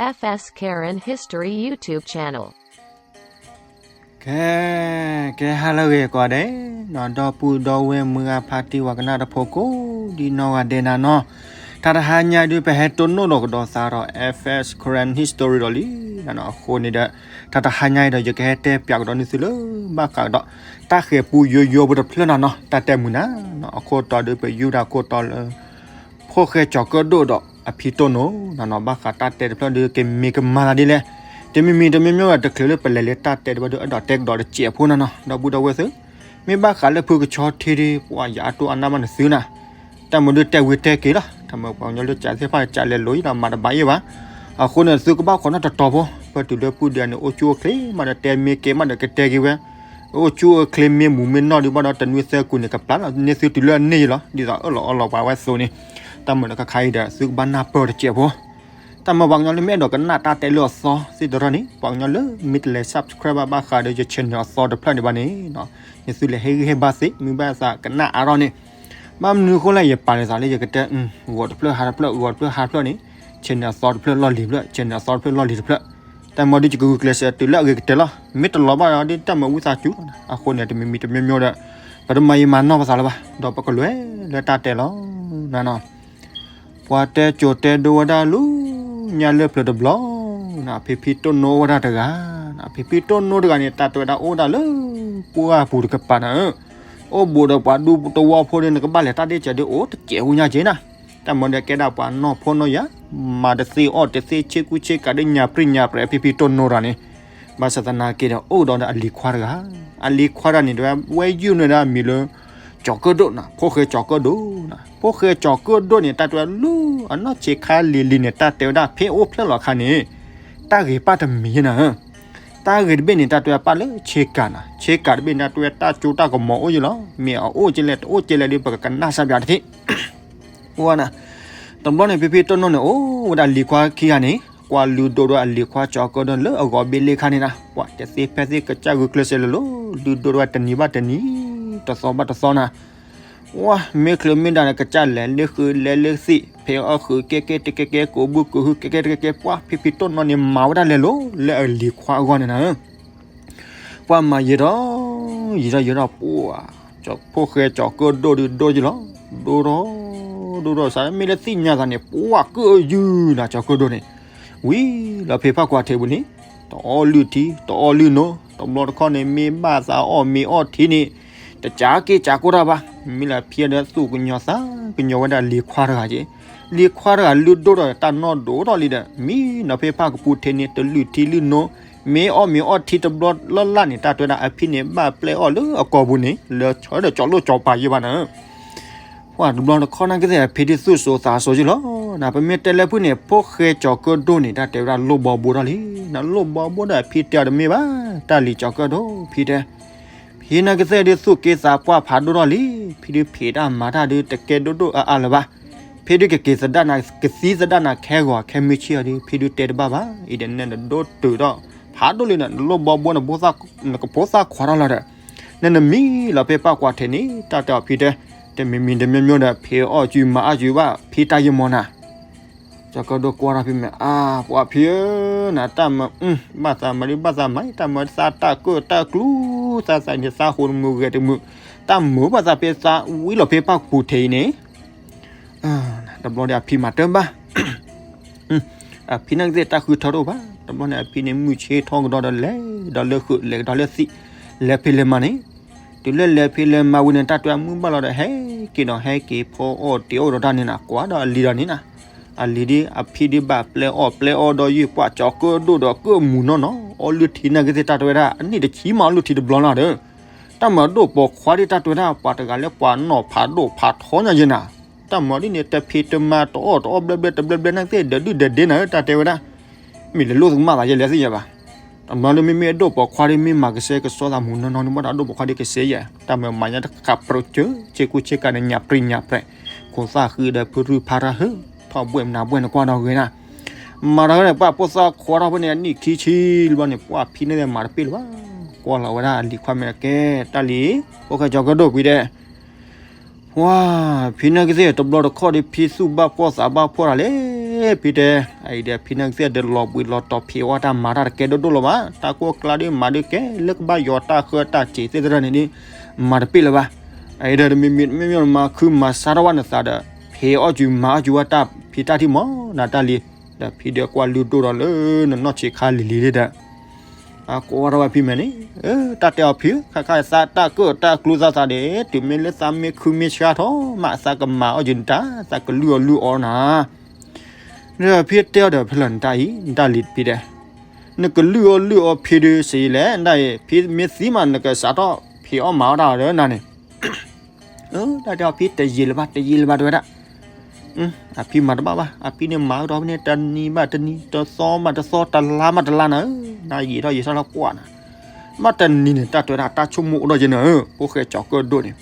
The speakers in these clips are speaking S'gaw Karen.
F S Karen History YouTube channel. ကဲ, ကဲဟါလၢအဂ့ၤကိးဂၤဒဲး, ဒီပုၢ်ဒီဝဲၢ်မုၢ်ဂၢ်ဖါတံၢ်ဝၤကနၣ်တဖိကိးဒ်နီၢ်ဂၤဒဲးနၤနီၤ, တၢ်တဟါညါဒုး ပဟဲတိၢ်နီၣ်ဒီးကဒီးသးဒီး F S Karen History ဒီးလံနၤနီၤ. အဃိန့ၣ်ဒီး တၢ်တဟါညါအံၤဒီး ယကဟဲတဲပၠးကဒီးန့ၢ်သုလၢ ဘၣ်ဃးဒီး တၢ်ဃဲၤပူယိယိဖိတဖျၢၣ်နၤနီၤ, တၢ်တဲမုာ်နၤနီၤ. အခိၣ်တီဒုး ပယူၢ်ဒၣ်အခိၣ်တီလၢ ဖိၣ်ဃဲကၠီၤကၢၣ်ဒိၣ်ဒီးအဖံတိၢ်နိနၤနီၤ. ဘၣ်ဃးတၢ်တဲတဖျၢၣ်ဒုး ကမ့ၢ်ကမၤသးဒ်လဲၣ်, တမံၤမံၤတမံၤမံၤဒီး တချုးလၢပလဲၤလၢတၢ်တဲတဖျၢၣ်ဒုး အဲၣ်ဒိးတဲကဒီးတစဲးဖိနၤနီၤ. ဒီပုၢ်ဒီဝဲၢ်သ့ၣ်, မ့ၢ်ဘၣ်ဃးလၢဖုကဆီထံဒုး ပှၤယအတိၢ်အနၢ်ဘၣ်နသုနၤ, တၢ်မုာ်ဒုးတဲဝံၤတဲက့ၤလီၤ. တၢ်မုာ်ပှၤကညီလၢကးသ့ၣ်တဖၣ်ကးလဲၤလိၤယံလီၤ မၤတဘၣ်ယဲၢ်ဘၣ်. အဃိန့ၣ် သုကဘၣ်ခိးနီၣ်တတီၤဖိ, ပတုၤလၢပုၢ်ဒုးန့ၣ် အိၣ်ဆူၣ်အိၣ်ချ့မးဒီး တဲမ့ၢ်ကဲမးဒီးကတဲက့ၤဝဲ, အိၣ်ဆူၣ်အိၣ်ချ့မ့ၢ်မူးမ့ၢ်နီၢ်ဒုးဘၣ်ဒီး တနွံသၢကူန့ၣ် ကပျၢ်လီၤန့ၢ်သုတုၤလၢအန့ၢ်ယံလီၤ. ဒ်သိးအၢၣ်လီၤအီလီၤပှၤဝဲအသိးန့ၣ်, တၢ်မုာ်လၢခါခါအံၤဒီး သုကဘၣ်နၢ်ပၢၢ်တစဲးဖိ တၢ်မုာ်ပှၤကညီလၢမ့ၢ်အဲၣ်ဒိးကနၣ်တၢ်တဲလၢအသီသ့ၣ်တဖၣ်န့ၣ်, ပှၤကညီလၢမ့ၢ်တလဲၤ subscribe ဘၣ်ဘၣ်ဃးဒီးယ channel အသီတဖျၢၣ်န့ၣ်ဘၣ်န့ၣ်, န့ၣ်သုလဲၤဟ့ၣ်ဂံၢ်ဟ့ၣ်ဘါသ့, မ့ၢ်ဘၣ်သးကနၣ်အါထီၣ်န့ၣ်, ဘၣ်မနုၤအဃိလဲၣ် ယပာ်လီၤသးလၢယကတဲ, ဂီၤတဖျၢၣ်ဟါတဖျၢၣ် ဂီၤတဖျၢၣ်ဟါတဖျၢၣ်န့ၣ်, channel အသီတဖျၢၣ်လီၢ်လံၤတဖျၢၣ်, channel အသီတဖျၢၣ်လီၢ်လံၤတဖျၢၣ်, တၢ်မုာ်ဒုးယကဂုာ်ကျဲးစၢးတုၤလၢအဂ့ၤကတၢၢ်လီၤ. မ့ၢ်တလီၤဘၣ်ဒီး တၢ်မုာ်ဝံသးစူၤ, အဃိန့ၣ် တမံၤမံၤတမံၤမံၤဒီး ပတမၤယံာ်မၤနီၢ်ပသးလၢၤဘၣ်, ဒီးပကလဲၤလၢတၢ်တဲလီၤနၤနီၤ. ပှၤတဲကိၤတဲဒိဝဲဒၣ်လၢညါလၢပျၢၤတဘျီနၤ, ဖံဖံတိၢ်နိဝဲဒၣ်တဂၤနၤ, ဖံဖံတိၢ်နိတဂၤန့ၣ် တၢ်တဲဝဲဒၣ်အိၣ်ဒၣ်လၢပှၢ်ပူၤတကပၤနၤဧၢ, အိၣ်ဘူးဒီးပှၤဒူသဝီဖိဒီး နကဘၣ်လဲၤတၢ်ဒ့ၣ်စၢၤဒုးအိၣ်တစဲးဝူညါက့နၤ, တၢ်မုာ်ဒီးကဲဒၣ်ပှၤနီၢ်ဖိနီၢ်ယၤ, မၤတသ့အီၣ်တသ့ ဆ့ကူဆ့ကၤဒုးညၣ်ပြံၣ်ညၣ်ပြဲး ဖံဖံတိၢ်နိတဂၤန့ၣ်, ဘၣ်ဆၣ်သနာ်က့ဒီး အိၣ်ဒီးအလံၤခွါတဂၤ, အလံၤခွါတဂၤန့ၣ် တဲဝဲယုၢ်န့ၢ်ဒၣ်အမံၤလၢ ကၠီၤကၢၣ်ဒိၣ်နၤ, ဖိၣ်ဃဲကၠီၤကၢၣ်ဒိၣ်နၤ, ဖိၣ်ဃဲကၠီၤကၢၣ်ဒိၣ်န့ၣ် တၢ်တဲဝဲဒၣ်လၢအနီၢ်ဆံးခါလံၤလံၤန့ၣ် တၢ်တဲဝဲဒၣ်ဖဲအိၣ်ဖျဲၣ်လီၤအခါန့ၣ်, တၢ်ဂ့ၤပၢ်တမံၤနၤဧၢ, တၢ်ဂ့ၤတဘ့ၣ်န့ၣ် တၢ်တဲဝဲပၢ်လၢဆ့ကၤနၤ, ဆ့ကၤတဘ့ၣ်န့ၣ် တၢ်တဲဝဲတၢ်စိတၢ်ကမီၤအိၣ်ယံလီၤ, မ့ၢ်အအိၣ်ကဲလဲၣ်တအိၣ်ကဲလဲၣ်ဒီး ပကကနၣ်စၢ်ပၠးတထံၣ် ဝဲနၤ, တဘျီန့ၣ် ဖံဖံတိၢ်နိန့ၣ် အိၣ်ဝဲဒၣ်လံၤခွါခံဂၤန့ၣ်, ကွၢ်လုၢ်ဒိၣ်ဒီးအလံၤခွါကၠီၤကၢၣ်ဒိၣ်န့ၣ် လၢအဂီၤဘ့ၣ်လ့ၣ်ခါန့ၣ်နၤ, ပှၤတသ့ဖဲသ့ကစၢ်ဂုာ်ကျဲးစၢးလၢလီၤ, လုၢ်ဒိၣ်ဒီးတနံၤဘၣ်တနံၤ, တသီဘၣ်တသီနၤ, ဝဲ မ့ၢ်ချုးမ့ၢ်ဒါန့ၣ် ကစၢ်လဲၤလၢဃုာ်လဲၤလၢသံး, ဖဲအီၣ်ဃုာ်ကဲကဲတကဲကဲ ကိးဘုကိးဟုကဲကဲတကဲကဲ, ပှၤဖံဖံတိၢ်နိန့ၣ် မၤဝဲဒၣ်လဲၤလိၤ လၢအလံၤခွါအဂီၢ်န့ၣ်နၤ ပှၤမၤယံာ်ထီၣ် ယံာ်ထီၣ်ယံာ်ထီၣ် ပှၤဖိၣ်ဃဲကၠီၤကၢၣ်ဒိၣ်ဒုးဒိၣ်ယံလီၤ, ဒိၣ်ထီၣ် ဒိၣ်ထီၣ် စးမ့ၢ်လၢသ့ၣ်ညါသးန့ၣ် ပှၤကၢၣ်ယုၢ်နၤ ကၠီၤကၢၣ်ဒိၣ်န့ၣ်, ဝံၤလီၤဖဲဖးကွၢ်ထဲပူၤန့ၣ်, တအီၣ်လုၢ်ထံ တအီၣ်လုၢ်နိ, တဘျီတခီၣ်န့ၣ် မ့ၢ်ဘၣ်သးအီၣ်မ့ၤအီၣ်ထံန့ၣ်, တကးက့ၤကးကိၢ်တၢ်ဘၣ်, မ့ၢ်လၢဖံဒီးသူၣ်ကညီၤသးကညီၤဝဲဒၣ်လံၤခွါတဂၤက့ၤ, လံၤခွါတဂၤလုၢ်ဒိၣ်ထီၣ်တၢ်နီၢ်ဒိၣ်ထီၣ်လံဒီး မ့ၢ်လီၤဖဲဖးကပူၤထဲန့ၣ် တလုၢ်ထံလုၢ်နိ မ့ၢ်အီၣ်မ့ၤအီၣ်ထံတဘျီလၢ်လၢ်န့ၣ် တၢ်တဲဝဲဒၣ်အဖံန့ၣ် ဘၣ်ပျဲအီၣ်လၢအကိာ်ပူၤန့ၣ် လၢဆၢဒီးကၠီလိၣ်ကၠီပၤယဲၢ်ဘၣ်နၤ, ပှၤတဘျီတခီၣ်နာ်က့သ့ၣ် အဖံဒုးသူၣ်စိၤသးစိၤယံလီၤ, နပမ့ၢ်တဲလၢဖုၣ်န့ၣ် ဖိၣ်ဃဲကၠီၤကၢၣ်ဒိၣ်န့ၣ် တၢ်တဲဝဲဒၣ်လိၣ်ဘီဘိထီၣ်လံ, နလိၣ်ဘီဘိဒီးအဖံတဲအီၤတမ့ၢ်ဘၣ်, တၢ်လံၤကၠီၤကၢၣ်ဒိၣ် ဖံတဲ ဖံနာ်က့သ့ၣ်ဒုးသူၣ်က့သးပှၢ်ဖးဒိၣ်ထီၣ်လံ, ဖံဒုးဖံးတၢ်မၤတၢ်ဒုးတကဲဒိၣ်ဒိၣ်အါအါလၢၤဘၣ်, ဖံဒုးကက့ၤသဒၣ်နၤ ကသံသဒၣ်နၤခဲဂီၤခဲမုၢ်ဆ့ၣ်အီၤဒုး ဖံဒုးတဲတဘၣ်ဘၣ်, အံၤဒီးနဲနဒိၣ်တုာ်ထီၣ် ဖးဒိၣ်လံဒီး နလိၣ်ဘီဘိ နကဖိသၣ်ခွါထီၣ်လီၤဒီး နနမံလီၤဖဲဖးကွၢ်ထဲန့ၣ် တၢ်တဲအီၤဖံတဲ တမံၤမံၤတမံၤမံၤဒီး ဖံအီၣ်စုမၤအီၣ်စုဘၣ် ဖံတၢ်ယမီၤနၤ ကၠီၤကၢၣ်ဒိၣ်ကွၢ်ထီၣ်ဖံမ့ၢ် အါ ပှၤဖံဧၢ နတၢ်မၤ ဘၣ်သးမၤဒုးဘၣ်သးမၤ တၢ်မၤသးတၢ်ကၢၣ်တၢ်ကျူ သးသးန့ၣ်သးဟိးတမုာ်ဂဲၤတမုာ် တၢ်မုာ်ဘၣ်သးဖဲသးဝံလီၤဖဲပၢ်ကပူၤထဲအံၤန့ၣ် တဘျီဒီးအဖံမၤတၢ်ဘၣ် အဖံနာ်က့သ့ၣ်တၢ်ဃုထၢတအိၣ်ဘၣ် တဘျီန့ၣ် အဖံန့ၣ်မုၢ်ဆ့ၣ်ထီကဒီးဒီးလဲၤဒီးလၢဃုာ်လဲၤကဒီးလၢသံး လဲၤဖံးလဲၤမၤန့ၣ် တုၤလၢလဲၤဖံးလဲၤမၤဝံၤန့ၣ် တၢ်တဲမုၢ်ဘၣ်လီၤဒီး ဟဲက့ၤဖီအီၣ်တ့ၤအီၣ်ဒီးတၢ်န့ၣ်နၤ ကွၢ်ဒီးအလံၤဒီးန့ၣ်နၤ အလံၤဒ်အဖံဒ်ဘၣ်ပျဲအီၣ်ပျဲအီဒီးယုၢ်ပှၢ်ကၠီၤကၢၣ်ဒိၣ်ဒီးကၢၣ်မူၤနီၢ်နီၢ် အီလုၢ်ထံနာ်က့သ့ၣ်တၢ်တဲဝဲဒၣ် အနံၣ်တဆံမးအီလုၢ်ထံတဘျီလီၤဒီး တၢ်မၤဒိၣ်ပိာ်ခွါဒ်တၢ်တဲဝဲဒၣ် ပှၤတဂၤလၢပှၤနီၢ်ဖးဒိၣ်ဖးထီညါယဲနၤ တၢ်မၤဒ်န့ၣ် တဖံးတမၤတအီၣ်တအီၣ်ဘျဲဘျဲတဘျဲဘျဲနာ်က့သ့ၣ် ဒီးဒုၣ်ဒီးဒ့နၤဧၢ တၢ်တဲဝဲဒၣ် မ့ၢ်လဲၤလိၣ်သကမၣ်သးယဲလဲၤသ့ၣ်ညါဘၣ် တဘျီလၢမ့မ့ၢ်အဒိၣ်ပိာ်ခွါဒ်မ့ၢ်မၤကဆှဲကဆှီသးမူၤနီၢ်နီၢ်န့ၣ် ဘၣ်ဒီးအဒိၣ်ပိာ်ခွါဒ်ကဆှဲယဲ တၢ်မၤမၤညါတခါပြိကၢ ဆ့ကူဆ့ကၤန့ၣ် ညၣ်ပြံၣ်ညၣ်ပြဲး ခိးသၣ်ဃံဒီးဖုရုၢ်ဖးတၢ်ဟၢ ထီၣ်ဘှဲၣ်မနၤဘှဲၣ်န့ၣ်ကွၢ်ဒီးဂ့ၤနၤ မၤတၢ်ဝဲန့ၣ် ပှၤဖိသၣ်ခွါထီၣ်ဖဲန့ၣ် အနံၣ်ခံဆံလၢဘျီန့ၣ် ပှၤဖံန့ၣ်မၤတပ့ၢ်လၢၤဘၣ် ကွၢ်လီၤဝဲဒၣ်အလံၤခွါမဲာ်ကဲ တၢ်လံၤ ဖိၣ်ဃဲကၠီၤကၢၣ်ဒိၣ်ကွံာ်ဒဲး ဝါ ဖံနာ်က့သ့ၣ်တဘျီတခီၣ်ဒီး ဖံသူၣ်ဘၣ်ဖှီၣ်သးဘၣ်ဖှီၣ်တၢ်လဲၣ် ဖံတဲ, အအံၤဒီးဖံနၢ်ကသ့ၣ်ဒီးလီၤဘှံးလီၤတီၤ ဖံးအီၣ်တၢ်မၤတၢ်တကဲဒိၣ်ဒိၣ်လၢၤဘၣ်, တၢ်ကိၢ်ကျါဒီးမၤဒုးကဲလၢကဘၣ်ယီၤတၢ်ဃၢတၢ်စ့ၤသ့ၣ်သရၣ်န့ၣ်ဒီး မၤတပ့ၢ်လၢၤဘၣ်. အအံၤဒီးတမံၤမံၤတမံၤမံၤမၤခုမၤစါထီၣ်ဝဲနသးဒီး ဖံးအီၣ်စူၤမၤအီၣ်စူၤဝဲတၢ်ဖံးတၢ်ထံၣ်မး နၤတၢ်လံ, ဒီးဖံဒီးကွၢ်လုၢ်ဒိၣ်ဒီးလၢနနီၢ်ဆံးခါလံၤလံၤဒီး အကိးဝဲထီၣ်ဝဲဖံမဲာ်န့ၣ်, တၢ်တဲအီၤဖံဧၢ, ခါခါသးတၢ်ကၢၣ်တၢ်ကျူသးသးဒီး တုၤမ့ၢ်လၢသးမ့ၢ်ခုမ့ၢ်ဆါထီၣ်မး သးကမၤအီၣ်ယုာ်နတၢ်, သးကလုၢ်အီၣ်လုၢ်အီနၤ. ဒီးဖံတဲအီၤဒီး ဖဲလၢနတၢ်အံၤ နတၢ်လံဖံတဲ, နကလုၢ်အီၣ်လုၢ်အီဖံဒုးစံးလဲၣ်, နတၢ်အံၤ ဖံမ့ၢ်သံမး နကစးထီၣ်ဖံးအီၣ်မၤအီၣ်တၢ်အီၤဒီးနၤန့ၣ် တၢ်တဲအီၤဖံတယံာ်လၢၤဘၣ် တယံာ်လၢၤဘၣ်တဲဝဲဒၣ်. အဖံမၤတဘၣ်ဘၣ်, အဖံန့ၣ်မၤကဒီးဖဲန့ၣ် တနံၤဘၣ်တနံၤ တသီဘၣ်တသီ တလါဘၣ်တလါနၤဧၢ, နယံာ်ထီၣ်ယံာ်ထီၣ်လၢကွၢ်နၤ, ဘၣ်တနံၤန့ၣ် တၢ်တဲဝဲဒၣ်တၢ်ဆိကမိၣ်အိၣ်ဒီးယဲနၤဧၢ, ဖိၣ်ဃဲကၠီၤကၢၣ်ဒိၣ်န့ၣ်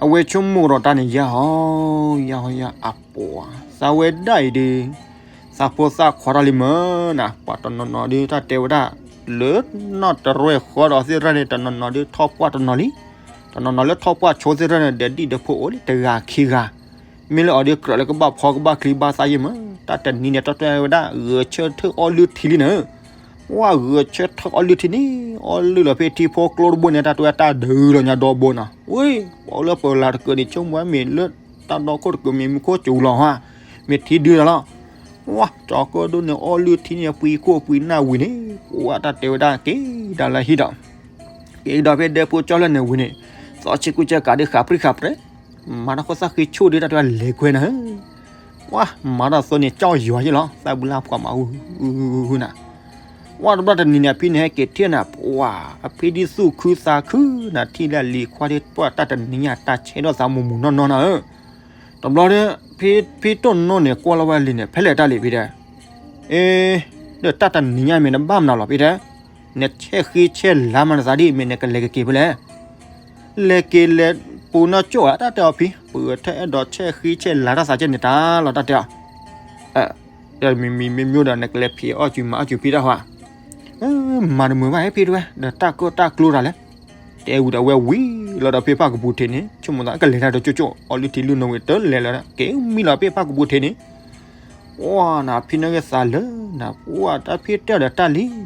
အဝဲဆိကမိၣ်ဒီးတၢ်န့ၣ် ယၤဟီ ယၤဟီယၤအပှၤ သးဝဲဒၣ်အံၤဒီး သးဖိသၣ်ခွါထီၣ်လံမၢ်နၤ, ပှၤတနီၤနီၤဒုးတၢ်တဲဝဲဒၣ် လၢနီၢ်တရဲၣ်ဃီဒီးသ့ၣ်တဖၣ်န့ၣ် တနီၤနီၤဒုးထီၣ်ပှၢ်တနီၤလံ, တနီၤနီၤလၢထီၣ်ပှၢ်ဆိသ့ၣ်တဖၣ်န့ၣ် ဒီးဒံၣ်ဒီးဖိအိၣ်လံတဂၤခံဂၤ, မ့ၢ်လၢအီၤဒုးကြၢးလၢကဘၣ်ဖီကဘၣ်ချံဘၣ်သးယံာ်မၢ်, တၢ်တနံၤန့ၣ် တၢ်တဲဝဲဒၣ် ဂဲၤဆၢထၢၣ်အီလုၢ်ထံလံနၤဧၢ, ဝဲဂဲၤဆၢထၢၣ်အီလုၢ်ထံန့ၣ် အီလုၢ်လီၤဖဲထံဖိကျိတဘိန့ၣ် တၢ်တဲဝဲတၢ်ဒုးလီၤညါဒီဘိနၤ, ဝဲ ပှၤအိၣ်လၢပလၤတကၢၢ်န့ၣ် ဆိကမိၣ်ဝဲမ့ၢ်လၢတၢ်ဒီခိၣ်တကၢၢ် မ့ၢ်မူခိၣ်စူၤလီၤဟါ, မ့ၢ်ထံဒုလီၤ, ဝဲ ကၠီၤကၢၣ်ဒိၣ်န့ၣ် အီလုၢ်ထံန့ၣ် ပှံၤခိၣ်ပှံၤနၢ်ဝံၤန့ၣ် ပှၤတၢ်တဲဝဲဒၣ်က့ၤဒီးလၢဟံၣ်ဒီး က့ၤဒီးဖဲဒဲဖိကၠီလၢန့ၣ်ဝံၤန့ၣ် သီဆံကူကဲကးဒုးဃးပြံဃးပြဲ မၤတၢ်ခိၣ်သၣ်ဃံဆူၣ်ဒုးတၢ်တဲဝဲလဲၤခွဲနၤဧၢ, ဝဲ မၤတၢ်သိန့ၣ် ကၠီယွၤယ့ၣ်လီၤ သၣ်ဘုလၢ်ဖှီၣ်မးအူနၤ, ဝဲတဘျီတနံၤန့ၣ် အဖံန့ၣ်ဟဲက့ၤထံၣ်နၤ ပှၤ အဖံဒုးသူၣ်ခုသးခုနၤ ထံၣ်လၢအလံၤခွါဒုး ပှၤတၢ်တနံၤညါတၢ်ဆဲးထီၣ်သးမူးမူးနီၢ်နီၢ်နၤဧၢ, တဘျီဒီး ဖံတိၢ်နီၣ်န့ၣ် ကွၢ်လီၤဝဲလံန့ၣ် ဖဲလဲၣ်တၢ်လံဖံတဲ, အ့ ဒီးတၢ်တနံၤညါမ့ၢ်နဘၣ်မနုၤလီၤဖံတဲ, နဆဲးဃံဆဲးလၤမးနသးဒ်အံၤ မ့ၢ်နကလဲၤကက့ၤဖဲလဲၣ် လဲၤက့ၤလဲၤပူၤနီၢ်ကၠိၣ်ဧါ တၢ်တဲအီၤဖံ, ပှၤထဲအဲၣ်ဒိးဆဲးဃံဆဲးလၤတၢ်သးကဲန့ၣ်တၢ်လီၤ တၢ်တဲအီၤ, ဒီးမံၤမံၤမ့ၢ်မ့ၢ်ဒီး နကလဲၤဖံးအီၣ်စူၤမၤအီၣ်စူၤဖံတၢ်ဟါ, မၤတမုာ်ဘၣ်ဟဲဖံတဲဝဲ ဒီးတၢ်ကၢၣ်တၢ်ကျိတၢ်လဲၣ်, တဲဝံၤဒီးဝဲဝံၤလီၤဒီးဖံဖၣ်ကပူၤထံးန့ၣ် ဆိကမိၣ်သးကလဲၤတၢ်ဒီးကၠိၣ်ကၠိၣ် အီလုၢ်ထံလုၢ်နိဝံၤတလဲၤလၢၤ က့ၤမံလီၤဖံဖၣ်ကပူၤထံးန့ၣ် ပှၤနၤ ဖံနၢ်ကသ့ၣ်လၢနၤ ပှၤတၢ်ဖံတဲဒီးတၢ်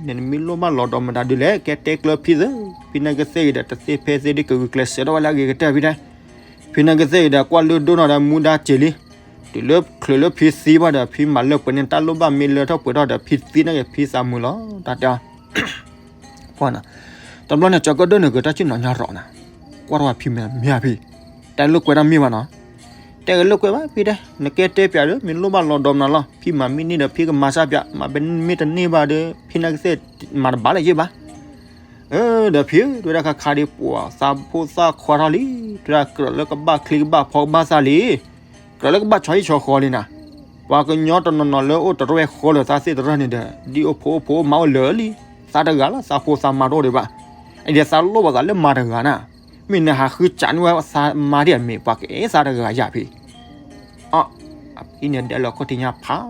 လံ နမ့ၢ်လိၣ်ဘၣ်လီၤဒီးမတၤဒုးလဲၣ် ကဲတဲကျၢၤဖံသ့, ဖံနၢ်ကသ့ၣ်အံၤဒီးတသ့ဖဲသ့ဒ်ကဂုာ်ကျဲးစၢးထီၣ်ဝဲလၢအဂ့ၤကတၢၢ်ဖံတဲ, ဖံနၢ်ကသ့ၣ်အံၤဒီးကွၢ်လုၢ်ဒိၣ်နီၢ်ဒီးမူဒါစ့ၤလံ, တုၤလၢချုးလၢဖံသံဘၣ်ဒီး ဖံမၤလၢပှဲၤန့ၣ် တၢ်လိၣ်ဘၣ်မ့ၢ်လၢထီၣ်ပှဲၤထီၣ်ဒီး ဖံသံန့ၣ်က့ၤ ဖံသးမုာ်လီၤ တၢ်တဲအီၤ ကွၢ်နၤ, တဘျီန့ၣ် ကၠီၤကၢၣ်ဒိၣ်န့ၣ် ကတၢၢ်ဆ့ၣ်နီၤညါရီၤနၤ, ကွၢ်ထီၣ်ဝဲဖံမဲာ်မ့ၢ်ဖံ, တၢ်လိာ်ကွဲတၢ်မ့ၢ်ဘၣ်နီၤ, တဲကလိာ်ကွဲဘၣ်ဖံတဲ, နကဲတဲပျးဒီး မ့ၢ်လိၣ်ဘၣ်လီၤဒီးမနုၤလီၤ, ဖံမၤမ့ၢ်န့ၢ်ဒီး ဖံကမၤစၢ်ပျး, မၤမ့ၢ်တန့ၢ်ဘၣ်ဒီး ဖံနၢ်ကသ့ၣ် မၤတဘၣ်လၢၤယ့ၢ်ဘၣ်. အၢ ဒီးဖံဧၢ, တဲဝဲဒၣ်ခါခါဒ်ပှၤသးဖိသၣ်ခွါထီၣ်လံ, တဲဝဲဒၣ်ကြၢးလၢကဘၣ်ချံကဘၣ်ဖီကဘၣ်သးလံ ကြၢးလၢကဘၣ်ဆီဟံၣ်ဆီဃီလံနၤ, ပှၤကညီတနီၤနီၤလၢအိၣ်တရဲၣ်ဃီလၢာ်သးသ့ၣ်တဖၣ်န့ၣ်ဒီး ဒ်အိၣ်ဖိအိၣ်ဖိမၤအိၣ်လၢာ်လံ, သးတဂၤလီၤ သးဖိသးမါတအိၣ်ဒံးဘၣ်, အံၤဒီးသးလိၣ်ဘၣ်သးလၢမါတဂၤနၤ, မ့ၢ်နဟးဃုစးန့ၢ်ဝဲသးမါဒ်အမ့ၢ် ပှၤကအဲၣ်သးတဂၤယၤဖံ အ အဖံန့ၣ်ဒဲးလီၤခိၣ်ထံးညါဖး,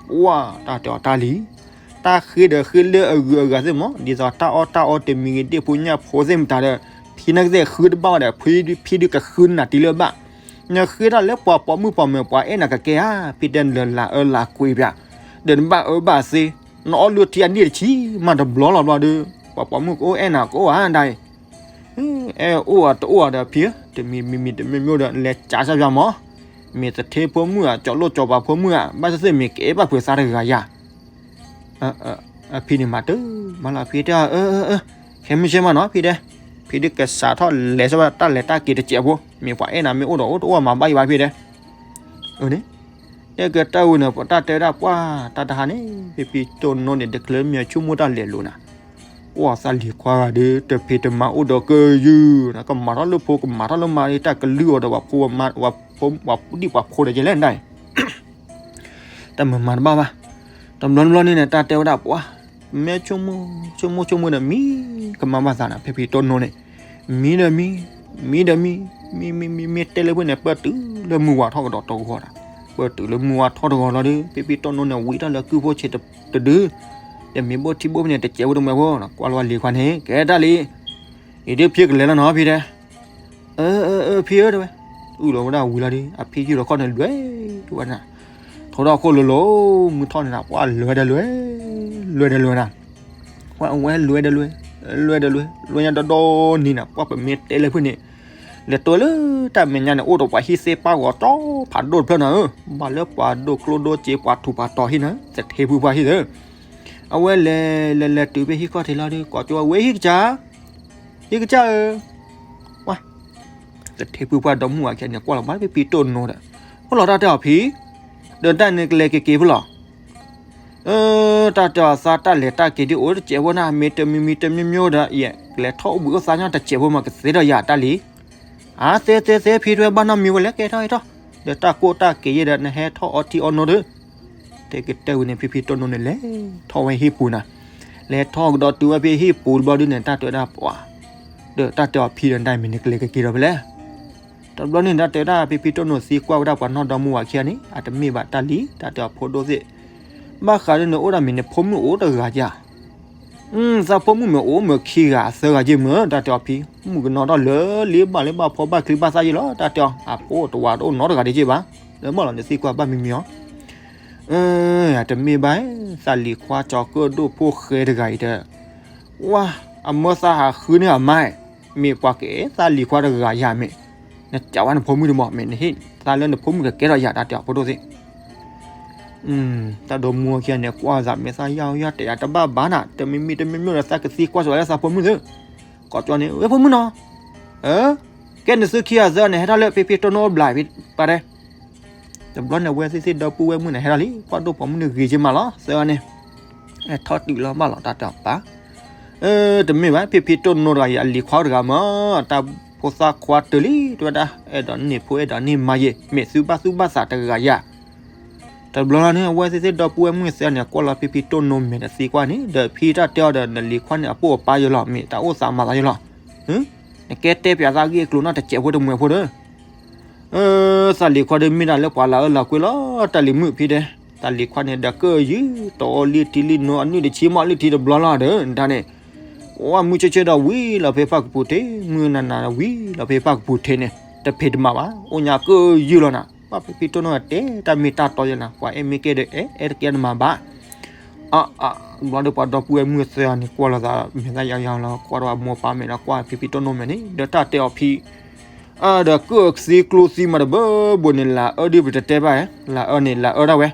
ပှၤ တၢ်တဲအီၤတၢ်လံ, တၢ်ဃ့ဒီးဃ့လၢအဂုၤအဂၤသ့ၣ်မး, ဒ်သိးတၢ်အီၣ်တၢ်အီတမံၤဂ့ၤ ဒ့ၣ်ဖိညၣ်ဖိသ့ၣ်မတၤဒီး ဖံနၢ်ကသ့ၣ်ဃုတဘၣ်ဝဲဒီး ဖံဒုးကဃုနၤတုၤလၢဘၣ်, နဃ့တၢ်လၢပှၤပိာ်မုၣ်ပိာ်မၢၤ ပှၤအဲၣ်နၤကကဲဧါ, ဖံတဲနလၢလၤအၢလၤကွံပျး, ဒီးနဘၣ်အၢဘၣ်သီ, နအီၣ်လုၢ်ထံအနံၣ်တဆံမးတဘျီလီၤဘျီဒီး ပှၤပိာ်မုၣ်ကအိၣ်အဲၣ်နၤကအိၣ်ဧါဒ်အံၤ အဲၣ်အိၣ်ဧါတအိၣ်ဧါဒီးဖံဧၢ, တမံၤမံၤမံၤတမံၤမံၤဒီး လဲၤကးစၢ်ပျးမး, မ့ၢ်သထ့ဖိမုၣ်ဧါ ကၠီၤလိၣ်ကၠီၤပၤဖိမုၣ်ဧါ ဘၣ်သ့ၣ်သ့ၣ်မ့ၢ်ကအဲၣ်ဘၣ်ဖုးသးတဂၤယၤ, အဖံန့ၣ်မၤတၢ်, မၤလီၤဖံတဲအီၤ အၢ အၢ ခဲမုၢ်ဆ့ၣ်မးနီၤ ဖံတဲ, ဖံဒုးကစးထီၣ်လဲၤဆၢဝဲဒၣ်တၢ်လဲၤတၢ်က့ၤတစဲးဖိ, မ့ၢ်ပှၤအဲၣ်နၤမ့ၢ်အိၣ်ဒီးအိၣ်တအိၣ်မၤဘၣ်ယံၤဘၣ်ဖံတဲ အန့ၣ် တဲကတၢၢ်ဝံၤန့ၣ် ပတၢ်တဲဝဲဒၣ်ပှၢ်တၢ်တဟါန့ၣ် ဖံဖံတိၢ်နိန့ၣ် တချုးမ့ၢ်ဆိကမိၣ်တၢ်လဲၤလိာ်နၤ, ပှၢ်သးလံၤခွါဂၤဒီး တဖံးတမၤအိၣ်ဒီးကယုၢ်နၤ, ကမၤထီၣ်လၢဖိ ကမၤထီၣ်လၢမါဒီး တၢ်ကလုၢ်အီၤဒီးပှၤဖိ ပှၤဒံၣ်ပှၤဖိဒီးယဲလဲၣ်ဒၣ်အံၤ တၢ်မၤမၤတဘၣ်ဘၣ်. တဘျီတဘျီန့ၣ်န့ၣ် တၢ်တဲဝဲဒၣ်ပှၤ မ့ၢ်ဆိကမိၣ် ဆိကမိၣ်ဆိကမိၣ်ဒီး မံကမၤဘၣ်သးနၤ ဖဲဖံတိၢ်နိန့ၣ် မံဒီးမံ မံဒီးမံ မံမံမံမံ တဲလၢဖဲန့ၣ် ပၢၢ်တုၤလၢမုၢ်ဝါထီၣ်ကဒီးတဂီၤဒီး ပၢၢ်တုၤလၢမုၢ်ဝါထီၣ်တဂီၤလီၤဒီး ဖံဖံတိၢ်နိန့ၣ် ဝံၤတၢ်လၢကုၢ်ဖိဆံးတဒု ဒီးမ့ၢ်ဘိၣ်ထံဘိၣ်ဖဲန့ၣ် တစဲးဖိတမှဲဖိ ကွၢ်လီၤဝဲလံၤခွါန့ၣ် ကဲတၢ်လံ အံၤဒုးဖံကလဲၤလီၤနီၤဖံတဲ အၢ အၢ အၢ ဖံဧၢ တဲဝဲ. အုၣ်လီၤဝဲဒၣ်ဝံၤလီၤဒီး အဖံယုၢ်လီၤခီၣ်န့ၣ် လွဲၢ်ဝဲဒၣ် ထီၣ်ခိၣ်လိၤလိၤ မုၢ်ထီၣ်န့ၣ်နၤ ပှၢ်လဲၤဒီးလဲၤ, လဲၤဒီးလဲၤနၤ, ပှၢ်အဝဲလဲၤဒီးလဲၤ, လဲၤဒီးလဲၤ, လဲၤညါဒီဒီနံၤနၤ ပှၢ်ပမ့ၢ်တဲလၢဖုၣ်န့ၣ်, လဲၤတုၤလၢတၢ်မဲာ်ညါန့ၣ် အိၣ်ဒီးပှၤဟံၣ်သ့ၣ်ပၢ်ဂီၤကၠီဖးဒိၣ်တဖျၢၣ်နၤဧၢ, ဘၣ်လၢပှၤဒိၣ်ကျိၣ်ဒိၣ်စ့ ပှၤထူးပှၤတီၤဟံၣ်နၤ, သထ့ဖုပှၢ်ဟံၣ်သၢ အဝဲလဲၤ လဲၤ လဲၤတုၤဖဲဟံၣ်ခီၣ်ထံးလီၤဒီး ကိးကၠီဝဲ ဟံၣ်ကစၢ်, ဟံၣ်ကစၢ်ဧၢ, ဝါ, သထ့ဖုပှၢ်ဒီမါဝၤခံဂၤန့ၣ် ကွၢ်လီၤဘၣ်ဖံဖံတိၢ်နိဒီး, အိၣ်လီၤတၢ်တဲအီၤဖံ, ဒီးတၢ်န့ၣ်ကလဲၤက့ၤက့ၤဖဲလီၤ, တၢ်တဲအီၤသးတၢ်လဲၤတၢ်က့ၤဒ်အိၣ်တစဲးဖိနၤ မ့ၢ်တမံၤမံၤတမံၤမံၤဒီး ယကလဲၤထီၣ်အိၣ်ဘှံးအိၣ်သါညီတစဲးဖိမး ကသ့ဒီးယၤတၢ်လံ, အါ သ့သ့သ့ ဖံတဝဲဘၣ်နီတမံၤဝဲလဲၣ် ကဲထီၣ်ဟဲထီၣ်, ဒီးတၢ်ကိၢ်တၢ်က့ၤယဲဒီး နဟဲထီၣ်အီထံအီနိဒီး တဲကတဲဝံၤန့ၣ် ဖံဖံတိၢ်နိန့ၣ်လဲၤထီၣ်ဝဲဟံၣ်ပူၤနၤ, လဲၤထီၣ်ကဒီးတုၤဝဲဖဲဟံၣ်ပူၤတဘျီဒုန့ၣ် တၢ်တဲဝဲဒၣ်ပှၤ, ဒီးတၢ်တဲအီၤဖံဒီး တၢ်မ့ၢ်နကလဲၤက့ၤက့ၤဒီးဖဲလဲၣ်, တဘျီန့ၣ် တၢ်တဲဝဲဒၣ် ဖံဖံတိၢ်နိသံကွၢ်ဝဲဒၣ်ပှၤနီၢ်ဒီမါဝၤခံဂၤန့ၣ် အတမ့ၢ်ဘၣ်တၢ်လံ တၢ်တဲအီၤဖိဒိၣ်သ့ၣ်, ဘၣ်ဃးဒီးန့ၣ်အိၣ်ဒၣ်မ့ၢ်နဖိမုၣ်အိၣ်တဂၤဧါ သးဖိမုၣ်မ့ၢ်အိၣ်မ့ၢ်ခံဂၤသၢဂၤယ့ၢ်မ့ၢ် တၢ်တဲအီၤဖံ, မုၣ်ကနီၤထီၣ်လၢလ့ဘၣ်လ့ဘၣ်ဖီဘၣ်ချံဘၣ်သၣ်ယ့ၢ်လီၤ တၢ်တဲအီၤ, အဖိတဝၤတအိၣ်နီတဂၤဒံးက့ၢ်ဘၣ်, လၢမ့ၢ်လီၤနသံကွၢ်ဘၣ်မံၤမံၤအီၤ, တမ့ၢ်ဘၣ်, သးလံၤခွါကၠီၤကၢၣ်ဒိၣ်ဖိဃဲတဂၤအံၤဒီး, ဝါ, အမၢသးဟးဃုန့ၢ်အမါ, မ့ၢ်ပှၤကအဲၣ်သးလံၤခွါတဂၤယၤမ့ၢ်, နကးဝဲနဖိမုၣ်တမီၤ မ့ၢ်နဟ့ၣ်သးလၢနဖိမုၣ်ကကဲထီၣ်ယၤ တၢ်တဲအီၤဖိဒိၣ်သ့ၣ် တၢ်ဒီမါဝၤခံဂၤန့ၣ် ကွၢ်သးမ့ၢ်သးယၢ်ယၢ်တဲယၤတဘၣ်ဘၣ်နၤ တမံၤမံၤတမံၤမံၤဒီး သးကသံကွၢ်စ့ၢ်ကီးလၢသးဖိမုၣ်သ့ၣ်, ကိးကၠီန့ၣ် ဝဲဖိမုၣ်နီၤ, ကဲနသုခံဂၤသၢဂၤန့ၣ် ဟဲထီၣ်လၢဖံဖံတိၢ်နိအိၣ်ဘျးဖံပှၤတဲ, တဘျီန့ၣ် အဝဲသ့ၣ်သ့ၣ်ဒီပုၢ်ဝဲၢ်မုၣ်န့ၣ် ဟဲထီၣ်လံ ကွၢ်ဒိၣ်ပိာ်မုၣ်န့ၣ်ဂ့ၤက့မးလီၤ သၢဂၤန့ၣ်, ဟဲထီၣ်တုၤလီၤဘၣ်လီၤတၢ်တဲအီၤပၢ် တမ့ၢ်ဘၣ် ဖံဖံတိၢ်နိတဂၤအံၤ အလံၤခွါတဂၤမ့ၢ် တၢ်ဖိသၣ်ခွါတၢၢ်လံ တဲဝဲဒၣ် အဲၣ်ဒိးန့ၢ်ဖိအဲၣ်ဒိးန့ၢ်မါယ့ၢ် မ့ၢ်သုဘၣ်သူၣ်ဘၣ်သးတဂၤယၤ, တဘျီလီၤန့ၣ် အဝဲသ့ၣ်သ့ၣ်ဒီပုၢ်ဝဲၢ်မုၣ်သၢဂၤန့ၣ် ကွၢ်လီၤဖံဖံတိၢ်နိမဲာ်တသံကွၢ်န့ၣ် ဒီးဖံတၢ်တဲအီၤဒီး နလံၤခွါန့ၣ် အပိၢ်အပၢ်ယလီၤ မ့ၢ်တၢ်အိၣ်သးမၤသးယလီၤ, နကဲတဲပၠးသးဂ့ၢ်အကျိၤနီၢ်တစဲးဖိတမှဲၤဖိဒီး သးလံၤခွါဒီးမ့ၢ်ဒၣ်လၢပှၤလၢအအၢလီၤကွံလီၤ တၢ်လံၤမုၣ်ဖံတဲ, သးလံၤခွါန့ၣ်ဒီးကၢၣ်ယုၢ် တအီလံထံလံနိ အနုၢ်တဆံမီၢ်လံထံတဘျီလီၤဒီး ဒ်န့ၣ်, အိၣ်မုၢ်ဆ့ၣ်ဆ့ၣ်ဒီးဝံၤလီၤဖဲဖၣ်ကပူၤထံး မုၢ်နၤနၤဒီးဝံၤလီၤဖဲဖၣ်ကပူၤထံးန့ၣ် တဖံးတမၤဘၣ် အိၣ်ညါကၢၣ်ယုၢ်လီၤနၤ ပှၢ်ဖံဖံတိၢ်နိတဲ တၢ်မ့ၢ်တၢ်တီယဲနၤ ပှၤအဲၣ်မ့ၢ်ကဲဒီးအဲၣ် အဲၣ်တကဲနမၤဘၣ် အါ, ဘျီဒီးပှၤဒီပုၢ်ဝဲၢ်မုၣ်သၢဂၤန့ၣ် ကွၢ်လီၤသးမဲာ်သၣ်ယါယါလီၤ ကွၢ်ဒီးအမိၢ်ပၢ်မဲာ်ဒီးကွၢ်ဖံဖံတိၢ်နိမဲာ်န့ၣ် ဒီးတၢ်တဲအီၤဖံ ဒီးကၢၣ်သံကျိသံမးတဘၢဘိန့ၣ် လၢအအၢဒ်ပတတဲဘၣ်ဧါ လၢအအၢန့ၣ် လၢအအၢဒၣ်ဝဲ,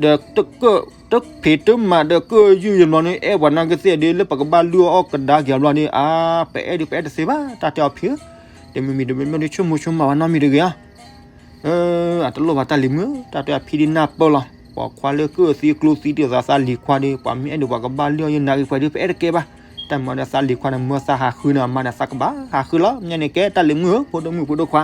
ဒီးတကၢၣ်တဖံးတမၤဒီးကၢၣ်ယုၢ်ယဘျီန့ၣ် အဲၣ်ပှၤနာ်ကသ့ၣ်ဒ်လၢပကဘၣ်လုၢ်အီၣ်ကဒါက့ၤအဘျီန့ၣ် အါ ပအဲၣ်ဒ်ပအဲၣ်တသ့ဘၣ် တၢ်တဲအီၤဖံဧၢ, တမံၤမံၤတမံၤမံၤဒ်ဆိကမိၣ်ဆိကမးဝဲနီတမံၤတဂ့ၤဧါ အတလိၣ်ဘၣ်တၢ်လံၤမုၣ်ဧၢ, တၢ်တဲအဖံဒ်နၢ်ပၢၢ်လီၤ, ပှၤခွါလၢကၢၣ်သံကျိသံဒ်သိးသးလံၤခွါဒီး ပှၤမ့ၢ်အဲၣ်ဒိးပှၤကဘၣ်လုၢ်အီၣ်ယဲနာ်ဂ့ၤပှဲၤဒ် ပအဲၣ်တကဲဘၣ်, တၢ်မၤဒီးသးလံၤခွါန့ၣ် မၢသးဟးဃုန့ၣ် အမါန့ၣ် သးကဘၣ်ဟးဃုလီၤ, မ့ၢ်န့ၣ်ကဲ တၢ်လံၤမုၣ်ဧၢ, ဖိဒိၣ်မုၣ်ဖိဒိၣ်ခွါ,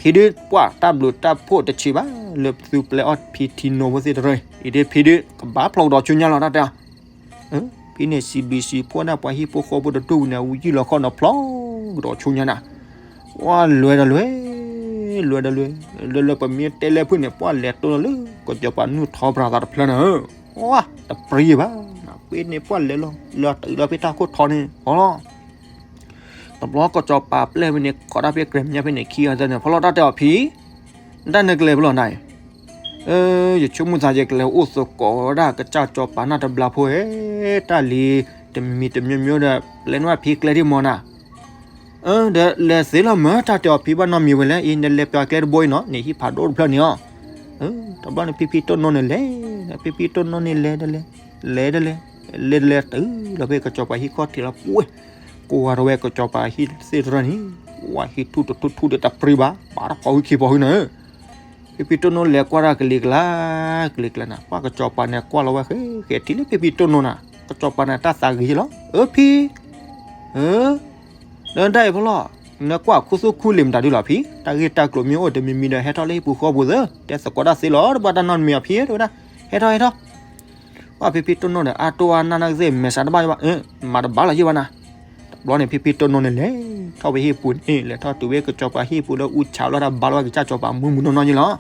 ဖံဒုးပှၢ်တၢ်ဘျုးတၢ်ဖှိၣ်တဆံးဘၣ် လၢသုပျဲအီၣ်ဖံထံနိဖိသ့ၣ်တရၢ, အံၤဒ်ဖံဒုး ကဘၣ်ဖျီကဒီးဆူညါလီၤ တၢ်တဲအီၤ ဖံန့ၣ်စံးဘျုးစံးဖှိၣ်ဒၣ်ပှၤဟံၣ်ဖိဃီဖိတဒူၣ်ဝံၤန့ၣ် အဝံယုၢ်လီၤခီၣ်ဒီးဖျီကဒီးဆူညါနၤ, ဝါလဲၤဒီးလဲၤ, လဲၤဒီးလဲၤ, လဲၤလၢပမ့ၢ်တဲလၢဖုၣ်န့ၣ် ပှၢ်လဲၤတိၢ်လီၤလၢ ကစီၤပၤနုၢ်ထီပြၤသးတဖျၢၣ်န့ၣ်, ဝါတပြံဘၣ်, ဖဲန့ၣ်ပှၢ်လဲၤလီၤ လဲၤတုၤလီၤဖဲတၢ်ခိၣ်ထီန့ၣ် ဟီလီၤ တဘျီကစီၤပၤပျဲၢ်ဝဲန့ၣ် ကိးဒၣ်ဖဲကြဲးမညါဖဲန့ၣ်ခံဂၤသၢန့ၣ် ဖီလီၤတၢ်တဲအီၤဖံ, တၢ်နကလဲၤဖဲလီၤနၤ, ယဆိကမိၣ်သးယကလဲၤအိၣ်သကိးဝဲဒၣ်ကစၢ်စီၤပၤနၢ်တဘျါဖိဧၢ, တၢ်လံၤတမံၤမံၤတမံၤမံၤဒီး ပျဲနဝဲဖံကျဲဒ်မီၤနၤ, ဒီးလဲၤသ့လီၤမၢ် တၢ်တဲအီၤဖံဘၣ်နီတမံၤဝဲလဲၣ်, အံၤနလဲၤပျးကျဲတဘိအံၤနီၤ န့ၣ်ဟံၣ်ဖးဒိၣ်တဖျၢၣ်န့ၣ်အီၤ, တဘျီန့ၣ် ဖံဖံတိၢ်နိန့ၣ်လဲၤ, ဖံဖံတိၢ်နိန့ၣ်လဲၤဒၣ်လဲၣ်, လဲၤဒၣ်လဲၣ်, လဲၤဒၣ်လဲၣ်တုၤလီၤဖဲကစီၤပၤဟံၣ်ခီၣ်ထံးလီၤပှဲၤ, ကိးဝဲကစီၤပၤဟံၣ်သ့ၣ်တဖၣ်န့ၣ်, ဝဲဟံၣ်ထူၣ်တထူၣ်ထူၣ်ဒီးတပြံဘၣ်, ဘၣ်တၢ်ဖီဝံခံဖီဝံနၤ ဖံဖံတိၢ်နိလဲၤကွၢ်တၢ်ကလံၤကျါ, ကလံၤကျါနၤ ပှၢ်ကစီၤပၤန့ၣ်ကွၢ်လီၤဝဲဃဲဃဲထံၣ်လၢဖံဖံတိၢ်နိနၤ, ကစီၤပၤန့ၣ်တၢ်သးဂ့ၤလီၤ, အၢဖံ, အၢ, ဒီးတၢ်အံၤဖီလီၤ, နကွၢ်ခူသူၣ်ခူလံာ်မတၤဒုလီၤဖံ, တၢ်ဂ့ၢ်တၢ်ကျိၤမ့ၢ်အိၣ်တမံၤမံၤဒီးဟဲထီၣ်လၢဟံၣ်ပူၤဃီပူၤသၢ, တဲသကိးတၢ်သ့လီၤ တဘၣ်တၢ်နီတမံၤအဖံ, တဲဝဲဒၣ်, ဟဲထီၣ်ဟဲထီၣ် ပှၢ်ဖံဖံတိၢ်နိဒီး အါတိၢ်အါနၢ်နၢ်ကသ့ၣ် မဲာ်ဆှးတဘၣ်ယဘၣ်, မၤတဘၣ်လီၤယဘၣ်နၤ, တဘျီန့ၣ် ဖံဖံတိၢ်နိန့ၣ်လဲၤထီၣ်ဝဲဟံၣ်ပူၤန့ၣ် လဲၤထီၣ်တုၤဝဲကစီၤပၤဟံၣ်ပူၤဒီး အူဆးလီၤတၢ်ဘါလီၤဝဲကစၢ်စီၤပၤမုၢ်မုၢ်နီၢ်နီၢ်ယလီၤ,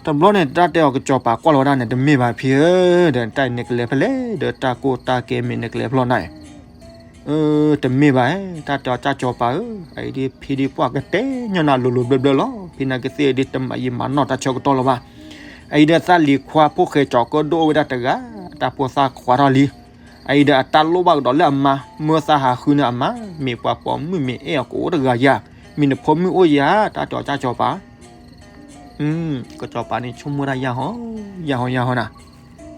တဘျီန့ၣ် တၢ်တဲအီၤကစီၤပၤကွၢ်လီၤဝဲဒၣ်န့ၣ် တမ့ၢ်ဘၣ်ဖံဧၢ, ဒီးတၢ်အံၤန့ၣ်ကလဲၤဖဲလဲၣ်, ဒီးတၢ်ကိၢ်တၢ်ကဲမ့ၢ်နကလဲၤဖဲလီၤနၤ တမ့ၢ်ဘၣ်, တၢ်တဲအီၤကၢ်စီၤပၤဧၢ, အအံၤဒ်ဖံဒ်ပှၢ်ကတဲညီနၤလိၤလိၤဘျၢဘျၢလီၤ, ဖံနၤကသ့ၣ်ဒ်တမၤယံာ်မၤနီၢ်တၢ်ဆၢကတီၢ်လီၤဘၣ်, အအံၤဒီးသးလံၤခွါဖိၣ်ဃဲကၠီၤကၢၣ်ဒိၣ်အိၣ်ဝဲဒၣ်တဂၤ, တၢ်ဖိသၣ်ခွါထီၣ်လံ. အအံၤဒီးအတၢ်လိၣ်ဘၣ်ကဒီးလၢအမါ, မၢသးဟးဃုန့ၢ်အမါ, မ့ၢ်ပှၤပိာ်မုၣ်မ့ၢ်အဲၣ်အီၤကအိၣ်တဂၤယၤ, မ့ၢ်နဖိမုၣ်အိၣ်ယၤ, တၢ်တဲအီၤကၠၢ်ကၠီၤပၤ ကစီၤပၤန့ၣ်ဆိကမိၣ်ဒၣ်ယၢ်ဟီ, ယၢ်ဟီယၢ်ဟီနၤ.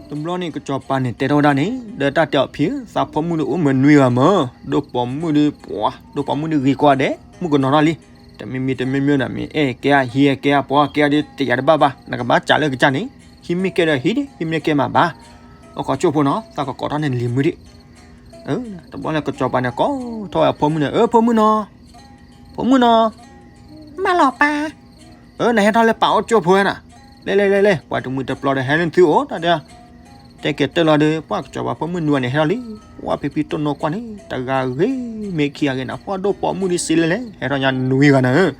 တဘျီန့ၣ် ကစီၤပၤန့ၣ်တဲထီၣ်ဝဲဒၣ်န့ၣ် ဒီးတၢ်တဲအီၤဖံဧၢ, သးဖိမုၣ်ဒုအိၣ်မ့ၢ်နွံဂၤမၢ, ဒိၣ်ပိာ်မုၣ်ဒုပှၤ, ဒိၣ်ပိာ်မုၣ်ဒုဂ့ၤကွၢ်ဒဲး, မုၣ်ကနီၤထီၣ်လံ. တမံၤမံၤတမံၤမံၤန့ၣ် မ့ၢ်အဲၣ်ကဲဧါ ဟံးကဲဧါ ပိာ်ကဲဧါဒု တယာ်တဘၣ်ဘၣ်, နကဘၣ်စးလၢကစၢ်န့ၣ်, ဟံးမ့ၢ်ကဲဒီးဟံးဒံး, ဟံးမ့ၢ်ကဲမးဘၣ်. အိၣ်ခိးကၠိဖိနီၤ, သးကကိးထီၣ်န့ၣ်လံၤမုၣ်ဒံး. တဘျီလၢကစီၤပၤန့ၣ်ကိးထီၣ်ဝဲအဖိမုၣ်န့ၣ်, အၢ ဖိမုၣ်နီၤ, ဖိမုၣ်နီၤ, မၤလီၤပၢ်, အၢ နဟဲထီၣ်လၢပၢ်အိၣ်ကၠိဖိဧါနၤ, လဲၤလဲၤလဲၤလဲၤ ပှၤတမှံၤတပျီဒီးဟဲလၢနသုအိၣ်တၢ်တဲ. တဲက့ၤတၢၢ်လီၤဒီး ပှၤကစီၤပၤဖိမုၣ်နွံဂၤန့ၣ်ဟဲထီၣ်လံ. ပှၤဖံဖံတိၢ်နိကွၢ်န့ၣ် တဂၤဂ့ၤ မ့ၢ်ခံဂၤဂ့ၤနၤ, ပှၤဒိၣ်ပိာ်မုၣ်ဒုစံးလဲၣ်လဲၣ် ဟဲထီၣ်ညါနွံဂၤနၤဧၢ.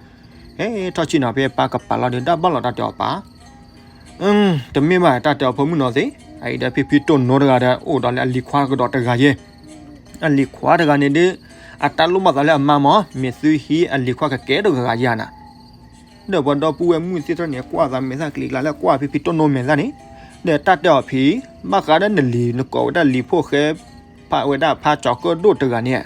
ဟဲထီၣ်ဆံးနီၤ ဖဲပၢ်ကပာ်လီၤဒီး ဒၣ်ဘၣ်လီၤတၢ်တဲအီၤပၢ် တမ့ၢ်ဘၣ်တၢ်တဲအီၤဖိမုၣ်နီၤသ့, အအံၤဒီးဖံဖံတိၢ်နိတဂၤဒီး အိၣ်ဒီးလၢအလံၤခွါကဒီးတဂၤယဲ. အလံၤခွါတဂၤန့ၣ်ဒုး အတၢ်လိၣ်ဘၣ်သးလၢအမါမး, မ့ၢ်သုဟံးအလံၤခွါကကဲတဂၤယၤနၤ. ဒီးပှၤဒီပုၢ်ဝဲၢ်မုၣ်သ့ၣ်တဖၣ်န့ၣ် ကွၢ်သးမဲာ်သၣ်ကလံၤကျါလၢကွၢ်ဖံဖံတိၢ်နိမဲာ်သၣ်န့ၣ်, ဒီးတၢ်တဲအီၤဖံ, ဘၣ်ဃးဒီးနလံၤ နကိးဝဲဒၣ်လံၤဖိၣ်ဃဲ ဖးဝဲဒၣ်ဖးကၠီၤကၢၣ်ဒိၣ်တဂၤန့ၣ်,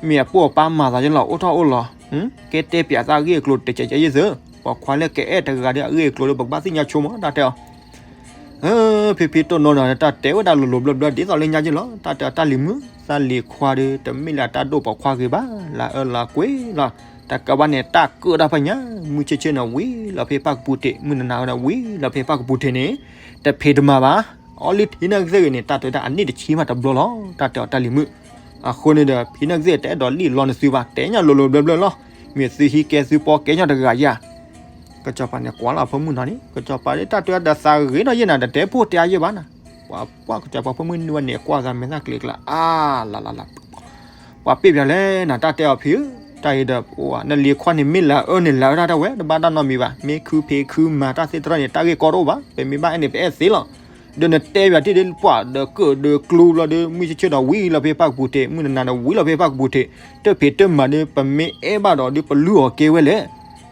မ့ၢ်အပိၢ်အပၢ်မၤသးယဲလီၤ အိၣ်ထီၣ်အိၣ်လီၤ, ကဲတဲပၠးသးအဂ့ၢ်အကျိၤတကဲးကဲးယဲၢ်သု, ပိာ်ခွါလၢကအဲၣ်တဂၤဒီးအဂ့ၢ်အကျိၤဒီး ပကဘၣ်သ့ၣ်ညါဆိမး တၢ်တဲအီၤ ဖံဖံတိၢ်နိဒီး တၢ်တဲဝဲဒၣ်လိၤလိၤဘျၢဘျၢ ဒ်သိးလၢညါယဲၢ်လီၤ. တၢ်တဲအီၤတၢ်လံၤမုၣ်, သးလံၤခွါဒီး တမ့ၢ်လၢအတၢ်ဒိၣ်ပိာ်ခွါဂ့ၤဘၣ်, လၢအအၢလၢကွ့လီၤ. တကးဘၣ်န့ၣ် တၢ်ကၢၣ်တၢ်ဖးညါ, မုၢ်ဆ့ၣ်ဆ့ၣ်န့ၣ် ဝံၤလီၤဖဲပၢ်ကပူၤတ့ၢ်, မုၢ်နၤနၤဝဲဒၣ် ဝံၤလီၤဖဲပၢ်ကပူၤတ့ၢ်န့ၣ်, တဖံးတမၤဘၣ်. အီၤလံထံနၢ်ကသ့ၣ်ဂ့ၤန့ၣ် တၢ်တဲဝဲဒၣ်အနံၣ်တဆံမးတဘျီလီၤ. တၢ်တဲအီၤတၢ်လံၤမုၣ်, အဃိန့ၣ်ဒီး ဖံနၢ်ကသ့ၣ်တဲအဲၣ်ဒိးလံၣ်လီနသုဘၣ်, တဲညါလိၤလိၤဘျၢဘျၢလီၤ. မ့ၢ်သုဟံးကဲသုပိာ်ကဲညီတဂၤယၤ ကစီၤပၤန့ၣ်ကွၢ်လီၤအဖိမုၣ်နီၤန့ၣ်, ကစီၤပၤဒ်တၢ်တဲဝဲဒၣ်သးဂ့ၤဒီးယဲၢ်နၤ တတဲဖိတဲအါယဲၢ်ဘၣ်နၤ. ပှၤ ပှၤကစီၤပၤဖိမုၣ်နွံဂၤန့ၣ် ကွၢ်သးမဲာ်သၣ်ကလံၤကျါ အါလၤလၤလၤ, ပှၤပ့ၢ်ပၠးလဲၣ်နၤ တၢ်တဲအီၤဖံဧၢ, တၢ်အံၤဒီး နလံၤခွါန့ၣ်မ့ၢ်လၢအအၢန့ၣ် လၢအအၢတၢ်တဝဲ တဘၣ်တၢ်နီတမံၤဘၣ်, မ့ၢ်ခုဖံးခုမၤတၢ်သ့ၣ်တဖၣ်န့ၣ် တၢ်ဂ့ၢ်ကီတအိၣ်ဘၣ်, ပမ့ၢ်ဘၣ်အဲၣ်န့ၣ် ပအဲၣ်သ့လီၤ. ဒီးနတဲပၠးတ့ၢ်ဒီးပှၤဒီးကၢၣ်ဒီးကျူဘျီဒီး မုၢ်ဆ့ၣ်ဆ့ၣ်ဒီးဝံၤလီၤဖဲပၢ်ကပူၤတ့ၢ်, မုၢ်နၤနၤဒီးဝံၤလီၤဖဲပၢ်ကပူၤတ့ၢ်, တၢ်ဖံးတၢ်မၤဒီး ပမ့ၢ်အဲၣ်ဘၣ်ဒီးဒုးပလုၢ်အီၤကဲဝဲလဲၣ်.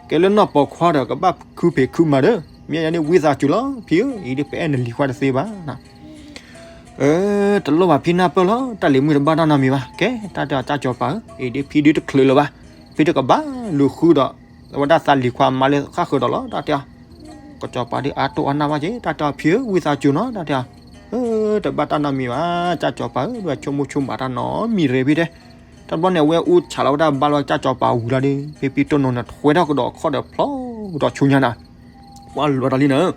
ကဲလၢနီၢ်ပိာ်ခွါဒီး ကဘၣ်ခုဖံးခုမၤဒီး မ့ၢ်ယၤန့ၣ်ဝံသးစူၤလီၤ ဖံဧၢ, အံၤဒ်ပအဲၣ်နလံၤခွါတသ့ဘၣ်. တလိၣ်ဘၣ်ဖံနၢ်ပၢၢ်လီၤ, တၢ်လံၤမုၣ်တဘၣ်တၢ်နီတမံၤဘၣ်. ကဲ တၢ်တဲအီၤကၠၢ်ကၠီၤပၤဧၢ, အံၤဒ်ဖံဒုးတချုးလၢၤဘၣ်, ဖံတကဘၣ်လူၤဃုဒီး အဝဲဒၣ်သးလံၤခွါမါလၢဃၣ်ဃၢၤဒီးလီၤ တၢ်တဲအီၤ. ကစီၤပၤဒုးအါတိၢ်အါနၢ်ဘၣ်က့ၤ, တၢ်တဲအီၤဖံဧၢ ဝံသးစူၤနီၤ တၢ်တဲအီၤ. တဘၣ်တၢ်နီတမံၤဘၣ် ကၠၢ်ကၠီၤပၤဧၢ, ဒ်ဆိကမိၣ်ဆိကမးတၢ်နီတမံၤရ့ဖံတဲ. တဘျီန့ၣ် အဝဲအူဆးလီၤဝဲဒၣ်ဘါလီၤကၠၢ်ကၠီၤပၤဝံၤလီၤဒီး ဖံဖံတိၢ်နိန့ၣ် ထွဲထီၣ်ကဒီးခီၣ်ဒီးဖျီကဒီးဆူညါနၤ ပှၤလဲၤဒီးလံနၤ,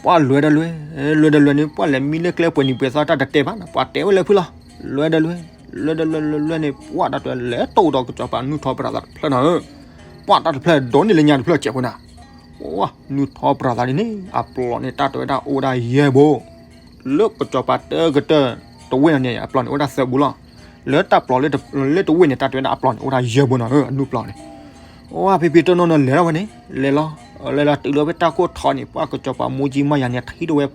ပှၤလဲၤဒီးလဲၤ, လဲၤဒီးလဲၤန့ၣ် ပှၤလဲၤမံလၢကျဲပှဲၤနံၤပှဲၤသီတၢ်တတဲဘၣ်နၤ, ပှၤတဲဝဲလၢဖုလီၤ. လဲၤဒီးလဲၤ, လဲၤဒီးလဲၤလဲၤလဲၤန့ၣ် ပှၤတၢ်တဲလဲၤတိၢ်ဒီးကစီၤပၤနုၢ်ထီပရၤသးတဖျၢၣ်နၤဧၢ. ပှၤတၢ်တဖျၢၣ်ဒိးန့ၢ်လၢညါတဖျၢၣ်စဲးဖိနၤ, နုၢ်ထီပရၤသးဒ်န့ၣ် အပျီန့ၣ် တၢ်တဲဝဲဒၣ်အိၣ်ဝဲဒၣ်ယဲၢ်ဘိ လၢကစီၤပၤတကတၢၢ်တဝ့ၢ်န့ၣ် အပျီန့ၣ်အိၣ်ဒၣ်သၢဘိလီၤ. လၢတၢ်ပျီလၢတဝ့ၢ်န့ၣ် တၢ်တဲဝဲဒၣ်အပျီန့ၣ် အိၣ်ဒၣ်ယဲၢ်ဘိနီၤဧၢ အနုၢ်ပျီန့ၣ်. အိၣ်ဖံဖံတိၢ်နိန့ၣ်လဲၤထီၣ်ဝဲန့ၣ် လဲၤလီၤ, လဲၤလီၤတုၤလၢဖဲတၢ်ခိၣ်ထီန့ၣ် ပှၤကစီၤပၤမိၢ်ကၠံမါယၤန့ၣ် ထံၣ်တဝဲ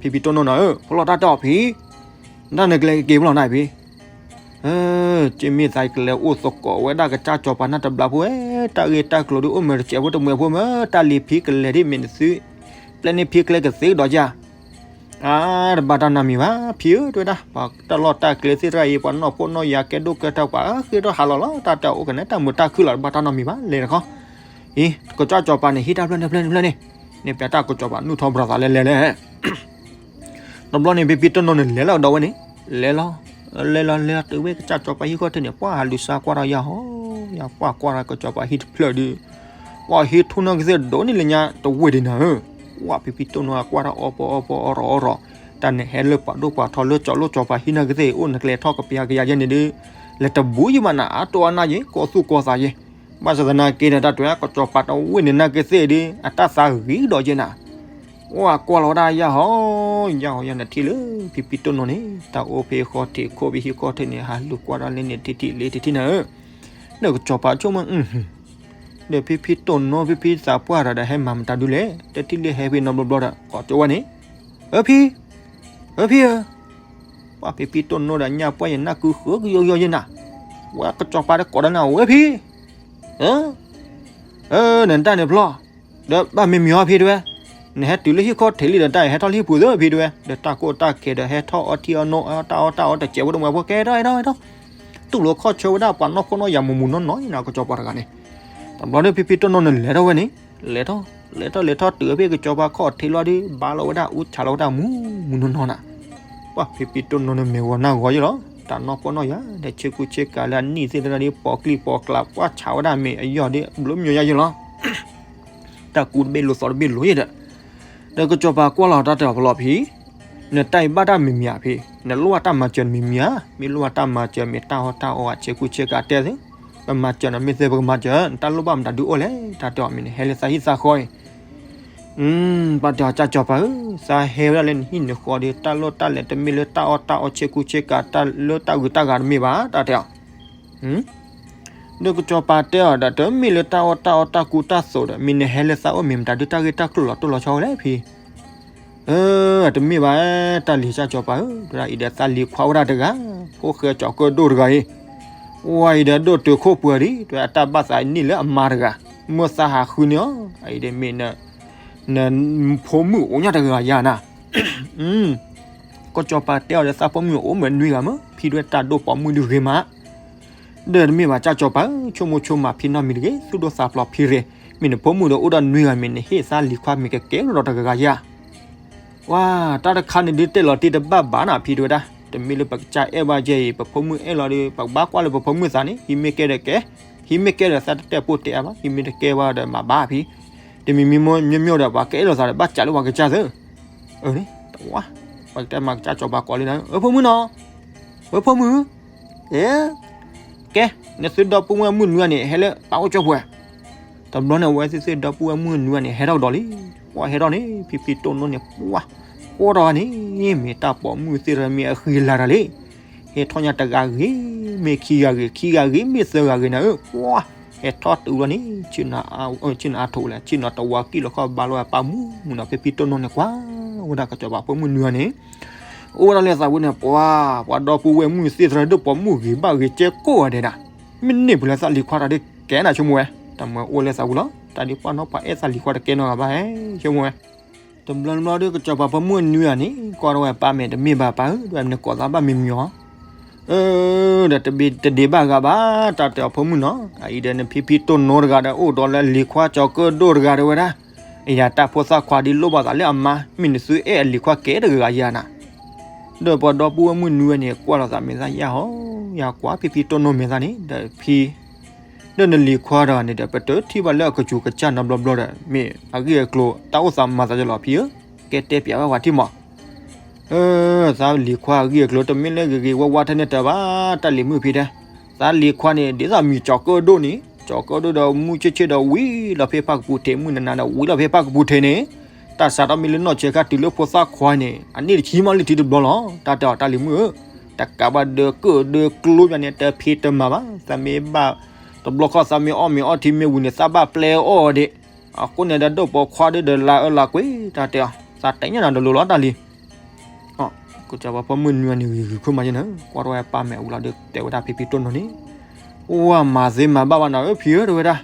ဖံဖံတိၢ်နိနီၤဧၢ ဖျီတၢ်တဲအီၤဖံ နတၢ်နကလဲၤက့ၤဖျီနၤဖံ ကမ့ၢ်သးကလဲၤအိၣ်သကိးဝဲဒၣ်ကစၢ်ကစီၤပၤနၢ်တဘျီဖိဝဲ တၢ်ဂ့ၢ်တၢ်ကျိၤဒုးအိၣ်မ့ၢ်တစဲးဖိတမှဲးဖိမ့ၢ် တၢ်လံၤဖံကလဲၤဒ်မ့ၢ်နသု ပျဲန့ၢ်ဖံကျဲကသ့ကဒီးယၤ အါ တဘၣ်တၢ်နီတမံၤဘၣ် ဖံဧၢ တဲဝဲဒၣ် ပှၤတၢ်လီၢ်တၢ်ကျဲသ့ၣ်တဖၣ်အံၤ ပှၤနီၢ်ဖိနီၢ်ယၤကဲဒိၣ်ကဲထီပှၤဃ့ထီၣ်ဟးလီၤလီၤ တၢ်တဲအိၣ်ကနဲ တၢ်မုာ်တၢ်ခုၣ်လီၤ တဘၣ်တၢ်နီတမံၤဘၣ် လဲၤတခီ အံၤ ကစၢ်ကစီၤပၤန့ၣ် ဟံးတၢ်ဖျၢၣ်န့ၣ်ဖျၢၣ်န့ၣ်ဖျၢၣ်န့ၣ် န့ၣ်ပျဲတၢ်ကစီၤပၤနုၢ်ထီပရၤသးလဲၤလဲၤလဲၤ တဘျီန့ၣ် ဖံဖံတိၢ်နိန့ၣ် လဲၤလီၤကဒီးဝဲန့ၣ် လဲၤလီၤ လဲၤလီၤလဲၤလီၤတုၤဝဲကစၢ်ကစီၤပၤဟံၣ်ခီၣ်ထံးန့ၣ် ပှၤဟးလူၤစါကွၢ်ထီၣ်ယၤဟီ ယၤကွၢ်ကွၢ်ထီၣ်ကစီၤပၤဟံၣ်တဖျၢၣ်ဒီး ပှၤဟံးထူၣ်နီၢ်ကသ့ၣ်ဒိၣ်န့ၢ်လၢညါတဝ့ၢ်ဒံးနၤဧၢ ပှၤဖံဖံတိၢ်နိအကွၢ်ထီၣ်အီပီအီပီအီရီၤအီရီၤ တၢ်န့ၣ်ဟဲလၢပှၤဒိၣ်ပှၤထီလၢကၠီၤလိၣ်ကၠီၤပၤဟံၣ်နီၢ်ကသ့ၣ် အိၣ်နကျဲထီၣ်ကပျါကယၤယဲၢ်န့ၣ်ဒီး လဲၤတဘူးယံၤမးနၤ အါတိၢ်အါနၢ်ယံၤ ကီၢ်သူၣ်ကီၢ်သးယံၤ ဘၣ်ဆၣ်သနာ်က့န့ၣ် တၢ်တဲကစီၤပၤတဝ့ၢ်န့ၣ် နီၢ်ကသ့ၣ်ဒီး အတၢ်သးဂ့ၤဒီးယဲၢ်နၤ အိၣ်အကွၢ်လီၤဝဲဒၣ်ယၤဟီ ယၤဟီယၤနထံၣ်လၢ ဖံဖံတိၢ်နိန့ၣ် တၢ်အိၣ်ဖဲဃီထံးခိၣ်ဖံဟံၣ်ခီၣ်ထံးန့ၣ် ဟးလူၤကွၢ်ထီၣ်လၢန့ၣ်ထံထံၣ်လၢထံထံၣ်နၤဧၢ ဒီးကစီၤပၤဆိကမိၣ် ဒီးဖံဖံတိၢ်နိ ဖံဖံသးပှၢ်တဂၤဒီး ဟဲမၤမတၤဒုလဲၣ် တထံၣ်လၢဟဲဖဲနီတဘျီဘျီဒီး ကိးကၠိဝဲန့ၣ် အၢဖံ အၢဖံဧၢ ပှၤဖံဖံတိၢ်နိဒီးညၣ်ပှၢ်ယနၢ်ကုဃၢကယီကယီယဲၢ်နၤ ဝဲကစီၤပၤတကိးဒီးနၤ ဝဲဖံ အၢ နတၢ်န့ၣ်ဖျီ ဒီးဘၣ်မ့ၢ်မံၤဟီဖံတဲဝဲ နဟဲတုၤလၢဟံၣ်ခီၣ်ထံးလံဒီး တၢ်အံၤဟဲထီၣ်လၢဟံၣ်ပူၤသ့ဖံတဲဝဲ, ဒီးတၢ်ကိၢ်တၢ်ဂီၤဒီး ဟဲထီၣ်အီထံအီနိအီတၢ်အီၣ်တၢ်အီတစဲးဖိဒီး မ့ၢ်ဖိကဲထီၣ်ဟဲထီၣ်ဟဲထီၣ်, တူၢ်လိာ်ခီၣ်ဆၢဝဲဒၣ်ပှၤနီၢ်ခိနီၢ်ယၤမူးမူးနီၢ်နီၢ်နီၤ ကစီၤပၤတဂၤန့ၣ်. တဘျီဒီး ဖံဖံတိၢ်နိန့ၣ် လဲၤထီၣ်ဝဲန့ၣ်, လဲၤထီၣ် လဲၤထီၣ်လဲၤထီၣ်တုၤဖဲကစီၤပၤခီၣ်ထံးလီၤဒီး ဘါလီၤဝဲဒၣ်အူဆးလီၤဝဲဒၣ်မူးမူးနီၢ်နီၢ်နၤ. ပှၤဖံဖံတိၢ်နိန့ၣ် မ့ၢ်ဂီၤနၢ်ဂီၤယဲလီၤ. တၢ်နီၢ်ခိနီၢ်ယၤဒီး ဆ့ကူဆ့ကၤလၢအနံၣ်သ့ၣ်တဖၣ်ဒီး ပိာ်ကျံၣ်ပိာ်ကျါ ပှၤဆးဝဲဒၣ်မ့ၢ်အယီၢ်ဒီး ဘျိမၠိယါယဲလီၤ. တၢ်ကူတဘ့ၣ်လိာ်သီတဘ့ၣ်လိာ်ယဲဒီး, ဒီးကစီၤပၤကွၢ်လီၤတၢ်တဲအီၤ ဖီလီၤဖံ, နတၢ်အံၤဘၣ်တၢ်မံၤမံၤဧါဖံ, နလိၣ်ဘၣ်တၢ်မၤစၢၤမံၤမံၤဧါ, မ့ၢ်လိၣ်ဘၣ်တၢ်မၤစၢၤမ့ၢ်တၢ်အီၣ်တၢ်အီဧါ ဆ့ကူဆ့ကၤတဲသ့, ပမၤစၢၤနၤမ့ၢ်သ့ပကမၤစၢၤ, နတၢ်လိၣ်ဘၣ်မတၤဒုအိၣ်လဲၣ် တၢ်တဲအီၤ မ့ၢ်နဟဲလၢသးဟံၣ်သးဃီအံၤ ပှၤတဲအီၤ ကၢ်ကစီၤပၤဧၢ, သးဟဲဝဲဒၣ်လၢနဟံၣ်နဃီဒီး တၢ်လိၣ်တၢ်လဲၤတမ့ၢ်လၢတၢ်အီၣ်တၢ်အီ ဆ့ကူဆ့ကၤ တၢ်လၢတၢ်ဂုၤတၢ်ဂၤတမ့ၢ်ဘၣ် တၢ်တဲအီၤ. ဒီးကစီၤပၤတဲအီၤဒီး တမ့ၢ်လၢတၢ်အီၣ်တၢ်အီတၢ်ကူတၢ်သိးဒီး မ့ၢ်နဟဲလၢသးအိၣ်မ့ၢ်မတၤဒု တၢ်ဂ့ၢ်တၢ်ကျိၤလီၤတိၢ်လီၤဆီဝဲလဲၣ်ဖံ အၢ တမ့ၢ်ဘၣ် တၢ်လံၤ ကၢ်ကစီၤပၤဧၢ, တဲဝဲဒၣ်အံၤဒီးသးလံၤခွါဝဲဒၣ်တဂၤ, ဖိၣ်ဃဲကၠီၤကၢၣ်ဒိၣ်တဂၤအံၤ, ဝဲအံၤဒီးဒိၣ်တုာ်ခိၣ်ပှၢ်ဒံး, တဲဝဲအတၢ်ဘၣ်သးအံၤန့ၢ်လၢအမါတဂၤ, မ့ၢ်သးဟးဃုန့ၢ်အီၤ, အံၤဒီးမ့ၢ် နဖိမုၣ်အိၣ်ညါတဂၤယၤနၤ ကၠီၤပၤတဲအီၤဒီး သးဖိမုၣ်အိၣ်မ့ၢ်နွံဂၤမ့ၢ် ဖံဒွဲတၢ်ဒိၣ်ပိာ်မုၣ်ဒုဂ့ၤမး, ဒီးတမ့ၢ်ဘၣ် ကၢ်ကစီၤပၤဧၢ, ဆိကမိၣ်ဆိကမးဖံနီတမံၤတဂ့ၤ, သူၣ်ဒိၣ်သးဖျိးဖံရ့ၣ်, မ့ၢ်နဖိမုၣ်ဒီးအိၣ်ဒီးနွံဂၤမ့ၢ် နဟ့ၣ်သးလံၤခွါမ့ၢ်ကကဲထီၣ်တဂၤယၤ ဝါ, တၢ်တခါန့ၣ်ဒုးတဲလီၤတံၢ်တဘၣ်ဘၣ်နၤ ဖံတဲဝဲဒၣ်, တမ့ၢ်လၢပကစၢ်အဲၣ်ဘၣ်ကဲအံၤ ပဖိမုၣ်အဲၣ်လီၤဒီး ပကဘၣ်ကွၢ်လၢပဖိမုၣ်သးန့ၣ် ဟံးမ့ၢ်ကဲဒီးကဲ, ဟံးမ့ၢ်ကဲဒီးသးတတဲာ်ပိၢ်တဲာ်အါဘၣ်, ဟံးမ့ၢ်တကဲဘၣ်ဒီးမၤဘၣ်ဖံ, တမံၤမံၤမိၢ်မိၢ်မိၢ်ဒီး ပှၤကအဲၣ်လိာ်သးဒီး ဘၣ်စးလၢပှၤကစၢ်သၢ, အၢန့ၣ်, တဝါ, ပှၤကတဲမၤကစၢ်ကၠီၤပၤကိးလံနၤ, အၢဖိမုၣ်နီၤ, အၢဖိမုၣ် ကဲ, နသုဒီပုၢ်ဝဲၢ်မုၣ်နွံဂၤန့ၣ် ဟဲလၢပၢ်အိၣ်ကၠိပှဲၤ, တဘျီန့ၣ် အဝဲသ့ၣ်သ့ၣ်ဒီပုၢ်ဝဲၢ်မုၣ်နွံဂၤန့ၣ် ဟဲထီၣ်ကဒီးလံ, ပှၤဟဲထီၣ်န့ၣ် ဖံဖံတိၢ်နိန့ၣ် ပှၤ, ဃိးထီၣ်ဂၤန့ၣ်, မ့ၢ်တၢ်ပိာ်မုၣ်သ့ၣ်တဖၣ်မ့ၢ်အဃံလၤတၢ်လံ, ဟဲထီၣ်ညါတဂၤဂ့ၤ, မ့ၢ်ခံဂၤဂ့ၤ, ခံဂၤဂ့ၤ, မ့ၢ်သၢဂၤဂ့ၤနၤဧၢ, ပှၤ, ဟဲထီၣ်တုၤလီၤန့ၣ်, ဆ့ၣ်နီၤအါထိးလဲၣ်, ဆ့ၣ်နီၤတဝါကံၣ်လီၤခီၣ်ဘါလီၤဝဲပၢ်မုၣ်နီၤ, ဖံဖံတိၢ်နိန့ၣ် ကွၢ်ဝဲဒၣ်ကၠီၤပၤဖိမုၣ်နွံဂၤန့ၣ် အိၣ်ဝဲဒၣ်လၢသးပူၤန့ၣ် ပှၤ, ပှၤဒီပုၢ်ဝဲၢ်မုၣ်သ့ၣ်သရၢဒိၣ်ပိာ်မုၣ်ဂ့ၤဘၣ်ဂ့ၤကဲကိးဂၤဒဲးဒၣ်, မ့ၢ်န့ၢ်ပှၤလၢသးလံၤခွါတၢ်ဒ်ကဲနၤဆိကမိၣ်ဝဲ, တၢ်မၤအိၣ်လၢသးပူၤလီၤ, တၢ်ဒ်ပှၤနီၢ်ပှၤအဲၣ်သးလံၤခွါတကဲနီတဂၤဘၣ်ဟဲ, ဆိကမိၣ်ဝဲ, တဘျီတဘျီဒီးကၠီၤပၤဖိမုၣ်နွံဂၤန့ၣ် ကွၢ်ထီၣ်ဝဲပၢ်မဲာ်တမ့ၢ်ဘၣ်ပၢ်ဧၢ, ဒ်နကိးသးဘၣ်မံၤမံၤအီၤ အၢ, ဒီးတဘ့ၣ်တဒ့ဘၣ်ဂၤဘၣ်, တၢ်တဲအီၤဖိမုၣ်နီၤ, အအံၤဒီးနဖံဖံတိၢ်နိတဂၤဒီး အိၣ်ဒီးလၢလံၤခွါကၠီၤကၢၣ်ဒိၣ်တဂၤတဲဝဲဒၣ်, အယၤတၢ်ဖိသၣ်ခွါဒ်လိၣ်ဘၣ်သးလၢအမါ, မ့ၢ်နသုအဲၣ်အလံၤခွါကဲတဂၤယၤနၤ, ဒီးပှၤဒီပုၢ်ဝဲၢ်မုၣ်နွံဂၤန့ၣ် ကွၢ်လိာ်သးမဲာ်သၣ်ယၢ်ဟီ, ယၤကွၢ်ဖံဖံတိၢ်နိမဲာ်သၣ်န့ၣ်, ဒီးဖံ ဒီးနလံၤခွါတဂၤန့ၣ်ဒီး ပတထံၣ်ဘၣ်လၢအကစူၤကစၢ်နီတဘျီဘျီဒီး မ့ၢ်အဂ့ၢ်အကျိၤတၢ်အိၣ်သးမၤသးယလီၤဖံဧၢ, ကဲတဲပျးဝဲပှၤထံၣ်မး အၢ, သးလံၤခွါအဂ့ၢ်အကျိၤ တမ့ၢ်လၢဂ့ၤဂ့ၤဝါဝါထဲန့ၣ်တၢ်ဘၣ်, တၢ်လံၤမုၣ်ဖံတဲ, သးလံၤခွါန့ၣ် ဒ်သိးမံၤကၠီၤကၢၣ်ဒိၣ်န့ၣ်, ကၠီၤကၢၣ်ဒိၣ်ဒီးမုၢ်ဆ့ၣ်ဆ့ၣ်ဒီးဝံၤလီၤဖဲဖၣ်ကပူၤထံး, မုၢ်နၤနၤဒီးဝံၤလီၤဖဲဖၣ်ကပူၤထံးန့ၣ်, တၢ်စးထီၣ်မ့ၢ်လၢနီၢ်ဆဲးခါတုၤလၢဖိသၣ်ခွါန့ၣ် အန့ၣ်တဆံမးလံထံတဘျီလီၤ, တၢ်တဲအီၤ တၢ်လံၤမုၣ်ဧၢ, တကးဘၣ်ဒၢးကၢၣ်ဒၢးကျိဘၣ်န့ၣ် တဖံးတမၤဘၣ်, သးမ့ၢ်ဘၣ်တဘျီဃီ သးမ့ၢ်အီၣ်မ့ၤအီထံမ့ၢ်ဝံၤန့ၣ် သးဘၣ်ပျဲအီၣ်ဒံး, အဃိန့ၣ်ဒီးဒိၣ်ပိာ်ခွါဒုးဒီး လၤအၢလၤကွံ တၢ်တဲအီၤ သးတဲညါနၤဒီးလိၤလီၤတၢ်လံၤ ကစၢ်ပှၤဖိမုၣ်နွံဂၤန့ၣ် ဂံၤဂုာ်ခိၣ်မးယဲန့ၣ်, ကွၢ်ထီၣ်ဝဲပၢ်မဲာ်အူလီၤဒီး တဲဝဲဒၣ်ဖံဖံတိၢ်နိန့ၣ်, အိၣ်ဝဲမၤသ့မၤဘၣ်ဘၣ်နၤဧၢဖံဧၢ တဲဝဲဒၣ်,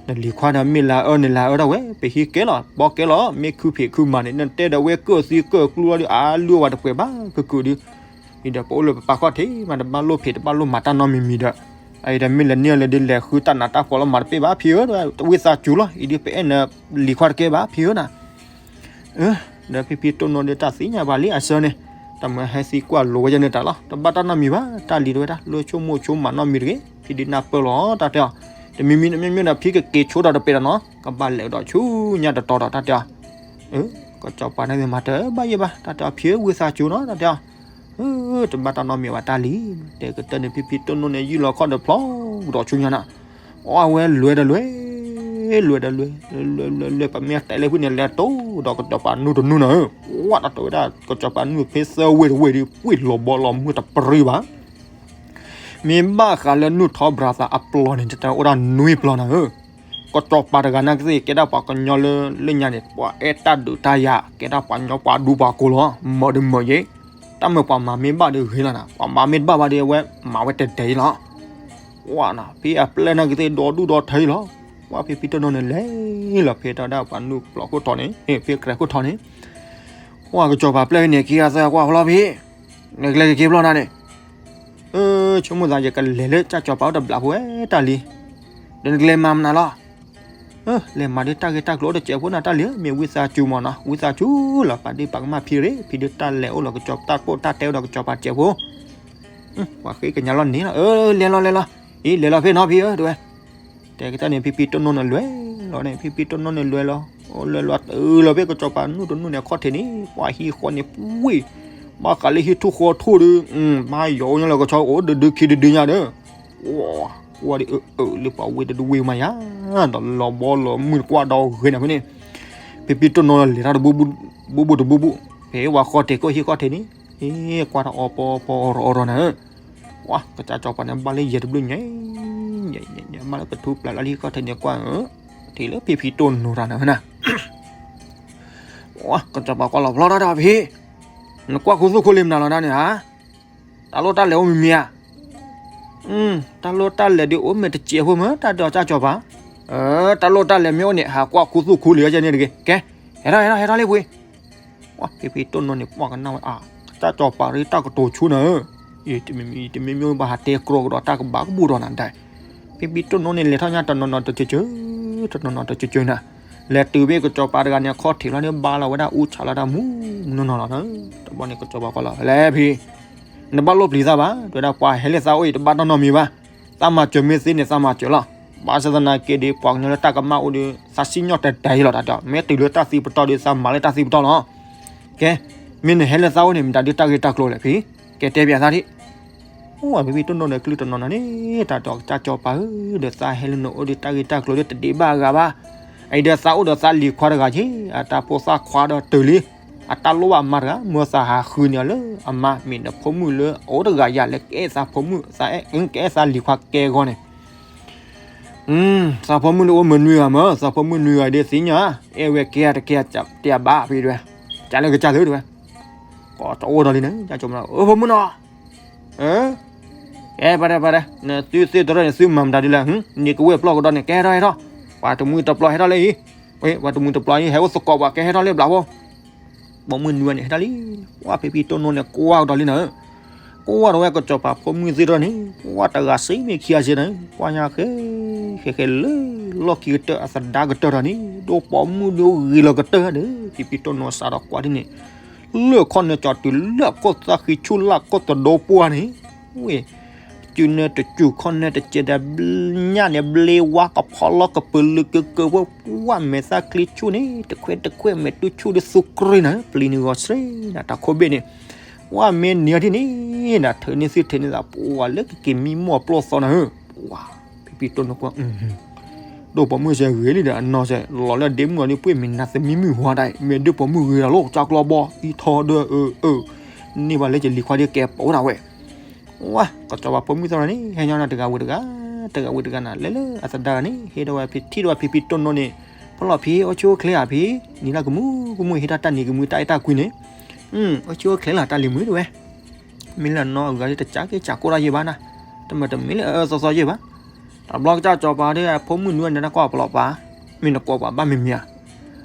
နလံၤခွါဒီးမ့ၢ်လၤအၢန့ၣ်လၤအၢထီၣ်ဝဲ, ပဟံးကဲလီၤ ဘီကဲလီၤ မ့ၢ်ခုဖံးခုမၤန့ၣ် နတဲဒီးဝဲကၢၣ်သံကၢၣ်ကျူလီၤဒီး အါလုၢ်အဝၤတပှဲၤဘၣ် ခုခုဒုး အံၤဒီးပအိၣ်လၢပပာ်ခီၣ်ထံးမး တဘၣ်လိၣ်ဖံးတဘၣ်လိၣ်မၤတၢ်နီတမံၤမံၤဒီး, အအံၤဒီးမ့ၢ်လဲၤန့ၢ်အီၤလၢဒ်လဲၤဃုတၢ်နးတၢ်ဖှီၣ်လီၤမၤတပ့ၢ်ဘၣ်ဖံဧၢ, ဝံသးစူၤလီၤ အံၤဒ်ပအဲၣ်နလံၤခွါတကဲဘၣ်ဖံဧၢနၤ, ဒီးဖံဖံတိၢ်နိဒီးတၢ်သ့ၣ်ညါဘၣ်လံအဆၢန့ၣ်, တၢ်မၢဟဲသံကွၢ်လိာ်ဝဲယဲန့ၣ်တၢ်လီၤ တဘၣ်တၢ်နီတမံၤဘၣ် တၢ်လံၤတဲဝဲဒၣ် လၢဆိကမိၣ်ဆိကမးနီတမံၤတဂ့ၤ ဖံဒုးနၢ်ပၢၢ်လီၤ တၢ်တဲအီၤ, တမံၤမံၤန့ၣ် မ့မ့ၢ်ဒီးဖံကက့ၤဆိဒီးတပဲာ်ဒီးနီၤ ကဘၣ်လဲၤဒီးဆူညါတတီၤဒီး တၢ်တဲအီၤ, ကစၢ်ပှၤန့ၣ်မၤတဘၣ်ယဲဘၣ် တၢ်တဲအီၤ ဖံဧၢ ဝံသးစူၤနီၤ တၢ်တဲအီၤ တဘၣ်တၢ်နီတမံၤဘၣ်တၢ်လံၤ, တဲကတၢၢ်န့ၣ် ဖံဖံတိၢ်နိန့ၣ် ယုၢ်လီၤခီၣ်ဒီးဖျီဒီးဆူညါနၤ, အီၣ်ဝဲလွဲဒီးလွဲ, လွဲဒီးလွဲ, လွဲလွဲလွဲ ပမ့ၢ်တဲလၢဖုန့ၣ် လဲၤတိၢ်ဒီးကစၢ်ပှၤနူတနူနၤဧၢ, ဝဲတၢ်တဲဝဲဒၣ် ကစၢ်ပှၤနူဖဲသၢဝ့ၢ်တဝ့ၢ်ဒီး ကွံာ်လီၤဘီလီၤမုၢ်တပရၢဘၣ် မ့ၢ်ဘၣ်ဃးလၢနူၢ်ထီဘြၤသးအပျီန့ၣ် တၢ်အိၣ်ဒၣ်နွံပျီနၤဧၢ, ကစၢ်ပှၤတဂၤနာ်က့သ့ၣ် ကဲဒၣ်ပှၤကညီလၢလၢညါန့ၣ် ပှၤအဲၣ်တၢ်ဒုးတၢ်ယၤ ကဲဒၣ်ပှၤကညီပှၤဒူပှၤကိၢ်လီၤ မၢဒီးမၢယဲ, တၢ်မၢပှၤမၤမ့ၢ်ဘၣ်ဒီးဂ့ၤလီၤနၤ ပှၤမၤမ့ၢ်တဘၣ်ဘၣ်ဒီး အဝဲမၤဝဲတဲတဲအံၤလီၤ, ဝဲနၤ ဖဲအပျဲၢ်နာ်က့သ့ၣ် ဒီဒူၣ်ဒီထၢအံၤလီၤ ပှၤဖံဖံတိၢ်နိန့ၣ်လဲၤလီၤဖဲတၢ်ဒၣ်ပှၤနုာ်ပျီခိၣ်ထီန့ၣ် ဖဲကြဲးခိၣ်ထီန့ၣ်, ပှၤကစီၤပၤပျဲၢ်န့ၣ် က့ၤဂၤသၢကွၢ်ဖျီဖံ, နကလဲၤက့ၤဖျီနၤန့ၣ်, ဆိကမိၣ်သးယကလဲၤလၢကၠၢ်ကၠီၤပၤအိၣ်တဘျီဖိဝဲတၢ်လံ, ဒီးနကလဲၤမၤမနုၤလီၤ လဲၤမၤဒ်တၢ်ဂ့ၢ်တၢ်ကျိၤအိၣ်တစဲးဖိန့ၣ်တၢ်လံဧၢ, မ့ၢ်ဝံသးစူၤမးနီၤ, ဝံသးစူၤလီၤ, ပာ်ဒ့ၣ်ပာ်ကမၣ်ဖံရ့ၣ်, ဖံဒုးတၢ်လဲၤအိၣ်လီၤကစီၤပၤတၢ်ကိၢ်တၢ်တဲအိၣ်ဒီးကစီၤပၤတစဲးဖိ, ပှၤဃ့ကညးလီၤန့ၣ်လီၤ, လဲၤလီၤလဲၤလီၤ, အံၤလဲၤလီၤဖဲနီၤဖံဧၢ တဲဝဲ, တဲကတၢၢ်န့ၣ် ဖံဖံတိၢ်နိန့ၣ်လဲၤလီၤန့ၣ်, ဖံဖံတိၢ်နိန့ၣ်လဲၤလီၤ, လဲၤလီၤတုၤလီၤဖဲကစီၤပၤနုာ်တနုာ်န့ၣ်အခီၣ်ထံးန့ၣ်, ပှၤဟံၣ်ဃီန့ၣ် ပှ့ၢ်, ဘၣ်ဃးလၢဟံၣ်ထူၣ်ဃီထူၣ်ဒီး, ဘၣ်ယီၤအိၣ်ညါလၢကဆီအိၣ်ဒုးဒုးခံဒုးဒုးညါဒီး ကွၢ်ဒ်အၢအၢလၢပှၤဝ့ၢ်တဒုဝ့ၢ်မးယါ, ဒီးလီၤဘီလီၤမုၢ်တကွၢ်ဒီးဂ့ၤန့ၣ်ဖဲန့ၣ်, ဖံဖံတိၢ်နိလီၤလဲၤထီၣ်တဘူၣ်ဘူၣ်တဘူၣ်ဘူၣ်, ဖဲဝဲဃီတဲာ်ကိၣ်ဟံၣ်ခီၣ်ထံးန့ၣ်, ကွၢ်ထီၣ်အီပီပီအီရီအီရီန့ၣ်, ကွၢ်ကစၢ်ကၠီၤပၤန့ၣ် ဘၣ်လၢယဲၢ်တဘျုးညါ, ညါညါမးလၢကထူပျးလၢဟံၣ်ခီၣ်ထံးန့ၣ်ကွၢ်, ထံၣ်လၢဖံဖံတိၢ်နိတၢ်န့ၣ်ဖဲန့ၣ် ကစီၤပၤကွၢ်လီၤဖျီထီၣ်ဒီးဖံ, နကွၢ်ခူသူၣ်ခူလံာ်မနုၤလီၤဒၣ်န့ၣ်ဧါ, တၢ်လိၣ်တၢ်လဲၤအိၣ်မ့ၢ်မ့ၢ်ဧါ, တၢ်လိၣ်တၢ်လဲၤဒုးအိၣ်မ့ၢ်တစဲးဖိမ့ၢ် တၢ်ဒိးကစၢ်ကၠီၤပၤ, တၢ်လိၣ်တၢ်လဲၤမ့ၢ်အိၣ်န့ၣ် ဟးကွၢ်ခူသူၣ်ခူလံာ်ဝဲကဲန့ၣ်တဂ့ၤ, ကဲ, ဟဲထီၣ်ဟဲထီၣ်ဟဲထီၣ်လံဖု, ဖံဖံတိၢ်နိန့ၣ် ပှၤကနၣ်ဝဲအါ, ကစၢ်ကၠီၤပၤရ့တၢ်ကတိၤဆူနၤဧၢ, တမ့မ့ၢ်ဘၣ်ဟးတဲကြီကဒီးတၢ်ကဘၣ်ကဘူၣ်ဒီးနၤဒၣ်, ဖံဖံတိၢ်နိန့ၣ်လဲၤထီၣ်ညါတနီၤနီၤတကၠၢကၠၢ, တနီၤနီၤတကၠၢကၠၢနၤ, လဲၤတုၤဖဲကစီၤပၤတဂၤန့ၣ်အခီၣ်ထံးလီၤန့ၣ် ဘါလီၤဝဲဒၣ်အူဆးလီၤတၢ်မူနီၢ်နီၢ်လီၤ, တဘျီန့ၣ်ကစီၤပၤကွၢ်လီၤ ဖဲလဲၣ်ဖံ, နဘၣ်လိၣ်ပျံၤသးဘၣ် တဲဝဲဒၣ်ပှၤဟဲလၢသးအိၣ်အံၤတဘၣ်နီတမံၤဘၣ်, သးမၤစၢၤမ့ၢ်သ့န့ၣ်သးမၤစၢၤလီၤ, ဘၣ်ဆၣ်သနာ်က့ဒီး ပှၤကညီလၢတၢ်ကမၣ်အိၣ်ဒီး သးစံၣ်ညီၣ်တဲာ်တဲာ်လီၤတၢ်ဒီး မ့ၢ်တုၤလၢတၢ်သံပတီၢ်ဒီး သးမၤလၢတၢ်သံပတီၢ်လီၤ, ကဲ, မ့ၢ်နဟဲလၢသးအိၣ်န့ၣ် မတၤဒုးတၢ်ဂ့ၢ်တၢ်ကျိၤလဲၣ်ဖံ, ကဲတဲပျးသးဒံး အိၣ်ဖံဖံတိၢ်နိန့ၣ် ကလုၢ်တနီၤနီၤန့ၣ် တၢ်ဒီးကစၢ်ကၠီၤပၤဧၢ, ဒီးသးဟဲလၢနအိၣ်ဒီးတၢ်ဂ့ၢ်တၢ်ကျိၤဒီးတဒ့ဘၣ်အဂၤဘၣ်, အံၤဒီးသးအိၣ်ဒီးသးလံၤခွါတဂၤက့, အတၢ်ဖိသၣ်ခွါဒီးတုၤလံ, အတၢ်လိၣ်ဘၣ်အမါတဂၤ မၢသးဟးဃုန့ၢ်အီၤလၢအအိၣ်တဂၤယၤလၢကအဲၣ်သးဖိမုၣ်, သးအဲၣ်, ကအဲၣ်သးလံၤခွါကဲအဂီၢ်န့ၣ် သးဖိမုၣ်န့ၣ်အိၣ်မနွံဂၤမး, သးဖိမုၣ်နွံဂၤဒီးသ့ၣ်ညါ, အဲၣ်ဝဲကဲတကဲတယၤဘၣ်ဖံတဲဝဲ, ကလၢကစၢ်သုတဲဝဲ, ကိးတအိၣ်ဒီးလံန့ၣ် ကၠီမး, အၢ ဖိမုၣ်နီၤ, အဲ ပှၤတဲ ပှၤတဲ, နသုသ့ၣ်တရၢၣ်န့ၣ် သုမၤမတၤဒ်လဲၣ်, န့ၢ်ကဝဲၢ်ပျီၢ်ကဒီးန့ၣ် ကဲဟဲထီၣ်ဟဲထီၣ်, ပှၤတမှံၤတပျီၢ်ဟဲထီၣ်လၢအံၤ, ပှၤတမှံၤတပျီၢ်အံၤ ဟဲအိၣ်သကိးပှၤကဲဟဲထီၣ်လၢဘျးဖိ ပိာ်မုၣ်နွံဂၤန့ၣ် ဟဲထီၣ်လံ, ဝဲဖံဖံတိၢ်နိန့ၣ် ကွၢ်ကဒီးလံနၤ, ကွၢ်ဒီးဝဲကစီၤပၤဖိမုၣ်သ့ၣ်တဖၣ်န့ၣ် ကွၢ်တဂၤစ့မ့ၢ်ခံဂၤစ့န့ၣ် ကွၢ်ညါဃဲ ဃဲဃဲလၢ လီၢ်ခံကတၢၢ်အသဒါကတၢၢ်တၢ်န့ၣ် ဒိၣ်ပိာ်မုၣ်ဒိၣ်ဂ့ၤလီၤကတၢၢ်ဒီး ဖံဖံတိၢ်နိစးဒီးကွၢ်ဒ်န့ၣ် လၢခီၣ်နၢကၠီတုၤလၢခိၣ်သၣ်ဃံဆူၣ်လၢခိၣ်သဒိပှၢ်န့ၣ်, ဝဲ စုနၢတစူၢ်ခီၣ်နၢတစဲးဒီး ညၣ်န့ၣ်ဘျ့ဝါကဖီလီၤကပၢၤလၢကကၢၤဝဲ ဝဲမဲာ်သၣ်ချံဆူၣ်န့ၣ် တခွဲတခွဲမဲာ်တူၢ်ဆူၣ်ဒ်သူကရ့နၤ ပျံၤန့ၢ်ဂီၤဆှံနၤ တၢ်ခိၣ်ဘ့ၣ်န့ၣ်, ဝဲမ့ၢ်နံၤအီၤထံၣ်န့ၣ် နၤထုးန့ၢ်သုထုးန့ၢ်သး ပှၤလၢကက့ၤမံမီၢ်ပျီၢ်သီနၤဧၢ, ပှၤ ဖံဖံတိၢ်နိကွၢ် ဒိၣ်ပိာ်မုၣ်စ့ဂ့ၤလံဒီး အနီၢ်စ့ၢ် လီၤလၢအဒ့မုၣ်အီၤဒ်ပှ့ၤမ့ၢ်နၤသမံမုၣ်ဟူတၢ်အံၤ မ့ၢ်ဒိၣ်ပိာ်မုၣ်ဂ့ၤတၢ်လီၤ ကၠီကျီဘီ အံၤထီၣ်ဒီး အၢ အၢ န့ၢ်ဘၣ်လၢကလံၤခွါဒ်ကဲပအိၣ်ဒၣ်ဝဲ ဝဲ ကစီၤပၤဖိမုၣ်သ့ၣ်တဖၣ်န့ၣ် ဟဲညီနုၢ်တဂၤဝံၤတဂၤ တဂၤဝံၤတဂၤနၤ လဲၤလၢအသဒါဂၤန့ၣ် ဟ့ၣ်ဒီးဝဲဖံထံၣ်ဒီးဝဲဖံဖံတိၢ်နိန့ၣ် ဖီလီၤဖံ အိၣ်ဆူၣ်အိၣ်ချ့ဧါဖံ နံၤလၢကမူကမူဟ့ၣ်တၢ်တၢ်နံၤကမူတၢ်အဲၣ်တၢ်ကွံန့ၣ် အိၣ်ဆူၣ်အိၣ်ချ့လၢတၢ်လံၤမုၣ်တဝဲ မ့ၢ်လၢနီၢ်အဂၤဒ်တကးက့ၤကးကိးတၢ်ယဲၢ်ဘၣ်နၤ တမၤတမ့ၢ်လၢအအၢသီသီယဲၢ်ဘၣ် တဘျီကစၢ်ကစီၤပၤဒီးအဖိမုၣ်နွံန့ၣ် တၢ်ကွၢ်ပလီၢ်ပာ် မ့ၢ်နကွၢ်ပှၤဘၣ်မံၤမံၤဧါ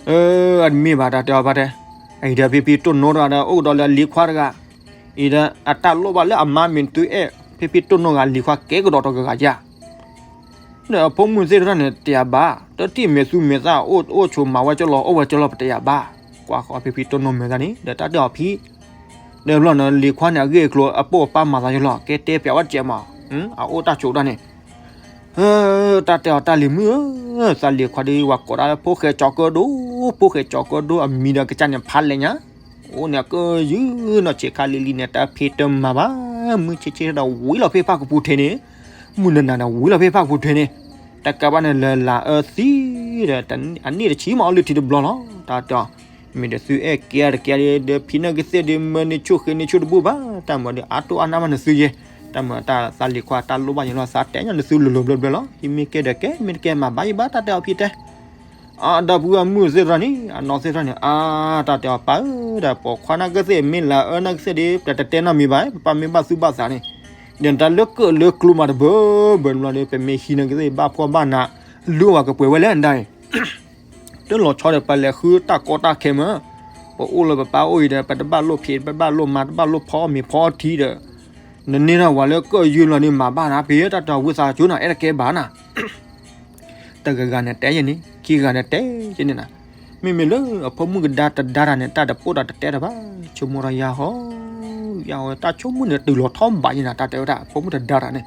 အၢ အတမ့ၢ်ဘၣ်တၢ်တဲအီၤဘၣ်တဲ အံၤဒီးဖံဖံတိၢ်နိတဂၤဒီး အိၣ်ကဒီးလၢအလံၤခွါတဂၤ အံၤဒီးအတၢ်လိၣ်ဘၣ်လၢအမါမ့ၢ်နသုအဲၣ် ဖံဖံတိၢ်နိဂၤလံၤခွါကဲကဒီးတဂၤယၤ ဒီးအဖိမုၣ်သ့ၣ်တဖၣ်န့ၣ် တယၤဘၣ် တထံၣ်မဲာ်သူမဲာ်သၣ် အိၣ်အိၣ်ဆိးမၤဝဲကၠီလီၤ အိၣ်ဝဲကၠီလီၤ ပတယၤဘၣ် ကွၢ်ဃီဖံဖံတိၢ်နိမဲာ်သၣ်န့ၣ် ဒီးတၢ်တဲအီၤဖံ ဒီးဘျီန့ၣ် လံၤခွါန့ၣ် အဂ့ၢ်အကျိၤ အပိၢ်အပၢ်မၤသးယလီၤ ကဲတဲပျးဝဲတကဲးမး အအိၣ်တၢ်ဆိးတၢ်န့ၣ် တၢ်တဲအီၤတၢ်လံၤမုၣ်ဧၢ သးလံၤခွါဒီး ဝၤကိးဒၣ်လၢဖိၣ်ဃဲကၠီကၢဒိၣ် ဖိၣ်ဃဲကၠီကၢဒိၣ် အမံၤဒီးကစၢ်န့ၣ်ဖးလဲၣ်ညါ အိၣ်န့ၣ်ကယုၢ်နီၢ်ဆံးခါလံၤလံၤန့ၣ် တၢ်ဖံးတမၤဘၣ် မုၢ်ဆ့ဆ့ဒီးဝံၤလီၤဖဲဖၣ်ကပူၤထံးန့ၣ် မုၢ်နၤနၤန့ၣ် ဝံၤလီၤဖဲဖၣ်ကပူၤထံးန့ၣ် တကးဘၣ်န့ၣ် လၢလၢအၢသံဒီး အန့ၣ်တဆံမး အီလုၢ်ထံတဘျီလီၤ တၢ်တဲအီၤ မ့ၢ်ဒီးသုအဲၣ်ကဲတကဲဒီး ဖံနၢ်ကသ့ၣ်ဒီး မၢန့ၢ်ဆူၣ်ဃ့န့ၢ်ဆူၣ်တဘူၣ်ဘၣ် တၢ်မၤဒီးအါတိၢ်အါနၢ်မးနသုယဲ တၢ်မၤတၢ်သးလံၤခွါတၢ်လိၣ်ဘၣ်ယလီၤ သးတဲညါနသုလိၤလိၤဘျၢဘျၢလီၤ ယမ့ၢ်ကဲဒီးကဲ မ့ၢ်တကဲမၤဘၣ်ယဘၣ် တၢ်တဲအီၤဖံတဲ အဒီပုၢ်ဝဲၢ်မုၣ်သ့ၣ်တဖၣ်န့ၣ် အနီၢ်သ့ၣ်တဖၣ်န့ၣ် အါ တၢ်တဲအီၤပၢ်ဧၢ ဒီးပိာ်ခွါနၢ်ကသ့ၣ် မ့ၢ်လၢအၢနၢ်ကသ့ၣ်ဒီး ပတတဲနီတမံၤဘၣ် ပပၢ်မ့ၢ်ဘၣ်သူၣ်ဘၣ်သးန့ၣ် ဒီးတၢ်လၢကၢၣ်လၢကျူမးတဘၢဘၢဘျီဒီး ပမ့ၢ်ဟံးနၢ်ကသ့ၣ် ဘၣ်ဖှီၣ်ဘၣ်နး လုၢ်အီၣ်ဝဲကပှဲၤဝဲလဲၣ်ဒၣ်အံၤ တလီၤဆီဒီး ပလဲၤဃုတၢ်ကီတၢ်ခဲမး, ပအိၣ်လၢပပၢ်အိၣ်အံၤဒီး ပတဘၣ်လိၣ်ဖံး ပဘၣ်လိၣ်မၤ တဘၣ်လိၣ်ဖီမ့ၤဖီထံဒီး, နန့ၢ်ထီၣ်ဝဲလၢကၢၣ်ယုၢ်လီၤန့ၣ် မၤဘၣ်နၤဖံး တၢ်တဲအီၤ ဝံသးစူၤနၤ အဲၣ်တကဲဘၣ်နၤ တဂၤဂၤန့ၣ်တဲယဲန့ၣ် ခံဂၤန့ၣ်တဲယဲန့ၣ်နၤ, မ့မ့ၢ်လၢအဖိမုၣ်ကဒါတဒါတၢ်န့ၣ် တၢ်တပိၢ်ဒီးတတဲတၢ်ဘၣ်, ဆိကမိၣ်ဒီးယၤဟီ, ယၤဝဲတၢ်ဆိကမိၣ်န့ၣ် တုၤလီၤထီၣ်ဘးယဲနၤ တၢ်တဲဝဲဒၣ် အဖိမုၣ်တဒါတၢ်န့ၣ်,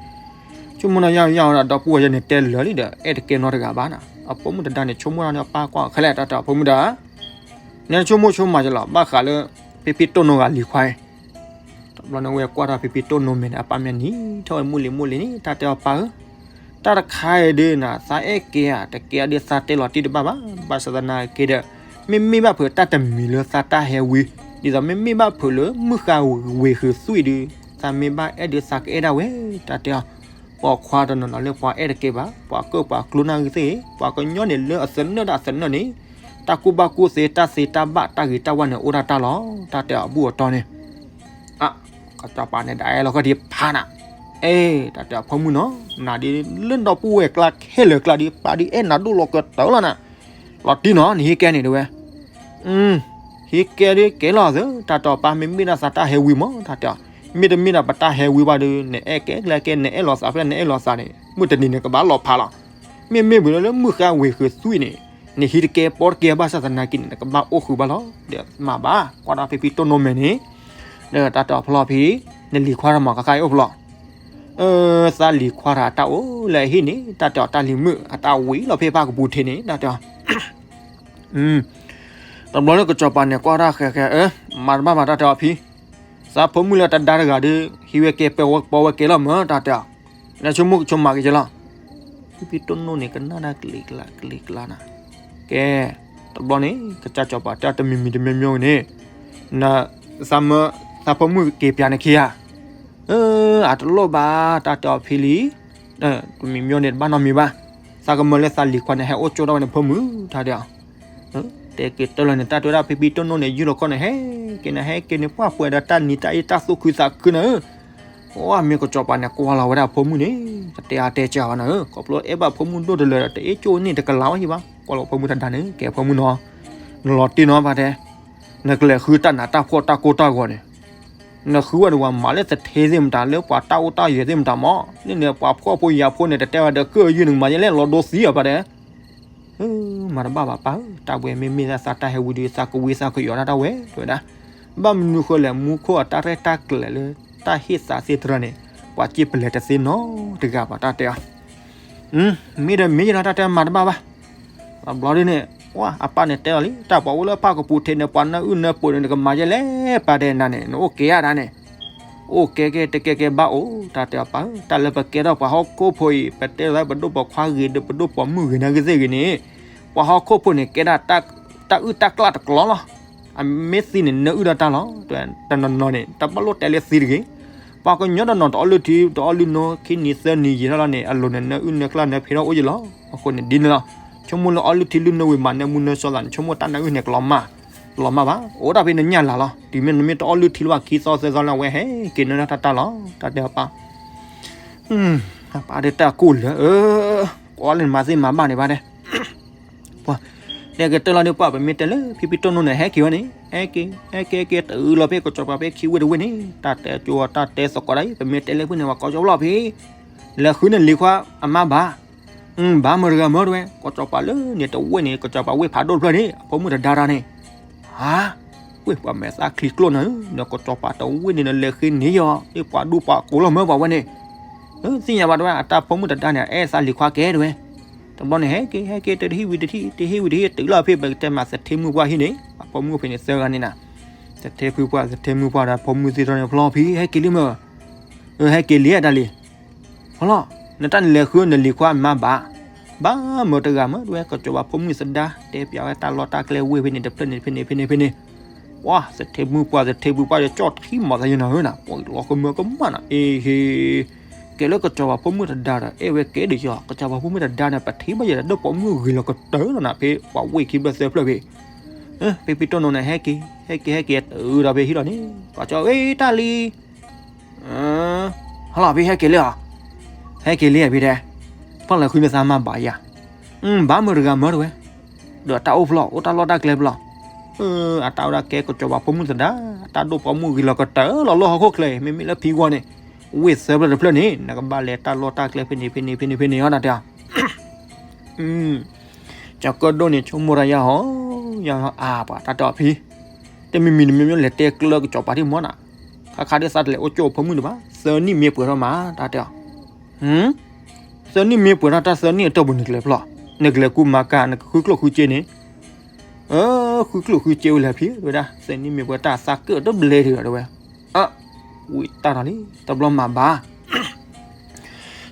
ဆိကမိၣ်ဒီးယၤ ယၤဝဲဒၣ် ဒီပုၢ်ဝဲၢ်ယဲန့ၣ်တဲလၢာ်လံဒီး အဲၣ်တကဲနီတဂၤဘၣ်နၤ, အဖိမုၣ်တဒါန့ၣ် ဆိကမိၣ်ဒီးန့ၣ် အပၢ်ကွၢ်ခဲလၢာ် တၢ်တဲအီၤ ဖိမုၣ်တဒါ နဆိကမိၣ်ဆိကမးယလီၤ ဘၣ်ဃးလၢ ဖံဖံတိၢ်နိဂၤလံၤခွါ တဘျီန့ၣ်ဝဲကွၢ်ထီၣ်ဖံဖံတိၢ်နိမဲာ်န့ၣ် အပၢ်မ့ၢ်နံၤထီၣ်ဝဲမုၢ်လံၤမုၢ်လံၤန့ၣ် တၢ်တဲအီၤပၢ်ဧၢ, တၢ်တခါအံၤဒုးနၤ သးအဲၣ်ကဲဧါ တကဲအီၤဒုး သးတဲလီၤတံၢ်တဘၣ်ဘၣ်, ဘၣ်ဆၣ်သနာ်က့ဒီး မ့မ့ၢ်ဘၣ်ဖုးတၢ်တမံၤလၢသးတၢ်ဟဲဝံၤ, ဒ်သိးမ့မ့ၢ်ဘၣ်ဖုးလၢမုၢ်ဃါဝ့ၤဃုာ်သွံၣ်ဒုး, သးမ့ၢ်ဘၣ်အဲၣ်ဒုးသးကအဲၣ်ဒၣ်ဝဲ, တၢ်တဲအီၤ ပိာ်ခွါတနီၤနီၤလၢပှၤအဲၣ်တကဲဘၣ်, ပှၤကၢၣ်ပှၤကျိနၢ်ဂ့ၤသ့ၣ်, ပှၤကညီန့ၣ်လၢအသနၢၣ်ဒၣ်သနၢၣ်န့ၣ်, တၢ်ကူၣ်ဘၣ်ကူၣ်သ့တၢ်သ့တၢ်ဘၣ်တၢ်ဂ့ၤတၢ်ဝါန့ၣ် အိၣ်ဒၣ်တၢ်လီၤ, တၢ်တဲအီၤအဘူၣ်အတီန့ၣ်, အ, ကစီၤပၤန့ၣ်ဒၣ်အဲၣ်လီၤကဒီးဖးနၤ, အဲ, တၢ်တဲအီၤဖိမုၣ်နီၤ, နၤဒုးလၢဒီပုၢ်ဝဲၢ်ကျါခဲလၢာ်ကျါဒုး ပၢ်ဒုးအဲၣ်နၤဒိၣ်လီၤကတၢၢ်လီၤနၤ, လီၤတံၢ်နီၤ နဟံးကဲန့ၣ်တဲဝဲ ဟံးကဲဒုးကဲလီၤသၢ, တၢ်တဲအီၤပၢ် မ့မ့ၢ်ဒၣ်သးတၢ်ဟဲဝံၤမး တၢ်တဲအီၤ, မ့တမ့ၢ်ဒၣ်ပတၢ်ဟဲဝံၤဘၣ်ဒီး နအဲၣ်ကဲကျဲကဲ နအဲၣ်လီၤသးဖဲနအဲၣ်လီၤသးန့ၣ် မုၢ်တနံၤန့ၣ်ကဘၣ်လီၤဖးလီၤ, မ့မ့ၢ်ပှၤလၢလၢမုၢ်ဃါဝ့ၤဃုာ်သွံၣ်န့ၣ်, နဟံးတကဲပိာ်တကဲဘၣ်ဆၣ်သနာ်က့န့ၣ် နကဘၣ်အိၣ်ဃုာ်ဘၣ်လီၤ, ဒီးမၤဘၣ် ကွၢ်တၢ်ဖံဖံတိၢ်နိမဲာ်န့ၣ်, ဒီးတၢ်တဲအီၤဖျီဖံ, နလံၤခွါတမၤကခါအံၤအိၣ်ဖျီ သးလံၤခွါတၢ်အတၢ်အိၣ်လၢအဟံၣ်န့ၣ် တၢ်တဲအီၤတၢ်လံၤမုၣ်အတၢ်ဝံၤလီၤဖဲဖးကပူၤထံးန့ၣ် တၢ်တဲအီၤ, တဘျီလၢကစီၤပၤန့ၣ် ကွၢ်တၢ်ဃဲၤဃဲၤ အၢ, မၤတဘၣ်ဘၣ် တၢ်တဲအီၤဖံ, သးဖိမုၣ်လၢတဒါတဂၤဒီး ဟံးဝဲကဲ ပဝဲကဲလီၤမး တၢ်တဲအီၤ, နဆိကမိၣ်ကဆိကမးက့ၤကလီၤ, ဖံဖံတိၢ်နိန့ၣ် ကနၣ်တၢ်ကလံၤကျါကလံၤကျါနၤ, ကဲ, တဘျီန့ၣ် ကစၢ်စီၤပၤတဲတမံၤမံၤတမံၤမံၤန့ၣ်, န, သးမ, သးဖိမုၣ်က့ၤပၠးနခံဧါ အၢ, အတလိၣ်ဘၣ် တၢ်တဲအီၤဖံလံ, တမံၤမံၤန့ၣ် တဘၣ်နီတမံၤဘၣ်, သးကမၢလၢသးလံၤခွါန့ၣ် ဟဲအိၣ်ကၠိဒၣ်ဝဲန့ၣ်ဖိမုၣ် တၢ်တဲအီၤ, တဲက့ၤတၢၢ်လီၤန့ၣ် တၢ်တဲဝဲဒၣ်ဖံဖံတိၢ်နိန့ၣ် ယုၢ်လီၤခီၣ်န့ၣ် ဟဲက့ၤနၤ ဟဲက့ၤန့ၣ် ပှၢ်ပှဲၤဒီးတၢ်နံၤတၢ်အ့ၣ်တၢ်သူၣ်ခုသးခုနၤဧၢ, အိ မ့ၢ်ကစီၤပၤန့ၣ် ကွၢ်လီၤဝဲဒၣ်ဖိမုၣ်န့ၣ် တတဲအါတဲစှၤဘၣ်နၤဧၢ, ခီဖျိအဲၣ်ဘၣ်ဖိမုၣ်ဒိၣ်တလၢာ်ဒီး တအ့ၣ်ကၠိန့ၣ်တကလးဝဲယံၤဘၣ်, ကွၢ်လီၤဖိမုၣ်တဒါန့ၣ် ကဲဖိမုၣ်နီၤ, နလီၤတံၢ်နီၤ ပှၤတဲ, နကလဲၤဃုတၢ်နးတၢ်ဖှီၣ်တၢ်ကိၢ်တၢ်ဂီၤန့ၣ် နဃုဝဲဒၣ်ဝဲမၤလၢသထ့သ့ၣ်မတၤ လၢပှၤတၢ်အိၣ်တၢ်ယၢၤသ့ၣ်မတၤမး, န့ၣ်န့ၣ် ပှၤဖှီၣ်ဖိယာ်ဖိန့ၣ် တတဲဝဲဒီးကၢၣ်ယုၢ်န့ၣ် မၤယဲလဲၣ် လီၤဒိသံအီၤပှၤတဲ, မၤတဘၣ်ဘၣ်ပၢ်ဧၢ, တၢ်ဝဲမ့မ့ၢ်ဒၣ်သးတၢ်ဟဲဝံၤဒီး သးကဝံၤ သးကယီၤတၢ်တၢ်ဝဲ တဲဝဲဒၣ်, ဘၣ်မနုၤဃိလဲၣ် မူခိၣ်အတၢ်ရဲၣ်တၢ်ကျဲၤလၢ တၢ်ဟ့ၣ်သးသ့ၣ်တဖၣ်န့ၣ် ပှၤစံၣ်ပလဲၤတသ့နီတဂၤဘၣ် တၢ်တဲအီၤ မ့ၢ်ဒီးမ့ၢ်ယဲလီၤ တၢ်တဲမၤတဘၣ်ဘၣ်, တဘျီဒ်န့ၣ်, အပၢ်န့ၣ်တဲအီၤလံ တၢ်ပှၤအိၣ်လၢဖၣ်ကပူၤထံးန့ၣ် ပှၤနၢအုၣ်နၢပှဲၤန့ၣ် နကမၤယဲလဲၣ် ပှၤတဲနၤန့ၣ် နအိၣ်ကဲဧါဒၣ်န့ၣ်, အိၣ်ကဲကဲတကဲကဲဘၣ်အိၣ် တၢ်တဲအီၤပၢ်ဧၢ, တၢ်လၢပကဲထီၣ်ပှၤဟီၣ်ခိၣ်ဖိအံၤ ပတဲလၢပဒိၣ်ပိာ်ခွါဂ့ၤဒီး ပဒိၣ်ပိာ်မုၣ်ဂ့ၤနာ်က့သ့ၣ်ဂ့ၤန့ၣ်, ပှၤဟီၣ်ခိၣ်ဖိန့ၣ် ကဲဒၣ် တၢ်အုၣ်တၢ်ကျၢၣ်တကျီလီၤ အမ့ၢ်သံန့ၣ် နၢအုၣ်ဒီးတၢ်လီၤ, တနီၤနီၤန့ၣ် တဘၣ်လိၣ်တဲလၢသံတဂ့ၤ, ပှၤကညီတနီၤ တအီလုၢ်ထံ တအီလုၢ်နိ ခံနံၤသၢနံၤယံာ်ထီၣ်လီၤန့ၣ် အလိၤန့ၣ် နၢအုၣ်နၢကျၢ်နၢဖံးထီၣ်အိၣ်ယံၤလီၤ, အဃိန့ၣ်ဒ်န့ၣ်လီၤ, ဆိကမိၣ်လၢအီလုၢ်ထံလုၢ်နိဝံၤမး နၢမူနၢစီသးန့ၣ် ဆိကမိၣ်တၢ်နၢအုၣ်န့ၣ် ကလီၤမၢ်, လီၤမၢ်ဘၣ်, အိၣ်ဒၣ်ဖဲနညၣ်လၤလီၤ, တုၤမ့ၢ်နမ့ၢ်တအီလုၢ်ထံလၢၤဘၣ် ခံသီသၢသီလၢ်ဝဲ ဟဲက့ၤနၢတၢ်တၢ်လီၤ, တၢ်တဲအီၤပၢ် ပၢ်ဒ်တၢ်ကိၢ်လၢာ်, ကွၢ်လၢနမၤသ့မၤဘၣ်န့ၣ်ဘၣ်ဒဲး, ပှၤ, တဲက့ၤတၢၢ်လီၤဒ်ပှၢ် ပမ့ၢ်တဲလၢ ဖံဖံတိၢ်နိန့ၣ် ဟဲက့ၤဝဲန့ၣ်, ဟဲက့ၤ ဟဲက့ၤက့ၤ တုၤလီၤဖဲကစီၤပၤဖဲခံဝ့ၢ်တဝ့ၢ်န့ၣ် တၢ်တဲကၠိတၢ်တဲသကိးဒၣ်အံၤ ပမ့ၢ်တဲလၢဖုၣ်န့ၣ် ပှၤကိးကၠီဖျီၣ်ဖံ လဲၤဃုန့ၣ်လံၤခွါအမါဘၣ်, ဘၣ်မတၤတဂၤမၢတဝဲ ကစီၤပၤလၢန့ၣ်တဝ့ၢ်န့ၣ် ကစီၤပၤဝ့ၢ်ဖးဒိၣ်တဖျၢၣ်န့ၣ် အဖိမုၣ်တဒါတၢ်န့ၣ်, ဟါ, ဝ့ၢ်ပှၤမဲာ်သၣ်ချံကျိၣ်နၤဧၢ, ဒီးကစီၤပၤတဝ့ၢ်န့ၣ် နလဲၤဃ့န့ၢ်ယီၤ ဒ်ပှၤဒူပှၤကိးလီၤမၢပှၤဝဲန့ၣ်, သ့ၣ်ညါဘၣ်တဝဲ အတၢ်ဖိမုၣ်တဒါန့ၣ် အဲၣ်သးလံၤခွါကဲတဝဲ, တဘျီန့ၣ် ဟဲက့ၤ ဟဲက့ၤ တဟံၣ်ဝံၤတဟံၣ် တဟံၣ်ဝံၤတဟံၣ် တုၤလီၤဖဲပကတဲမးသထ့မုၢ်ပှၢ်ဟံၣ်န့ၣ် အဖိမုၣ်ဖဲန့ၣ်သၢဂၤန့ၣ်နၤ, သထ့ဖုပှၢ် သထ့မုၢ်ပှၢ်ဒီးဖိမုၣ်သ့ၣ်ထီၣ်န့ၣ် ဖျီၣ်ဖံ ဟဲက့ၤလံမၢ ဟဲက့ၤလံတၢ်လံၤ, ဖျီၣ်, နတၢ်န့ၣ်လဲၤဃုနလံၤခွါမါဘၣ်, ဘၣ်မတၤတဂၤမၢတဝဲ ကစီၤပၤဖိမုၣ်သဒါ တဲပျးဝဲတၢ်လီၢ်တၢ်ကျဲဝ့ၢ်ဖဲန့ၣ် တဖျၢၣ်န့ၣ် ဖဲန့ၣ် ဖဲန့ၣ် ဖဲန့ၣ်, ပှၤ သထ့မုၢ်ပှၢ် သထ့မုၢ်ပှၢ် ယကၠီၣ်ထံမၤသးယနၤဧၢနၤ ပှၤလီၤကမၢကမၣ်နၤ အ့ဟ့ ကဲလၢကစီၤပၤဖိမုၣ်တဒါဒီး အဲၣ်ဝဲကဲဒ်ယီၤ ကစီၤပၤဖိမုၣ်တဒါန့ၣ် ပထံၣ်ဘၣ်ယဲဒီး ဒိၣ်ပိာ်မုၣ်ဂ့ၤလီၤကတၢၢ်လီၤနၤ ဖဲပှၤဝ့ၢ်ခံဖျၢၣ်သၢဖျၢၣ်ဖဲ ဖဲဖံတိၢ်နိန့ၣ် ဟဲက့ၤ ဟဲက့ၤ ဟဲက့ၤ တုၤဒီးဖဲဟံၣ်လီၤန့ၣ် ပှၤကၠီၣ်ဝဲတၢ်လံ ဟါလီၤဖဲဟဲက့ၤလံဧါ, ဟဲက့ၤလံဧါဖဲတဲ, ဖီၣ်လဲၤဃုန့ၢ်သးမါဘၣ်ယၤ, ဘၣ်မုာ်တဂၤမၢတဝဲ, ဒီးတၢ်အိၣ်ဖျီၣ် အိၣ်တၢ်လီၢ်တၢ်ကျဲဖျီၣ်, အတၢ်အိၣ်ဒၣ်ကဲကစီၤပၤဖိမုၣ်သဒါ, တၢ်ဒိၣ်ပိာ်မုၣ်ဂ့ၤလီၤကတၢၢ်လီၤလၢဟီၣ်ခိၣ်ချၢအံၤ မ့မ့ၢ်လၢဖံဂီၢ်န့ၣ်, ဝ့ၢ်သၢဖျၢၣ်တဖျၢၣ်န့ၣ် နကဘၣ်လဲၤတၢ်လီၢ်တၢ်ကျဲဖဲန့ၣ်ဖဲန့ၣ်ဖဲန့ၣ်ဖဲန့ၣ်အီၤ တၢ်တဲအီၤ ကၠီၤကၢၣ်ဒိၣ်န့ၣ် ဆိကမိၣ်တၢ်ယၤဟီ, ယၤဟီအါပှၤ တၢ်တဲအီၤဖံ, တမံၤမံၤတမံၤမံၤလဲၤတဲကျၢကစီၤပၤထံၣ်မီၢ်နၤ, ခါခါဒ်သးတလဲၤအိၣ်ကၠိဖိမုၣ်တဘၣ်, သၢနံၣ်မ့ၢ်ပှဲၤထီၣ်မး တၢ်တဲအီၤ, သၢနံၣ်မ့ၢ်ပှဲၤထီၣ် တၢ်သၢနံၣ်အတီၢ်ပူၤနကလဲၤဖျီၣ်, နကလဲၤကူမၤကၤ နကဃုကျိၣ်ဃုစ့န့ၣ် ဃုကျိၣ်ဃုစ့ဝဲလဲၣ်ဖံ တဝဲဒၣ် သၢနံၣ်မ့ၢ်ပှဲၤတၢ်သးကၢၣ်တဘျဲဒံးဒီးတဝဲ, ဝံၤတၢ်ထီၣ်လံ တဘျီမၤဘၣ်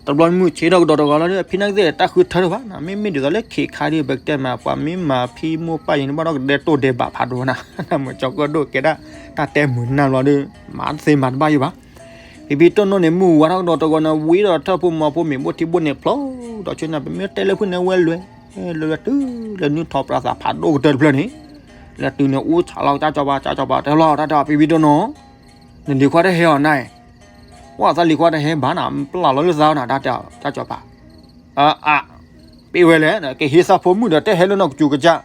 တဘျီမုၢ်ဆ့ၣ်ထီၣ်ကဒီးတဂီၤလီၤဒီး ဖံနာ်ကသ့ၣ်တၢ်ဃုထၢထီၣ်ဘၣ်နၤ, မ့မ့ၢ်ဒ်သိးလၢခ့ခါဒ်ပကတဲမး ပှၤမ့ၢ်မၤဖံမိၢ်ပၢ်ယံၤန့ၣ် ဘၣ်ဒီးကဒဲတိၢ်ဒဲးဘးဖးဒိၣ်နၤ, မ့ၢ်ကၠီၤကၢၣ်ဒိၣ်ကဲဒၣ် တၢ်တဲမုာ်နၢ်ဘျီဒီး မၤတသ့မၤတဘၣ်ယိဘၣ်, ဖံဖံတိၢ်နိန့ၣ် မုၢ်ဝါထီၣ်ကဒီးတဂီၤန့ၣ် ဝံၤဒီးထၢၣ်ဖိမီၤဖိမ့ၢ်ဘိၣ်ထံဘိၣ်န့ၣ်ဖျိဒီးဆူညါ ပမ့ၢ်တဲလၢဖုန့ၣ်ဝဲလွဲ, လွဲလွဲတုၤလၢနုၢ်ထီၣ်ပြၢသးဖးဒိၣ်ကတၢၢ်တဖျၢၣ်န့ၣ်, လၢတုၤန့ၣ်အူဆးလီၤ တၢ်ကၠီၤပၤ တၢ်ကၠီၤပၤတဲလီၤ တၢ်တဲအီၤ ဖံဖံတိၢ်နိ နလံၤခွါတဟဲအီၤနၤ, ဝဲသးလံၤခွါတဟဲဘၣ်နၤ ပျၢ်လီၤလၢသးနၤ တၢ်တဲအီၤ တၢ်ကၠီၤပၤ, အၢ အၢ ပ့ၢ်ဝဲလဲၣ် ကဟ့ၣ်သးဖိမုၣ်ဒီး တဟဲလၢနီၢ်ကစူၤကစၢ်,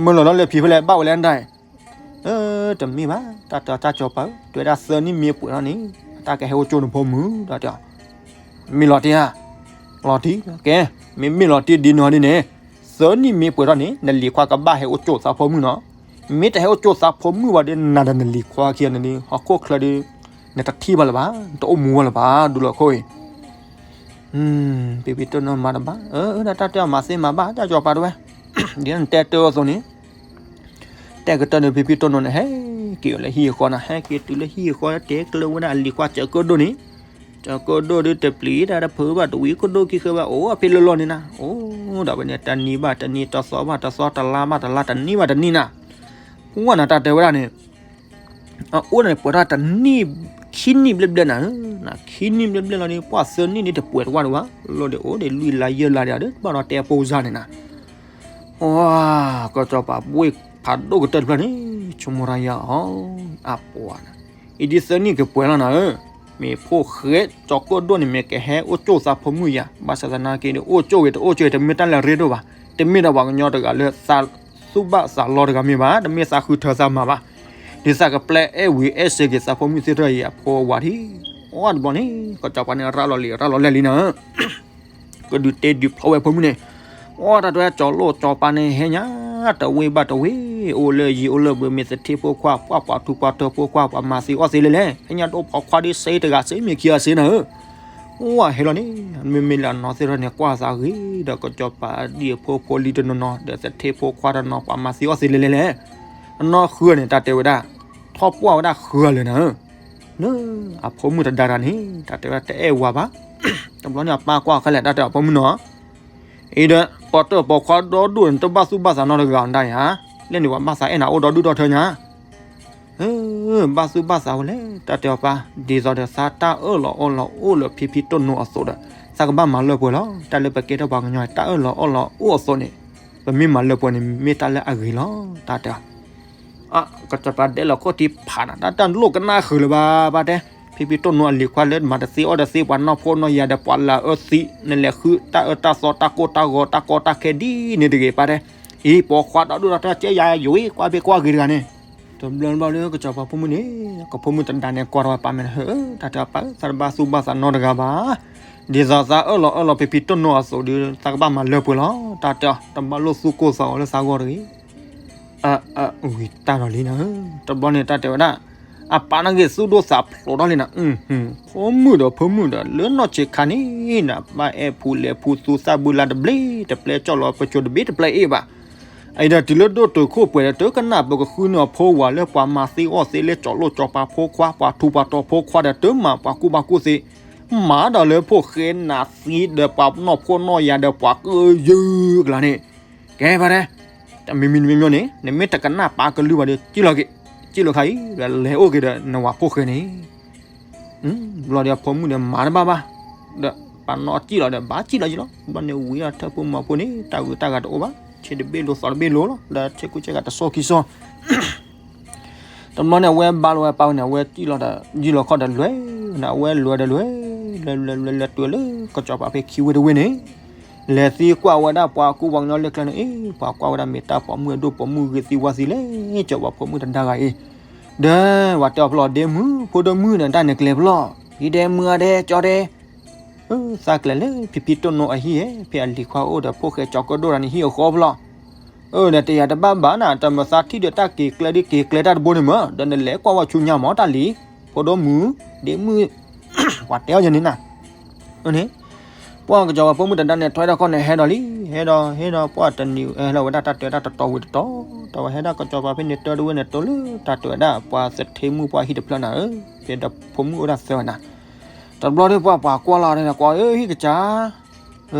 မၢလီၤလၢလဲၤဖံးဖဲလဲၣ် ဘၣ်ဝဲလဲၣ်နတၢ်, တမ့ၢ်ဘၣ် တၢ်တဲအီၤ တၢ်ကၠီၤပၤဧၢ တဲဝဲဒၣ်သၢနံၣ်မ့ၢ်ပှဲၤထီၣ်န့ၣ် တၢ်ကဟဲအိၣ်ကၠိနဖိမုၣ် တၢ်တဲအီၤ, မ့ၢ်လီၤတံၢ်ဧါ, လီၤတံၢ် ကဲ, မ့မ့ၢ်လီၤတံၢ်ဒ်န့ၣ်ဒ်န့ၣ်, သၢနံၣ်မ့ၢ်ပှဲၤထီၣ်န့ၣ် နလံၤခွါကဘၣ်ဟဲအိၣ်ကၠိသးဖိမုၣ်နီၤ, မ့ၢ်တဟဲအိၣ်ကၠိသးဖိမုၣ်ဘၣ်ဒီး နၤဒီးနလံၤခွါခံဂၤန့ၣ်ဒီး ဟီၣ်ခိၣ်ချၢဒီး နတထံၣ်ဘၣ်လၢၤဘၣ် နတအိၣ်မူဝဲလၢၤဘၣ် ဒူလီၤခိၣ်အံၤ ဖံဖံတိၢ်နိမၤတဘၣ်, အၢ တၢ်တဲအီၤမၤသ့မၤဘၣ် တၢ်ကၠီၤပၤတဝဲ, ဒ်နတဲတၢ်အသိးန့ၣ်, တဲကတၢၢ်န့ၣ် ဖံဖံတိၢ်နိန့ၣ် ဟဲက့ၤလၢဟံၣ်အဃီနၤ, ဟဲက့ၤတုၤလၢဟံၣ်အဃီ တဲကျၢၤဝဲဒၣ်အလံၤခွါကၠီၤကၢၣ်ဒိၣ်န့ၣ်, ကၠီၤကၢၣ်ဒိၣ်ဒ်တပျံၤတၢ်တဖုးဘၣ် တဝံၤခိၣ်ဒိၣ်ခံဃၢဘၣ် အိၣ်အဖဲလၢလီၢ်န့ၣ်နၤ, အိၣ်ဒီးဝဲန့ၣ် တနံၤဘၣ်တနံၤ တသီဘၣ်တသီ တလါဘၣ်တလါ တနံၣ်ဘၣ်တနံၣ်နၤ, ပှၢ်နၤတၢ်တဲဝဲဒၣ်န့ၣ် အအိၣ်န့ၣ်ပှဲၤထီၣ်တနံၣ် ခံနံၣ်ဘျဲၣ်ဘျဲၣ်နၤ, ခံနံၣ်ဘျဲၣ်ဘျဲၣ်လီၤန့ၣ် ပှၢ်သၢနံၣ်န့ၣ်တပှဲၤတဝၢ်ဒံးဘၣ်, လီၤဒီးအိၣ်ဒီးလွံၢ်လါယဲၢ်လါဒီး ဘၣ်ဒီးတဲအပိစၢ်န့ၣ်နၤ, ပှၢ် ကစီၤပၤဘှ့ၣ်ဖးဒိၣ်ကတၢၢ်တဖျၢၣ်န့ၣ် ဆိကမိၣ်တၢ်ယၤအီၤ, အပှၤနၤ, အံၤဒ်သၢနံၣ်ကပှဲၤလီၤနၤဧၢ, မ့ၢ်ဖိၣ်ဃဲကၠီၤကၢၣ်ဒိၣ်န့ၣ် မ့ၢ်ကဟဲအိၣ်ကၠိသးဖိမုၣ်ယၤ, ဘၣ်ဆၣ်သနာ်က့ဒီး အိၣ်ကၠိဝဲတအိၣ်ကၠိဝဲ တမ့ၢ်တၢ်လၢအရ့ဒိၣ်ဘၣ်, တမ့ၢ်ဒီးပှၤကညီတဂၤလၢသး သူၣ်ဘၣ်သးလီတဂၤမ့ၢ်ဘၣ်, တမ့ၢ်သးဃုထၢသးမၤဘၣ်, ဒ်သးကပျဲအဲၣ်ဝံၤအဲၣ်စ့ၢ်ကီးသးဖိမုၣ်သ့ၣ်တဖၣ်အံၤအဖိအဝၤထံၣ်, အီၣ်တဘျီန့ၣ် ကစီၤပၤန့ၣ် ရၤလီၤလံ ရၤလီၤလဲၢ်လံနၤ, ကဒုးတဲဒုးဖျီဝဲဖိမုၣ်န့ၣ်, အီၣ်တၢ်တဝဲကၠီၤလိၣ်ကၠီၤပၤန့ၣ် ဟဲညါ တဝ့ၢ်ဘၣ်တဝ့ၢ်, အိၣ်လၢယံၤအိၣ်လၢဘုး မ့ၢ်သထ့ဖိခွါ ပှၢ်ပှၤထူးပှၤတီၤဖိခွါ ပှၤမၤသံအီၣ်သံလဲၣ်လဲၣ်, ဟဲညါတအိၣ်ဖီခွါဒ်စ့တဂၤစ့ မ့ၢ်ခံဂၤစ့နၤဧၢ ဝဲဟဲလီၤန့ၣ် မ့မ့ၢ်လၢအနီၢ်သ့ၣ်တဖၣ်န့ၣ် ကွၢ်သးဂ့ၤဒီး ကစီၤပၤဒ်အဖိဖိလံၤတနီၤနီၤ ဒီးသထ့ဖိခွါတနီၤ ပှၤမၤသံအီၣ်သံလဲၣ်လဲၣ်လဲၣ်, အနီၢ်ဃုန့ၣ် တၢ်တဲဝဲဒၣ် ထီၣ်ပှၢ်ဝဲဒၣ်ဃုလၢာ်နၤဧၢ, လၢအဖိမုၣ်တဒါတၢ်န့ၣ် တၢ်တဲဝဲဒၣ်တအဲၣ်ဝၤဘၣ်, တဘျီန့ၣ်အပၢ်ကွၢ်ခဲလၢာ် တၢ်တဲအဖိမုၣ်နီၤ အံၤဒီး ပှၤတၢၣ်ပှၤခွါဒီဒူၣ်န့ၣ် တဘၣ်သူၣ်ဘၣ်သးနီတဂၤအီၤဒၣ်ယၤ, လၢန့ၣ်ပှၤဘၣ်သးအဲၣ်နၤအိၣ်ဒီဒူၣ်ဒီထၢညါ ဘၣ်သူၣ်ဘၣ်သးဝဲလဲၣ် တၢ်တဲအီၤပၢ်, ဒ်သိးဒီးသးတၢ်အၢၣ်လီၤအီလီၤအိၣ်လၢဖံဖံတိၢ်နိအသိးဒီး သးကဘၣ်မၤလၢပှဲၤလီၤ. တၢ်လၢပကဲထီၣ်ပှၤကညီ တၢ်အၢၣ်လီၤအီလီၤအိၣ်အသိးန့ၣ် ပမ့ၢ်မၤလၢပှဲၤန့ၣ် မ့ၢ်တၢ်လၢအဂ့ၤလီၤ တၢ်တဲအီၤ ကစီၤပၤဒဲးလီၤခိၣ်ထံးဖးနၤ တၢ်တၢ်လိၣ်ကနၣ်ဃုာ်လၢၤဘၣ် ပၢ်တဲ, ဖံဖံတိၢ်နိအလံၤခွါလၢမၤတသ့အီၣ်တသ့ ပှၤနီၢ်ဖိနီၢ်ယၤဒီးပှၤလၢအအၢသံ, နလဲၤဃုတၢ်အၢတၢ်သီတၢ်ကိၢ်တၢ်ဂီၤတၢ်ကီတၢ်ခဲဒ်န့ၣ်တဂ့ၤ ပၢ်တဲ, အံၤပိာ်ခွါဒီဒူၣ်ဒီထၢ ကဲယၤယွံ ကွၢ်ဖဲကွၢ်ဂ့ၤတဂၤန့ၣ်, တဘျီဘျီဒီး ကစီၤပၤဖိမုၣ်န့ၣ် ကဖိမုၣ်တဒါန့ၣ် ကွၢ်ထီၣ်ဝဲပၢ်မဲာ်နဟၢ တၢ်တဲအီၤပၢ် သးတဘၣ်သူၣ်ဘၣ်သးနီတဂၤဘၣ်, ဒ်သိးသးအၢၣ်လီၤအၢၣ်လီၤဖံဖံတိၢ်နိအသိးဒီး သးကဘၣ်မၤလၢပှဲၤလီၤ တၢ်တဲအီၤ တဘၣ်လိၣ်သူၣ်ကိၢ်သးဂီၤလၢသးဂီၢ်တဂ့ၤ အ အ ဝံၤတၢ်ဒီးလံနၤ, တဘျီန့ၣ်တၢ်တဲဝဲဒၣ်, အပၢ်နာ်က့ၤသူၣ်ဒိၣ်သးဖျိးထီၣ်လံနၤ, ဖိမုၣ်ဒီးဖိမုၣ်ဒီး လၢနီၢ်ဆံးခါန့ၣ်နၤ ဘၣ်အဲၣ်ဖူလဲၤဖူသူသၣ်ဘုလါတဘျ့တပျဲၢ် ကၠီၣ်လီၤပစိၤတဘ့ၣ်တပျဲၢ်အ့ၣ်ဘၣ်, အအံၤဒီးတုၤလၢဒိၣ်တုာ်ခိၣ်ပှဲၤဒီး တကနၣ်ပကဃုန့ၢ်အဖိဝၤလၢပှၤမၤသ့အီၣ်သ့လၢကၠီၤလိၣ်ကၠီၤပၤဖိခွါ ပှၤထူးပှၤတီၤဖိခွါဒီး တမၤပှၤကူၣ်ဘၣ်ကူၣ်သ့, မၤဒီးလၢဖိၣ်ဃဲနးသံဒီးပှၤနီၢ်ဖိနီၢ်ယၤဒီး ပှၤကယုၢ်ကလါန့ၣ် ကဲပၢ်တဲ, တမံၤမံၤတမံၤမံၤန့ၣ် နမ့ၢ်တကနၣ်ပာ်ကလုၢ်ဘၣ်ဒီး စံၣ်လီၤက့ၤ, စံၣ်လီၤခါအံၤ ဒီးလဲၤအိၣ်က့ၤဒီးနဝၤဖိၣ်ဃဲန့ၣ်, ဘျီဒီးအဖိမုၣ်ဒီးမၤတဘၣ်ဘၣ်, ဒီးပာ်နီၣ်စံၣ်လီၤဒီး ဘၣ်စံၣ်လီၤယံၤလီၤ, ဘျီန့ၣ်ဝံၤဒီးထၢၣ်ဖိမီၤဖိန့ၣ် တၢ်ဂုၤတၢ်ဂၤတအိၣ်ဘၣ်, ဆ့တဘ့ၣ်လိၤသီတဘ့ၣ်လိၤလီၤ, ဒီးဆ့ကူဆ့ကၤတစီခံစီ တဘျီန့ၣ် အဝဲဘါလီၤဝဲပၢ်ဝဲန့ၣ် အဝဲစံၣ်လီၤဒီး ယံာ်လီၤခီၣ်ဒီးလွဲၢ်န့ၣ် အဝဲလွဲၢ်ဒီးလွဲၢ်, လွဲၢ်လွဲၢ်လွဲၢ်လွဲၢ်တုၤလၢကစီၤပၤဖဲခံဝ့ၢ်တဝ့ၢ်န့ၣ်, လဲၤသံကွၢ်ဝဲဒၣ်ပှၤကူပှၤကညီလၢကျဲန့ၣ်, အ့ ပှၤကွၢ်ဝဲဒၣ်မ့ၢ်တၢ်ပိာ်မုၣ်အဒိၣ်ပိာ်မုၣ်ဂ့ၤသံဝါသံလဲၣ်, စီၤပၤဖိမုၣ်တဒါဂၤအံၤ, ဒီး ပှၤတဲအီၤဖျီၣ်ဒ့မုၣ် ဖိဒိၣ်မုၣ်န့ၣ် တၢ်န့ၣ်ကျဲၤဖျီၣ်, ယံၤဒဲးမုၢ်ဂၤဒဲး ကၠီဒဲး, သးကျဲၤလၢဖံဖံတိၢ်နိအဟံၣ်ဧၢ, ဖဲအလံၤခွါအိၣ်ဒီးဖိၣ်ဃဲကၠီၤကၢၣ်ဒိၣ်တဂၤန့ၣ်ဟံၣ်အဃီဖျီၣ်, အၢ ဒီးတယၤတဘၣ်ဘၣ်နၤ, တမၤသးထံၣ်ဒီးတၢ်က့ၤကျဲဒ်က့ၤကျဲတၢ်တဘိန့ၣ်မး, ဒီးနလဲၤကွၢ်ဝဲဆူညါမးတၢ်လံၤ, ဖိဒိၣ်မုၣ်, ဒ့မုၣ်, ပှၤတဲအီၤယၤန့ၣ်နၤ န့ၣ်, ပှၤကစီၤပၤဖိမုၣ်တဒါန့ၣ်ထွဲထီၣ်ခီန့ၣ် ဟဲဒီးလံ, ဟဲဒီး ဟဲဒီးပှၤတနံၤ ဟဲလီၤဝဲဒၣ်တၢ်တဲဝဲဒၣ်တတီၤဝံၤတတီၤ, တဝဲဟဲဒၣ်ကစီၤပၤဖဲန့ၣ်တၢ်တဝဲန့ၣ် တိၢ်လၢတၢ်တဲဝဲဒၣ်ပှၤသထ့မုၣ်ပှၤဟံၣ်တဖျၢၣ်နၤဧၢ, ဖဲဒီးဖိမုၣ်အိၣ်ဒၣ်သၢနၤ, တဘျီဒီးပှၤပှၤကွၢ်လီၤဒီး ကွၢ်အၢ ဟံၣ်ကစၢ်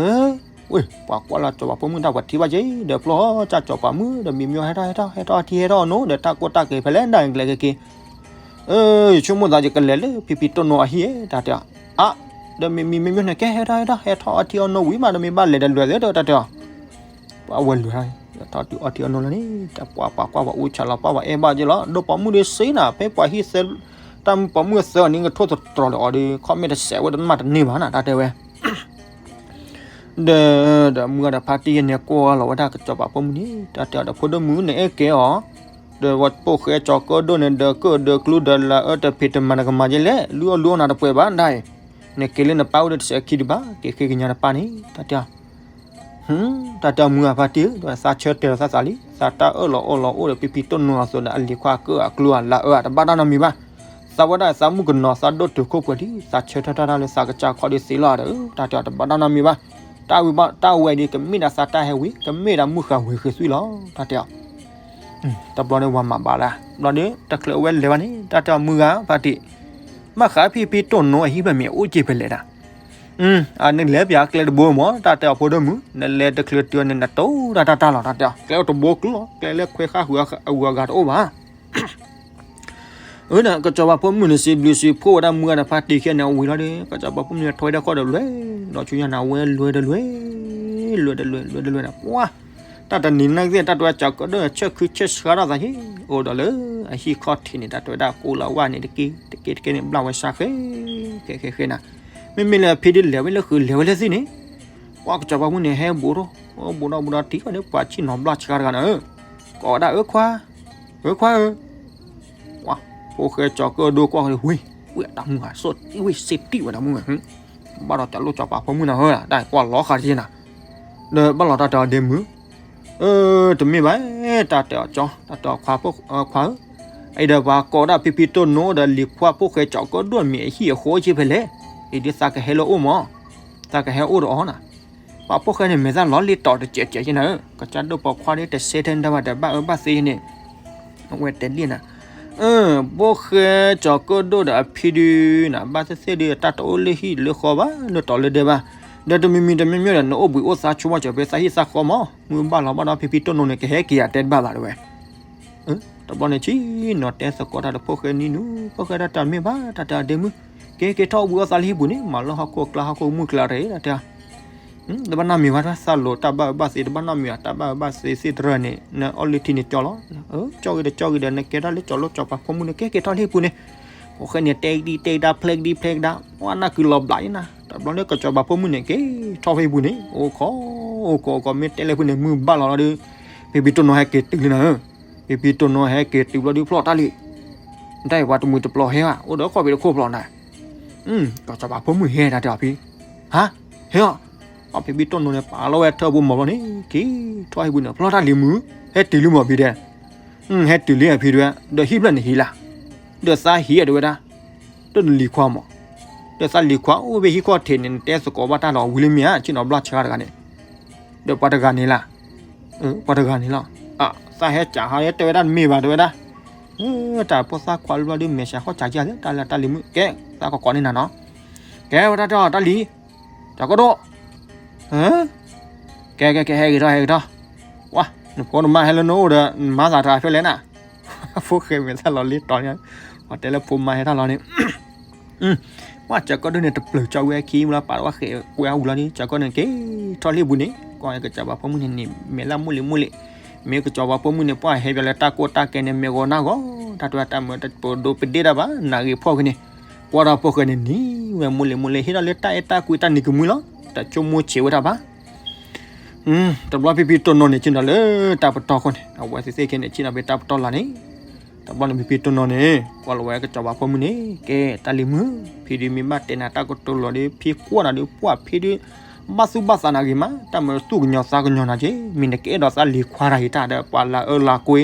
ဝ့ၢ် ပှၤကွၢ်လီၤစီၤပၤဖိမုၣ်တၢ်ပှၤထံၣ်ဘၣ်က့ၤ ဒီးဖျီၣ်ကၢ်စီၤပၤမုၣ်ဒီးမံမံဟဲထီၣ်ဟဲထီၣ် ဟဲထီၣ်အထံဟဲထီၣ်အနိ ဒီးတၢ်ကိၢ်တၢ်ဂီၤဖဲလဲၣ်ဒၣ်ကျဲက့ၤက့ၤ, ယဆိကမိၣ်သးယကလဲၤလၢဖံဖံတိၢ်နိအဟံၣ် တၢ်တဲအီၤ, အါ, ဒီးမံမံမံမံန့ၣ် ကဲဟဲထီၣ်ဟဲထီၣ် ဟဲထီၣ်အထံအနိဝံၤမး ဒီးမ့ၢ်ဘၣ်လဲၤဒီးလွဲၢ်သ့ဒီး တၢ်တဲအီၤ ပှၤဝဲလွဲၢ်ထီၣ် ထီၣ်တုၤအီထံအနိလၢန့ၣ် တၢ်ပှၤပှၤကွၢ်ပှၤအူဆၣ်လီၤ ပှၤပှၤအဲၣ်ဘၣ်က့ၤလီၤ ဒီးပိာ်မုၣ်ဒ်စ့နၤ ဖဲပှၤဟံၣ်သၢ တၢ်မုၣ်ပိာ်မုၣ်သၢနံၤကထိၣ်သတြီၤလၢအီၤဒီး ခီၣ်မ့ၢ်တစဲးဝဲတမ့ၢ်တန့ၢ်ဘၣ်နၤ တၢ်တဲဝဲ ဒီး ဒီးမုၢ်ဂၤဒီးဖါတံၢ်ယဲန့ၣ် ကွၢ်လီၤဝဲဒၣ်ကစီၤပၤဖိမုၣ်န့ၣ် တၢ်တဲအီၤဒီး ဖိဒိၣ်မုၣ်န့ၣ်အဲၣ်ကဲအီၤ, ဒီးဝဲပိာ်ဃဲကၠီၤကၢၣ်ဒိၣ်န့ၣ် ဒီးကၢၣ်ဒီးကျူဒီးလၤအၢတဖံးတမၤနကမၤယဲလဲၣ် လုၢ်အီၣ်လုၢ်အီနၤတပှဲၤဘၣ်ဒၣ်အံၤ, နက့ၤလၢနပၢ်အိၣ်ဒီးတစဲးခံဒံးဘၣ် က့ၤဃ့ကညးနပၢ်န့ၣ် တၢ်တဲအီၤ တၢ်တဲအီၤမုၢ်ဂၤဖါတံၢ်ဧၢ ဒီးသးဆၢတဲာ်လီၤသးသးလံ သးတၢ်အၢၣ်လီၤအီလီၤအိၣ်ဒီးဖံဖံတိၢ်နိအသိးဒီး အလံၤခွါအကၢၣ်အကျူအလၤအၢအတဘၣ်တၢ်နီတမံၤဘၣ်, သးဝဲဒၣ်သးမုၣ်ကနီၤ သးဒိၣ်တုာ်ခိၣ်ပှဲၤလံ သးဆၢထၢၣ်တၢ်တၢ်လၢသးကစၢ်ခီဒ်သ့လီၤဒီး တၢ်တဲအီၤတဘၣ်တၢ်နီတမံၤဘၣ်, တၢ်ဝံၤဘၣ်တၢ်ဝဲဒီး ကမ့ၢ်ဒၣ်သးတၢ်ဟဲဝံၤ ကမ့ၢ်ဒၣ်မုၢ်ဃၢ်ဝံၤဃ့သွံၣ်လီၤ တၢ်တဲအီၤ တဘျီန့ၣ်ဝၤမၤဘၣ်လၢ ဘျီဒီး တချုးအဝဲလဲၤဘၣ်န့ၣ် တၢ်တဲအီၤမုၢ်ဂၤဖါတံၢ်, ဘၣ်ဃးဖံဖံတိၢ်နိအဟံၣ်ဖဲမ့ၢ်အိၣ်က့ၤဖဲလဲၣ်ဒၣ်, အန့ၣ်လဲၤပၠးကျဲတဘိမး တၢ်တဲအီၤဖိဒိၣ်မုၣ် နလဲၤတချုးတုၤန့ၣ် နတိၢ်တၢ်တၢ်လီၤ တၢ်တဲအီၤ ကျဲအိၣ်တဘိကျိလီၤ ကျဲလၢခွဲးဃာ်ဃုာ်အဂၤတအိၣ်ဘၣ် အၢ ဒီးကစီၤပၤဖိမုၣ်န့ၣ် စံးဘျုးစံးဖှိၣ်ဝဲဒၣ်မုၢ်ဂၤဒီးဖါတံၢ်ခဲန့ၣ် အဝံၤလီၤဒီး ကစီၤပၤဖိမုၣ်န့ၣ် ထွဲဒၣ်ခီၣ်ဒီးလွဲၢ်, ဒီးဆူညါန့ၣ် အဝဲလွဲၢ်တလွဲၢ်, လွဲၢ်တလွဲၢ် လွဲၢ်တလွဲၢ်န့ၣ် ပှၤ, တၢ်တနံၤနာ်က့ တၢ်တဝဲကၠီၤကၢၣ်ဒိၣ်န့ၣ် ဆၢခုဆၢဆှါထီၣ်သးဟံၣ်, အိၣ်ဒီးလၢအဟံၣ်ခီၣ်ထံးန့ၣ် တၢ်တဝဲဒၣ်ကိးလီၤဝဲန့ၣ် တက့ၢ်တက့ၢ်တက့ၢ်န့ၣ် ဘျၣ်ဝဲစၢ်ဃဲ ဃဲဃဲဃဲနၤ, မ့မ့ၢ်လၢအဖံဒ်လဲၤဝဲလၢဃုာ်လဲၤဝဲလၢသ့ၣ်န့ၣ်, ပှၤကစီၤပၤဖိမုၣ်န့ၣ် ဟဲဘူးထီၣ်, ဘူးဒီးဘူးဒီးထံၣ်ဝဲဒီးပှၤဆ့ၣ်နီၤဘျၣ်ဆှါတဂၤန့ၣ်ဧၢ, ကိးဝဲဒၣ်အၢခွါ, အၢခွါဧၢ ပှၤ, ဖိၣ်ဃဲကၠီၤကၢၣ်ဒိၣ်ကွၢ်ဃီၤဝံၤ, ဝံၤအတၢ်မုၢ်ဂၤ စိၣ်တံၢ်ဝံၤစ့တံၢ်ဝဲတၢ်မုၢ်ဂၤ, ဘၣ်ဒီးတၢ်လိၣ်ကစီၤပၤဖိမုၣ်နၤဧၢ, တၢ်ကွၢ်လီၤဃာ်တက့ၢ်နၤ, ဒီးဘၣ်လီၤတၢ်တဲအီၤဒ့မုၢ်, အၢ တမ့ၢ်ဘၣ်, တၢ်တဲအီၤကၠီ, တၢ်တဲအီၤခွါဧၢ, အံၤဒီးပှၤကိးဒၣ်ဖံဖံတိၢ်နိဒီးလံၤခွါဖိၣ်ဃဲကၠီၤကၢၣ်ဒိၣ်မ့ၢ်အဟံၣ်အဃီက့ဖဲလဲၣ်, အံၤဒ်သးကဟဲလၢအအိၣ်မး, သးကဟဲအိၣ်ဒီးအီၤနၤ ပှၤဖိၣ်ဃဲန့ၣ် မဲာ်သၣ်လီၤလံတီၤတစဲးစဲးက့နၤဧၢ, ကစၢ်ဒိၣ်ပိာ်ခွါဒ်တဆဲထဲတၢ်ဘၣ်တဘၣ်အၢဘၣ်သီန့ၣ်, အဝဲတဲဒ်နၤ, ဖိၣ်ဃဲကၠီၤကၢၣ်ဒိၣ်ဒီးအဖံဒုးနၤ ဘၣ်သ့ၣ်သ့ၣ်ဒီး တၢ်တအိၣ်လၢဟံၣ်လၢဃီဘၣ် လၢတီၤလၢဒဲဘၣ်, ဒီးတမံၤမံၤတမံၤမံၤဒီး နအိၣ်ဘှံးအိၣ်သါဆိဘၣ်စၢၤဖဲသးဟံၣ်သးဃီမး, မုၢ်ဘၣ်လီၤဘၣ်ဒီးဖံဖံတိၢ်နိန့ၣ် ကဟဲက့ၤယၤတဲတဘၣ်ဘၣ်တဝဲ တဘျီန့ၣ်ဆံးနီၤတဲသကိးတၢ်ဒီးဖိၣ်ဃဲနံၤနူၤ, ဖိၣ်ဃဲတၢ်တမ့ၢ်ဘၣ် တၢ်တဲအီၤဒ့မုၢ်, က့ၤက့ၤထီၣ်အိၣ်ဘှံးအိၣ်သါလၢဟံၣ်ပူၤန့ၣ် မၤလၢဟီၣ်ခိၣ်အကျါဟီၣ်ခိၣ်မုၢ်ကျါတဂ့ၤ တၢ်တဲအီၤ, တဘၣ်နီတမံၤဘၣ် သးလိၤတၢ်ဘၣ်အၢဘၣ်သီ တဘၣ်နီတမံၤဘၣ် တၢ်ဘၣ်အၢဘၣ်သီသ့ၣ်တရၢန့ၣ် နအီၣ်လၢထံန့ၣ်ကၠီလီၤ, ကၠီဂ့ၤဒီးကၠီဂ့ၤဒီး နကဲထီၣ်လၢကၠီၤလိကၠီၤပၤဖိမုၣ်န့ၣ် က့ၤက့ၤထီၣ်လၢဟံၣ်ပူၤန့ၣ်, ဖိၣ်ဃဲန့ၣ်တဲကဒံတဲကဒါဖျဲကဒံဖျဲကဒါ ပှၤနၢ်ကုလီၤဘျးအံၤနၤ, တဘျီလၢကစီၤပၤဖိမုၣ်န့ၣ် က့ၤထီၣ်ဖဲဟံၣ်ပူၤန့ၣ် အိၣ်ခိး, အိၣ်ခိး အိၣ်ခိး မ့ၢ်တဲလၢဖုန့ၣ် မုၢ်ဘၣ်လီၤလီၤဒီး, ဖံဖံတိၢ်နိဟဲက့ၤတုၤလံနၤဧၢ, ဖံဖံတိၢ်နိဟဲက့ၤတုၤဘျီဒုးဖျီၣ်တၢ်လံ, တၢ်အံၤပှၤတမှံၤတပျီၤဟဲဘၣ် အိၣ်ဒီးခီၣ်ဖံးတခိၣ်ဖျီၣ်နၤ, ကစီၤပၤဖိမုၣ်ဟဲတၢ်တဲအီၤဖံ, ဟါ, ဟဲအီၤ, ဖံဖံတိၢ်နိန့ၣ် ပာ်လီၤဝဲထၢၣ်ဖိမၤဘျီန့ၣ် က့ၤထီၣ်ဟံၣ်ပူၤန့ၣ် ဖျီၣ်တၢ်လံမုၢ်, ဟဲတုၤလံမးဖံတဲ, ဟဲတုၤလံအဖံတဲ, ဒီးဟံၣ်ဖျၢၣ်န့ၣ်ဟံးလၢ်, ဒီးသးဟံးအတဝဲဒၣ်, ဒီးနလံၤခွါမး, ဒီးသးလံၤခွါအိၣ်ဖဲဟံၣ်ခီၣ်ထံးန့ၣ် နတဲသကိးဘၣ်တၢ်လီၤဝံၤလၢမ့ၢ်ဧါ ဆ့ၣ်နီၤဘျၣ်ဆှါတဂၤန့ၣ်, ဒီးပှၤတဂၤန့ၣ်လၢ်, ပှၤတဂၤန့ၣ်လီၤ, သးဟဲစးဟးဟဲတဲဝဲဒၣ်တမ့ၢ်ဘၣ်တဲဝဲဒၣ်, တၢ်ဖိသၣ်ခွါလၢဘျီဒုးမဲာ်ဆှးခီၣ်စးက့လၢတၢ်လၢတၢ်လံၤမုၢ် ကဲ, သးကကိးန့ၢ်နၤနီၤ, ကဲဝဲဒၣ်တဲအီၤတၢ်လံၤ, ကၠီၤကၢၣ်ဒိၣ် ကဲ ကဲ ကဲ ဟဲက့ၤထီၣ် ဟဲက့ၤထီၣ်, ဝါ, နဖိနမါဟဲလၢနအိၣ်ဒီး နမါသးတဂၤဖဲလဲၣ်နၤ, ဖိၣ်ဃဲမဲာ်သၣ်လီၤလံတီၤန့ၣ်, ပှၤတဲလၢဖိမါဟဲထီၣ်လီၤန့ၣ်, ဝါ ကၠီၤကၢၣ်ဒိၣ်န့ၣ် တပျၢၤကၠီဝဲခံမးလီၤ ပာ်ဝဲဃဲးကွဲအဝံၤလီၤန့ၣ် ကၠီၤကၢၣ်န့ၣ် က့ၤထီၣ်လံပူၤန့ၣ် ကွၢ်ကစၢ်ပှၤဖိမုၣ်န့ၣ်န့ၣ် မဲာ်လၢမုၢ်လံၤမုၢ်လံၤ, မ့ၢ်ကစၢ်ပှၤဖိမုၣ်န့ၣ် ပှၤဟဲပၠးလၢတၢ်ကိၢ်တၢ်ကဲန့ၣ် မဲာ်ဂီၤနၢ်ဂီၤ, တၢ်တဝဲတၢ်မၢတပဒိးပဒ့ၣ်တၢ်ဘၣ် နၢ်ဂ့ၤဖီၣ်ဂ့ၤန့ၣ်, ကွၢ်ဒီးဖိၣ်ဃဲန့ၣ် နံၤဝဲမုၢ်လံၤမုၢ်လံၤ ဟ့ၣ်ထီၣ်လၢတၢ်အဲၣ်တၢ်ကွံတၢ်နံၤကမှံလီၤ, တၢ်ဆိကမိၣ်ဆံးဝဲဒၣ်ဘၣ် တဘျီဖံဖံတိၢ်နီၢ်န့ၣ် ဆ့ၣ်နီၤလၢတၢ်ပတီၢ်ခိၣ်န့ၣ် အဝဲသ့ၣ်သ့ၣ်ခဲန့ၣ် ဆ့ၣ်နီၤဖဲတၢ်ပတီၢ်လၢ်န့ၣ်, တဘျီန့ၣ်ဖံဖံတိၢ်နီၢ်န့ၣ် ကွၢ်လီၤဝဲကစီၤပၤဖိမုၣ်န့ၣ် ကဲတၢ်လံၤမုၣ်, ဖံဒုးမ့ၢ်ဘၣ်တဲနၤတၢ်ကတိၤလီၤဒီး ဖံကွၢ်နၤဒီး ပှၢ်ဖံဒုး ဘၣ်သူၣ်ဘၣ်သးနၤဂ့ၤမး, တၢ်မၢသူၣ်ကညီၤသးကညီၤနၤက့, မ့ၢ်နကအဲၣ်ဒိးသးလံၤခွါတၢ်အံၤတၢ်ဒီး ပှၤလၢအၢလၢကွ့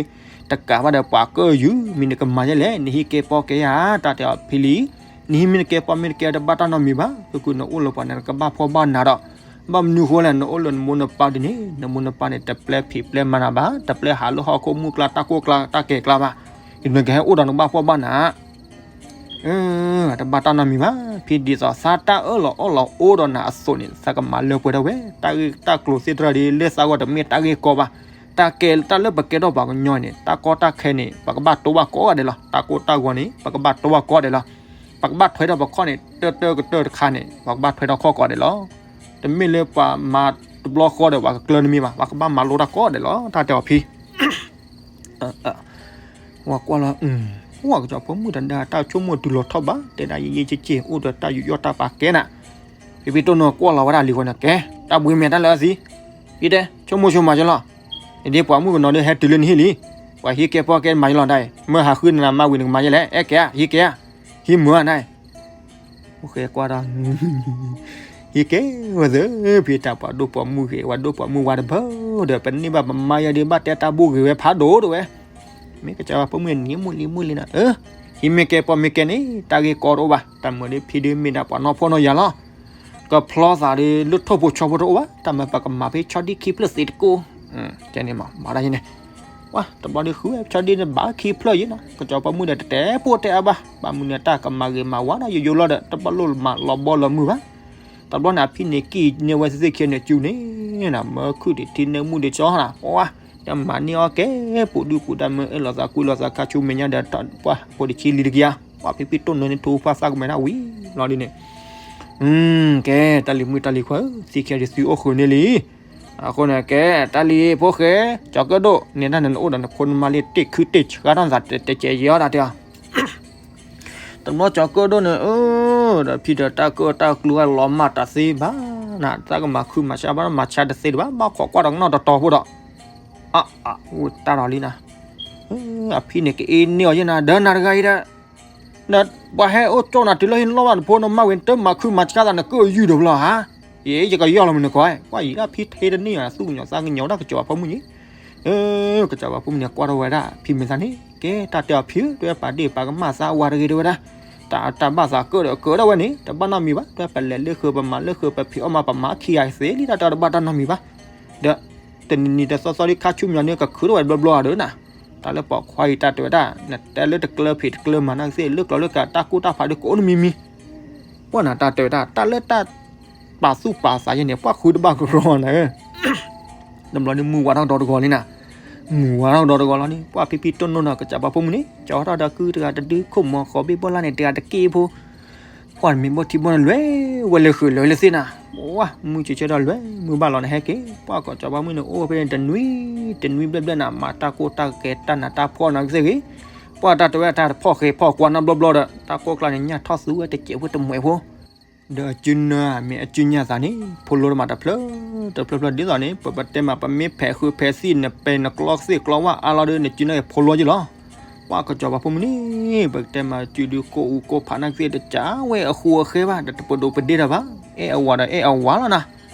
တကးဘၣ်ဒီးပှၤကၢၢ်ယုၢ်, မ့ၢ်နကမၤယဲလဲၣ်, နဟံးကဲပီၢ်ကဲယၤ တၢ်တဲအီၤဖံလံၤ, နဟံးမ့ၢ်နကဲပီၢ်မ့ၢ်နကဲတဘၣ်တၢ်နီတမံၤဘၣ်, ဖုကုနအိၣ်လၢပှၤန့ၣ် နကဘၣ်ဖှီၣ်ဘၣ်နးဒီး, ဘၣ်မနုၤဃိလဲၣ် နအိၣ်လၢနမိၢ်နပၢ်ဒ်န့ၣ်, နမိၢ်နပၢ်န့ၣ် တပျဲဖံးပျဲမၤနၤဘၣ်, တပျဲဟးလၢဟီၣ်ခိၣ်မုၢ်ကျါတၢ်ကိၢ်ကျါတၢ်ကဲၤကျါဘၣ်, နကဟဲအိၣ်ဒီးနကဘၣ်ဖှီၣ်ဘၣ်နး တဘၣ်တၢ်နီတမံၤဘၣ်, ဖံဒ်သိးသးတၢ်အၢၣ်လီၤအီလီၤအိၣ်ဒီးနၤအသိးန့ၣ် သးကမၤလၢပှဲၤထီၣ်ဝဲ, တၢ်ဂ့ၢ်တၢ်ကျိၤသ့ၣ်တဖၣ်ဒီး လၢသးဂီၢ်တမ့ၢ်တၢ်ဂ့ၢ်ကီဘၣ်, တၢ်ကဲတၢ်လၢပကဲထီၣ်ပှၤကညီန့ၣ် တၢ်ကီတၢ်ခဲန့ၣ် ပကဘၣ်တိဘၣ်ကိးဂၤဒဲးလီၤ, တၢ်ကိၢ်တၢ်ဂီၤန့ၣ် ပကဘၣ်တိဘၣ်ကိးဂၤဒဲးလီၤ, ပကဘၣ်ထွဲထီၣ်ပခီၣ်န့ၣ် တၢၢ်တၢၢ်ကတၢၢ်တခါန့ၣ် ပကဘၣ်ထွဲထီၣ်ခီၣ်ကိးဂၤဒဲးလီၤ, တမ့ၢ်လၢပှၤမၤတဘျီဃီဒီး ပှၤကကျၢၤတမံၤဘၣ်, ပှၤကဘၣ်မၤလိတၢ်ကိးဂၤဒဲးလီၤ, တၢ်တဲအီၤဖံ ဝဲကွၢ်လီၤ, ဝဲကစီၤပၤဖိမုၣ်တဒါ တၢ်ဆိကမိၣ်တုၤလီၤထီၣ်ဘၣ်, တဲဒၣ်ယံာ်ယံာ်က့ၤက့ၤ အိၣ်ဒီးတၢ်ယူးယီၣ်တၢ်ပာ်ကဲနၤ, ဖံဖံတိၢ်နီၢ်ကွၢ်လီၤဝဲဒၣ်လံၤဃီန့ၣ် ကဲ, တၢ်ဘှံးမဲာ်တၢ်လၢအသံ, ယတဲ, ဆိကမိၣ်ဆိကမးကလီၤ, ယဒ်ပှၤမုၣ်ကနီၤဒုးဟဲတုၤလၢနဟံၣ်လံ, ပှၤဟံးကဲပီၢ်ကဲမၤယလီၤဒၣ်အံၤ, မၢဟးဃုနၤမၤဝံၤနကမၤယဲလဲၣ်, အဲၣ်ကဲဧါ, ဟံးကဲဧါ, ဟံးမုာ်ဧါနၤ အိၣ်ဃဲကွၢ်ဒီး, ဟံးကဲဝဲသ့ၣ် ဖံတၢ်ပှၤဒိၣ်ပှၤမုၣ်ဂ့ၤ ဝဲဒိၣ်ပှၤမုၣ်ဝါတဘၢဒီး ပန့ၢ်ဘၣ်ပမါယဲဒုးဘၣ်တဲတၢ်ဘိၣ်ဂ့ၤဝဲဖးဒိၣ်တဝဲ, မ့ၢ်ကစၢ်ပှၤဖိမုၣ်န့ၣ် နံၤမုၢ်လံမုၢ်လံနၤ, ဟံးမ့ၢ်ကဲပီၢ်မ့ၢ်ကဲန့ၣ် တၢ်ဂ့ၢ်ကီတအိၣ်ဘၣ်, တၢ်မုာ်ဒုးဖံဒုးမ့ၢ်ဒၣ်ပှၤနီၢ်ဖှီၣ်နီၢ်ယာ်လီၤ, ကဖျီသးဒုးလၢထိၣ်ဖိဆီဖိတအိၣ်ဘၣ်, တၢ်မၤပကမၤဖဲဆီဒံၣ်ခံဖျၢၣ်သ့တကိး, ကဲန့ၣ်မၤမၤတၢ်ယဲန့ၣ် ဝဲတဘျီဒုးဃုဝဲဆီဒံၣ်န့ၣ်ဘၣ်ခံဖျၢၣ်ယဲနီၤ, ကစီၤပၤဖိမုၣ်ဒီးတတဲဖိတဲအါဘၣ်, ဘၣ်မနုၤတၢ်ကမၤဂ့ၤမၤဝါဒီးယိယိလီၤဒီး တဘၣ်လိၣ်မၤလီၤဘီလီၤမုၢ်ဘၣ်, တဘျီန့ၣ်အဖံန့ၣ်ကံၣ်န့ၢ်ဝဲသ့ၣ်သ့ၣ်ခံန့ၣ် စုန့ၣ်နၤ မၢခုၣ်ဒံးထံန့ၢ်မုၢ်ဒံးကၠီနၤ, ပှၤ ယမၤန့ၢ်အီၣ်ကဲ ပူၤဒုပူၤတၢ်မၢအၢၣ်လီၤသးကွံလီၤသးခါဆူမဲာ်ညါဒီး ပှၤဖိတဆံလံတကယၤ, ပှၤဖံဖံတိၢ်နီၢ်န့ၣ်ထူဖၣ်သးကမဲာ်ဒၣ်ဝံၤလီၤဒ်န့ၣ် ကဲ တၢ်လံၤမုၣ်တၢ်လံၤခွါဧၢ, သံခဲဒုးသုအိၣ်ဃုာ်န့ၢ်လံ, အဃိန့ၣ် ကဲ တၢ်လံၤဖိဃဲ, ကၠီၤကၢၣ်ဒိၣ်, န့ၣ်တၢ်န့ၣ် နအိၣ်ဒီးနဖိနမါလံတ့ၢ်ခုတ့ၢ်ဆှါထီၣ်နသးတကဲးယဲၤအီၤတၢ်တဲအီၤ, တဘျီကၠီၤကၢၣ်ဒိၣ်န့ၣ် အၢ ဒီးဖံဒီးတၢ်ကၢၣ်တၢ်ကျူအလီၤမၢ်တသ့ဘၣ်နၤ, တၢ်ကမၤခုမၤဆါဘၣ် မၤဆါတသ့ဒံးဘၣ်, ဘၣ်ခိးကွၢ်ဒီးကနီၣ်တတီၤဖိဒီး, အ အ အိၣ်တၢ်ဒီးလံနၤ, အဖံန့ၣ်ကအ့န့ၢ်အီၤယဲနၤ ဒီးနၤတဂၤအံၤဒီး ပှၤဟဲအိၣ်ကၠီနၤတုၤလၢဟံၣ်လီၢ်ဘၣ်တဖိနမၢ်ဝံၤ နတမၤခုမၤဆါသး နကၢၣ်ယုၢ်ဒီးဘျီဧါ, ယဲယကယီၢ်လီၤမနုၤကီး, ကွၢ်ယံၤဒၣ်ဖံထဲတန့ၢ်ဧါ သူၣ်ကညီၤသးကညီၤဝဲဒၣ်ကစီၤပၤဖိမုၣ်န့ၣ်, ကစီၤပၤဖိမုၣ်န့ၣ် ကွၢ်ထီၣ်ဝဲဒၣ်ဖံမဲာ်သၣ်န့ၣ် ကဲ တၢ်တဲအီၤဖံဧၢ တဝဲပာ်ဒ့ၣ်ပာ်ကမၣ်သးဝါတဂ့ၤ တဲဝဲဒၣ်, တၢ်တၢ်ဘၣ်သးကၢၣ်ဒီးကၢၣ်ဒၣ်ဝဲန့ၣ် တဘၣ်နီတမံၤဘၣ်, တဝဲပလဲၤလၢဃုာ်ပမၤလၢဃုာ် ပဖံးအီၣ်မၤပမၤခံဂၤသ့လံ တၢ်တဘၣ်တၢ်နီတမံၤဘၣ်, ဒီး တနံၤနံၤတသီသီဒ်ခါဆူညါန့ၣ် ကခုထီၣ်ဝဲတဘျီဘျီဧါဒီးနၤ, တၢ်လၢပိာ်ခွါအံၤတၢ်တဲဝဲဒၣ် နတဲလၢတကျၢၤဖံးတကျၢၤမၤနာ်ကသ့ၣ် လၢကျိၤလၢကျဲတၢ်ကူၣ်တၢ်ဖးဒုးကအိၣ်တမံၤမံၤ, ပှၢ်နၤတၢ်တဲဝဲဒၣ် တၢ်လၢတၢ်ပာ်သူၣ်ပာ်သးယဲန့ၣ် ပှၢ်ဃုတဘၣ်ကရီနၤဧၢ တဘျီန့ၣ်မုၢ်ဝါထီၣ်ဒီတဂီၤလံနၤ, မုၢ်ဝါထီၣ်ဒီတဂီၤလီၤန့ၣ် ပှၢ်ဖံဖံတိၢ်နီၢ်နီၤ ကစၢ်ပှၤဖိမုၣ်န့ၣ် ကၠီထီၣ်ဒီးကုတဂၤတဒု ခိၣ်မီၤဃီၤဘ့ၣ်ဘီလါန့ၣ် တဂၤတက့ၢ်ဖိ ပှၢ်တမ့ၢ်ဘီထံဘီန့ၣ် လဲၤဝဲလၢဃုာ်လၢာ်လၢသ့ၣ်နၤ, ပှၢ်မုၢ်ဆ့ဆ့ဒီးလဲၤမုၢ်ဘၣ်လီၤနဟဲက့ၤ ပှၢ်ကီၢ်ကၠီပှၤမုၣ်န့ၣ် အိၣ်ဖဲန့ၣ်တနွံ တနွံဘျဲၣ်ဘျဲၣ်နၤ မၤတၢ်ကိၢ်တၢ်ဂီၤတၢ်နးတၢ်ဖှီၣ်နီၤကသ့ၣ်ဂ့ၤ, ပှၢ်တၢ်တဲဝဲတၢ်တဖှီၣ်ဃဲၤဖှီၣ်ကွၢ်နီတဘျီဘျီဒီး တၢ်ကိၢ်ကျါန့ၣ် ညၣ်ထီၣ်သူဝဲတစဲးဖိတမှဲးဖိ ဒီးအစုနၢမ့ၢ်အစုညါသးန့ၣ် ဖိလိတမၤတဖျၢၣ် တဖျၢၣ်ဖျၢၣ်ဒ်သိးန့ၣ် ပပတဲမး ပမ့ၢ်ဖဲးဃုဖဲးသံၣ် နပဲနကျီသ့ၣ်ကျီဝၣ်အါလီၤဒီး နစုနၢအံၤဖိလိက့လီၤ. ပှၤကစီၤပၤဖိမုၣ်န့ၣ် ပကတဲမး စုဒုကိးအူကိးဖးနာ်ကသ့ၣ် တစၢ်ဝဲအဃိအဃဲဘၣ် ဒီးတပဒိးပဒ့တၢ်ဘၣ် အဲၣ်အဝၤဒီးအဲၣ်အဝၤလီၤနၤ.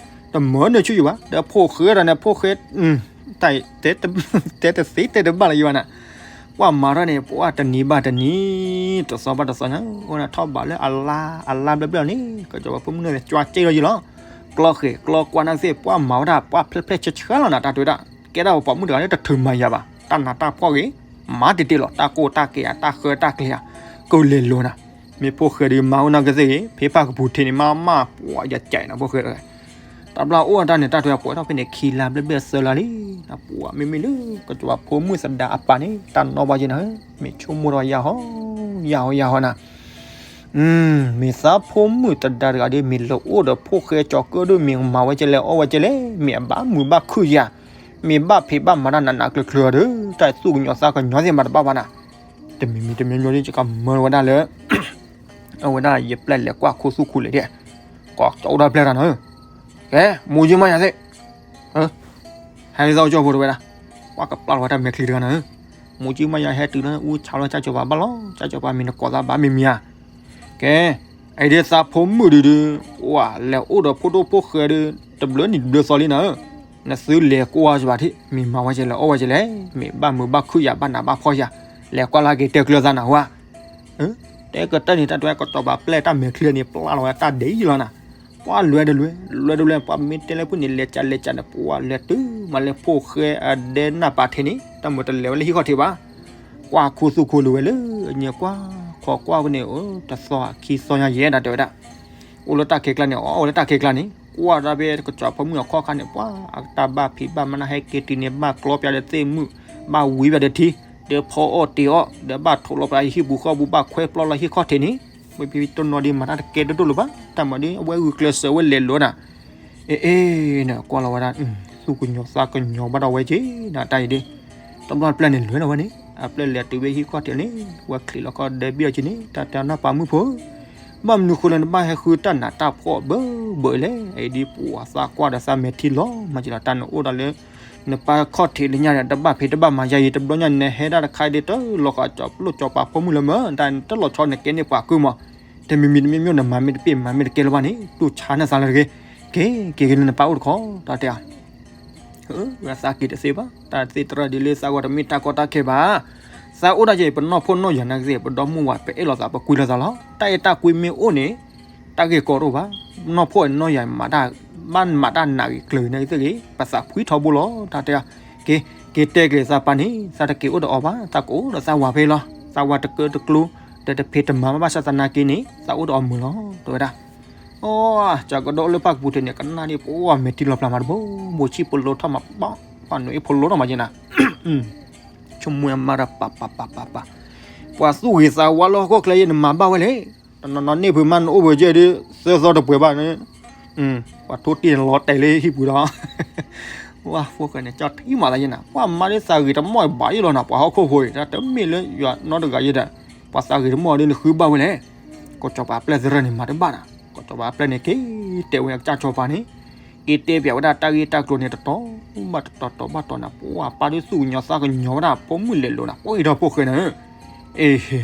တမၢနုာ်ဆူယဘၣ် ဒီးဖိၣ်ဃဲဒီးန့ၣ် ဖိၣ်ဃဲ တၢ်တဲတသ့တဲတဘၣ်လၢၤယဘၣ်နၤ. ပှၤမၤထီၣ်န့ၣ် ပှၤတနံၤဘၣ်တနံၤ တသီဘၣ်တသီညါ အိၣ်နၤထီၣ်ဘးလၢအလါ အလါဘျဲၣ်ဘျဲၣ်န့ၣ် ကစီၤပၤဖိမုၣ်န့ၣ် ကၠွါကၠ့လီၤယလီၤ. ကျီဃဲၤကျီကွၢ်နာ်ကသ့ၣ် ပှၤမၤဝဲဒၣ် ပှၤဖျဲၣ်ဖျဲၣ်ဆၢဆၢလီၤနၤ တၢ်တဲဝဲဒၣ် ကဲဒၣ်ပှၤပိာ်မုၣ်တဂၤလၢတထုးမၤယၤဘၣ် တၢ်နးတၢ်ဖှီၣ်ဂ့ၤ မၤတ့ၢ်တ့ၢ်လီၤ တၢ်ကိၢ်တၢ်ကဲၤဧါ တၢ်ဃၢတၢ်ကျဲၤဧါ ကလဲၤလိၤနၤ. မ့ၢ်ဖိၣ်ဃဲဒုးမၤအိၣ်နာ်ကသ့ၣ်ဂ့ၤ ဖဲဖၣ်ကပူၤထံးန့ၣ် မၤမၢ်ပှၤယကဲးနၤ ဖိၣ်ဃဲတဂၤ တဘျီအိၣ်တၢ်န့ၣ် တၢ်တဲပှဲၤထီၣ်ဖဲန့ၣ် ခံလါဘျဲၣ်ဘျဲၣ်သၢလါလံ. ပှၤမ့မ့ၢ်လၢ ကစီၤပၤဖိမုၣ်သဒါအပၢ်န့ၣ် တၢ်နီၣ်ဘၣ်ယဲနၤဧၢ, မ့ၢ်ဆိကမိၣ်ထီၣ်ယၤဟီ ယၤဟီယၤဟီနၤ. မ့ၢ်သးဖိမုၣ်သဒါတဂၤဒီး မ့ၢ်လၢအိၣ်ဒီးဖိၣ်ဃဲကၠီၤကၢၣ်ဒိၣ် မ့ၢ်မၤဝဲကဲလဲၣ် အီၣ်ဝဲကဲလဲၣ် မ့ၢ်အဘၣ်မုာ်ဘၣ်ခုၣ်ယၤ မ့ၢ်ဘၣ်ဖံးဘၣ်မၤတၢ်နးနးကျၢၤကျၢၤဒီး တၢ်သူၣ်ကညီၤသးကညီၤသ့ၣ်မၤတဘၣ်ဘၣ်နၤ. တမံၤမံၤတမံၤမံၤ ယကမၢဝဲဒၣ်လၢ အဝဲဒၣ်ယပျဲၢ်လဲၤကွၢ်ခိၣ်သူၣ်ခိၣ်လဲၤဒၣ် ကိးကၠီအိၣ်ဒၣ်ပျဲၢ်တၢ်နီၤ. ကဲ မိၢ်ယုၢ်မးယၤသ့ၣ်, ဒ်သိးကၠီၣ်ဖိတဲဝဲဒၣ်, ပှၤကပျၢ်လီၤဝဲတၢ်မဲာ်ချံတဂၤနၤဧၢ, မိၢ်ကၠံမါယၤဟဲတုၤလၢအူဆါလီၤ ကၠီၣ်ပၤဘၣ်လီၤ, ကၠီၣ်ပၤမ့ၢ်နကိးသးဘၣ်မ့ၢ်မ့ၢ်ဧါ, ကဲ, အံၤဒ်သးဖိမုၣ်ဒုးဒုး, ပှၤလဲၤအိၣ်ဒီးဖိဒိၣ်ဖိၣ်ဃဲဒုး တဘျီနံၤတဘျီသီလံနၤဧၢ, နသုလဲၤကွၢ်စ့ၢ်ဘၣ်ထံၣ် မ့ၢ်မၤဝဲကဲလဲၣ် အီၣ်ဝဲကဲလဲၣ်, မ့ၢ်ဘၣ်မုာ်ဘၣ်ခုၣ်ယၤ ဘၣ်နးဘၣ်ဖှီၣ်ယၤ, လဲၤကွၢ်လၢက့ၤတဲကျၢၤသးနၤဝဲ တဲကတၢၢ်န့ၣ် တၢ်တဲကတီၤပာ်ပျဲၢ်တၢ်မဲာ်ချံန့ၣ် ပျၢ်လီၤဝဲတၢ်ဒဲးယံာ်လီၤနၤ, ပှၤလွဲဒီးလွဲ, လွဲဒီးလွဲ ပှၤမ့ၢ်တဲလၢဖုၣ်န့ၣ် လဲၤကးလဲၤကးန့ၣ် ပှၤလဲၤတုၤမးလၢဖိၣ်ဃဲအဒဲနၢ်ပာ်ထံးန့ၣ် တၢ်မၤတလဲၤဝဲလၢဟံၣ်ခီၣ်ထံးဘၣ်, ကွၢ်ခူသူၣ်ခူလူၤဝဲလၢအညါကွၢ်, ခိးကွၢ်ဝဲန့ၣ် တသီခံသီညါယဲဒၣ်တဲဝဲဒၣ်, အိၣ်လၢတၢ်ခဲကျါန့ၣ် အိၣ်လၢတၢ်ခဲကျါန့ၣ် ကွၢ်တၢ်ဖဲကစီၤဖိမုၣ်အခီၣ်ခါန့ၣ် ပှၤအတၢ်ဘၣ်ဖံးဘၣ်မၤနၢ်ဟဲက့ၤတုၤန့ၣ် ဘၣ်ကျီပၠးဒီးသ့ၣ်မုၣ်, ဘၣ်ဝံပၠးဒီးထံ, ဒီးဖီအီၣ်တ့ၤအီၣ်, ဒီးဘၣ်ထိးလီၤပှၤဟံၣ်ပူၤဃီပူၤ ဘၣ်ခွဲပျီလီၤဟံၣ်ခီၣ်ထံးန့ၣ်, ဝဲဖဲတနီၤဒ်မၤတၢ်တကဲဒိၣ်ဒိၣ်လၢၤဘၣ်, တၢ်မၤဒ်အဝဲဂုာ်ကျဲးစၢးဝဲလဲၤလိာ်နၤ, အ့ၣ်အ့ၣ်န့ၣ် ကွၢ်လီၤဝဲဒၣ်, သူၣ်ကညီၤသးကညီၤဘၣ်ဒီးဝဲက့ၤနၤတၢ်အံၤဒ် တဘျီတပျဲၢ်န့ၣ်လွဲၢ်လီၤဝဲန့ၣ် အပျဲၢ်လဲၤတုၤဖဲဟံၣ်ခီၣ်ထံးန့ၣ် ဝဲချံးလီၤခီဒီးဘံၣ်အီၤက့ၤန့ၣ် တၢ်တဲနၢ်ပာ်မုၣ်ဖိဧၢ, ဘၣ်မနုၤဃိလၢနဘၣ်ဟဲဃုတၢ်နးတၢ်ဖှီၣ်ဘၢဘၢလဲၣ်, အံၤဒ်ပှၤသးကွၢ်ဒီးသးမဲာ်ထံလီၤမးက့ၤလီၤ, တၢ်နအိၣ်ဒီးလၢ နပၢ်ခီၣ်ထံးလၢညါဒီး တဘၣ်ဖံးတဘၣ်မၤယါအံၤ တဘျီညါနဟဲဒၣ်တခါဒ်တလီၤကီးပာ်ဖှိၣ်ကၠီၤပၤဖိမုၣ်လၢၤမး, တၢ်တလီၤဆီနကဲန့ၢ်ပှၤကုမး, တမံၤမံၤတမံၤမံၤနမၤမ့ၢ်တပ့ၢ်မၤမ့ၢ်တကဲလၢၤဘၣ်န့ၣ် တူၢ်ဆါနသးလၢတဂ့ၤ, က့ၤက့ၤက့ၤလၢနပၢ်အိၣ်တခီ တၢ်တဲ သးက့ၤတသ့ဘၣ်, တၢ်သ့တရၢ်ဒ်လၢသးဂီၤတမ့ၢ်တၢ်ကီတၢ်ခဲဘၣ်, သးအိၣ်ဒၣ်ယဲ ပနီၢ်ဖိနီၢ်ယၤနာ်က့သ့ၣ် ပဒီမုၢ်ဝၤ ပအဲၣ်လိာ်သး ပကွံလိာ်သးလီၤ, တၢ်အဲၣ်တၢ်ကွံမ့ၢ်အိၣ်န့ၣ် တၢ်ဂ့ၢ်ကီတအိၣ်ဘၣ်, နီၢ်ဖိနီၢ်ယၤမၤတၢ် ဘၣ်မၤတၢ်နာ်ဂ့ၤကျၢၤနာ်က့သ့ၣ်ဂ့ၤ ပသးဖှံထီဘိလီၤ, တၢ်တဲ က့ၤ က့ၤတဲကျဲၤသးပၢ်န့ၣ် သးတက့ၤအိၣ်ဒီးအီၤဘၣ်, သးကအိၣ်ဒီးသးဝၤဖဲလီၤ, သးဝၤတကၢတကျိ ဒီးတဖံးတမၤဘၣ်ဘၣ်ဆၣ်သနာ်က့န့ၣ် သးအိၣ်ဒီးအီၤမုာ်လီၤ တဲဝဲဒၣ် အိ ကၠီၤကဒိၣ်လၢပၢ်ကပူၤထံးန့ၣ် ကနၣ်ဒ်ပှၤမဲာ်ထံလီၤပျၢ်မးတဘိဘိ ဆံၣ်ဖိလိထီၣ်မးဘၣ်, ပှၤနွံအ့ၣ်ဖိလိထီၣ်မးက့နၤ, ဆိကမိၣ်အမါဒီးပၢ်ပၢ်ပၢ်ပၢ်ပၢ်, ပှၤသူၣ်ဂ့ၤသးဝါလၢဟီၣ်ခိၣ်ချၢယဲ နမၤဘၣ်ဝဲလဲၣ်, တနီၤနီၤန့ၢ်ဖုးမးနအိၣ်ပှဲၤကဲဒ် သၢသီတပှဲၤဘၣ်န့ၣ်, ပှၤထိတ့ၢ်နလီၤတဲာ်လၢဟံၣ်ပူၤဒီး ဝဲဖိၣ်ဃဲန့ၣ် ကၠီထံမးသးယဲနၤ, ပှၤမါဒ်သးဂ့ၤတမီၢ်ဘၣ်ယဲလီၤနၤ, ပှၤဟီၣ်ခိၣ်ဖိအံၤတၢ်တမ့ၢ်လၢယွၤနီတဂၤယဲဒီး, ပှၤသးဂ့ၤတမီၢ်ဒ်နဃုဘၣ်ဝဲလဲၣ်, ကီၢ်ကၠီၤပၤပျဲၢ်သရၢၣ်န့ၣ်မၤတဘၣ်နၤ, ကီၢ်ကၠီၤပၤပျဲၢ်န့ၣ် က့ၤတဲဝဲကၠၢ်ကၠီၤပၤန့ၣ်, က့ၤတဲပၠးဝဲဒၣ်တၢ်ဂ့ၢ်တၢ်ကျိၤန့ၣ် တတီၤဘၣ်တတီၤ တီၤဘၣ်တီၤနၤ, ပှၤပၢ်ဒ်သူၣ်ကညီၤသးကညီၤဝဲဒၣ် ဖိမုၣ်လဲၤလိာ်နၤ, ပှၤအံၤဒီးဖိၣ်ဃဲန့ၣ်, အ့ဟ့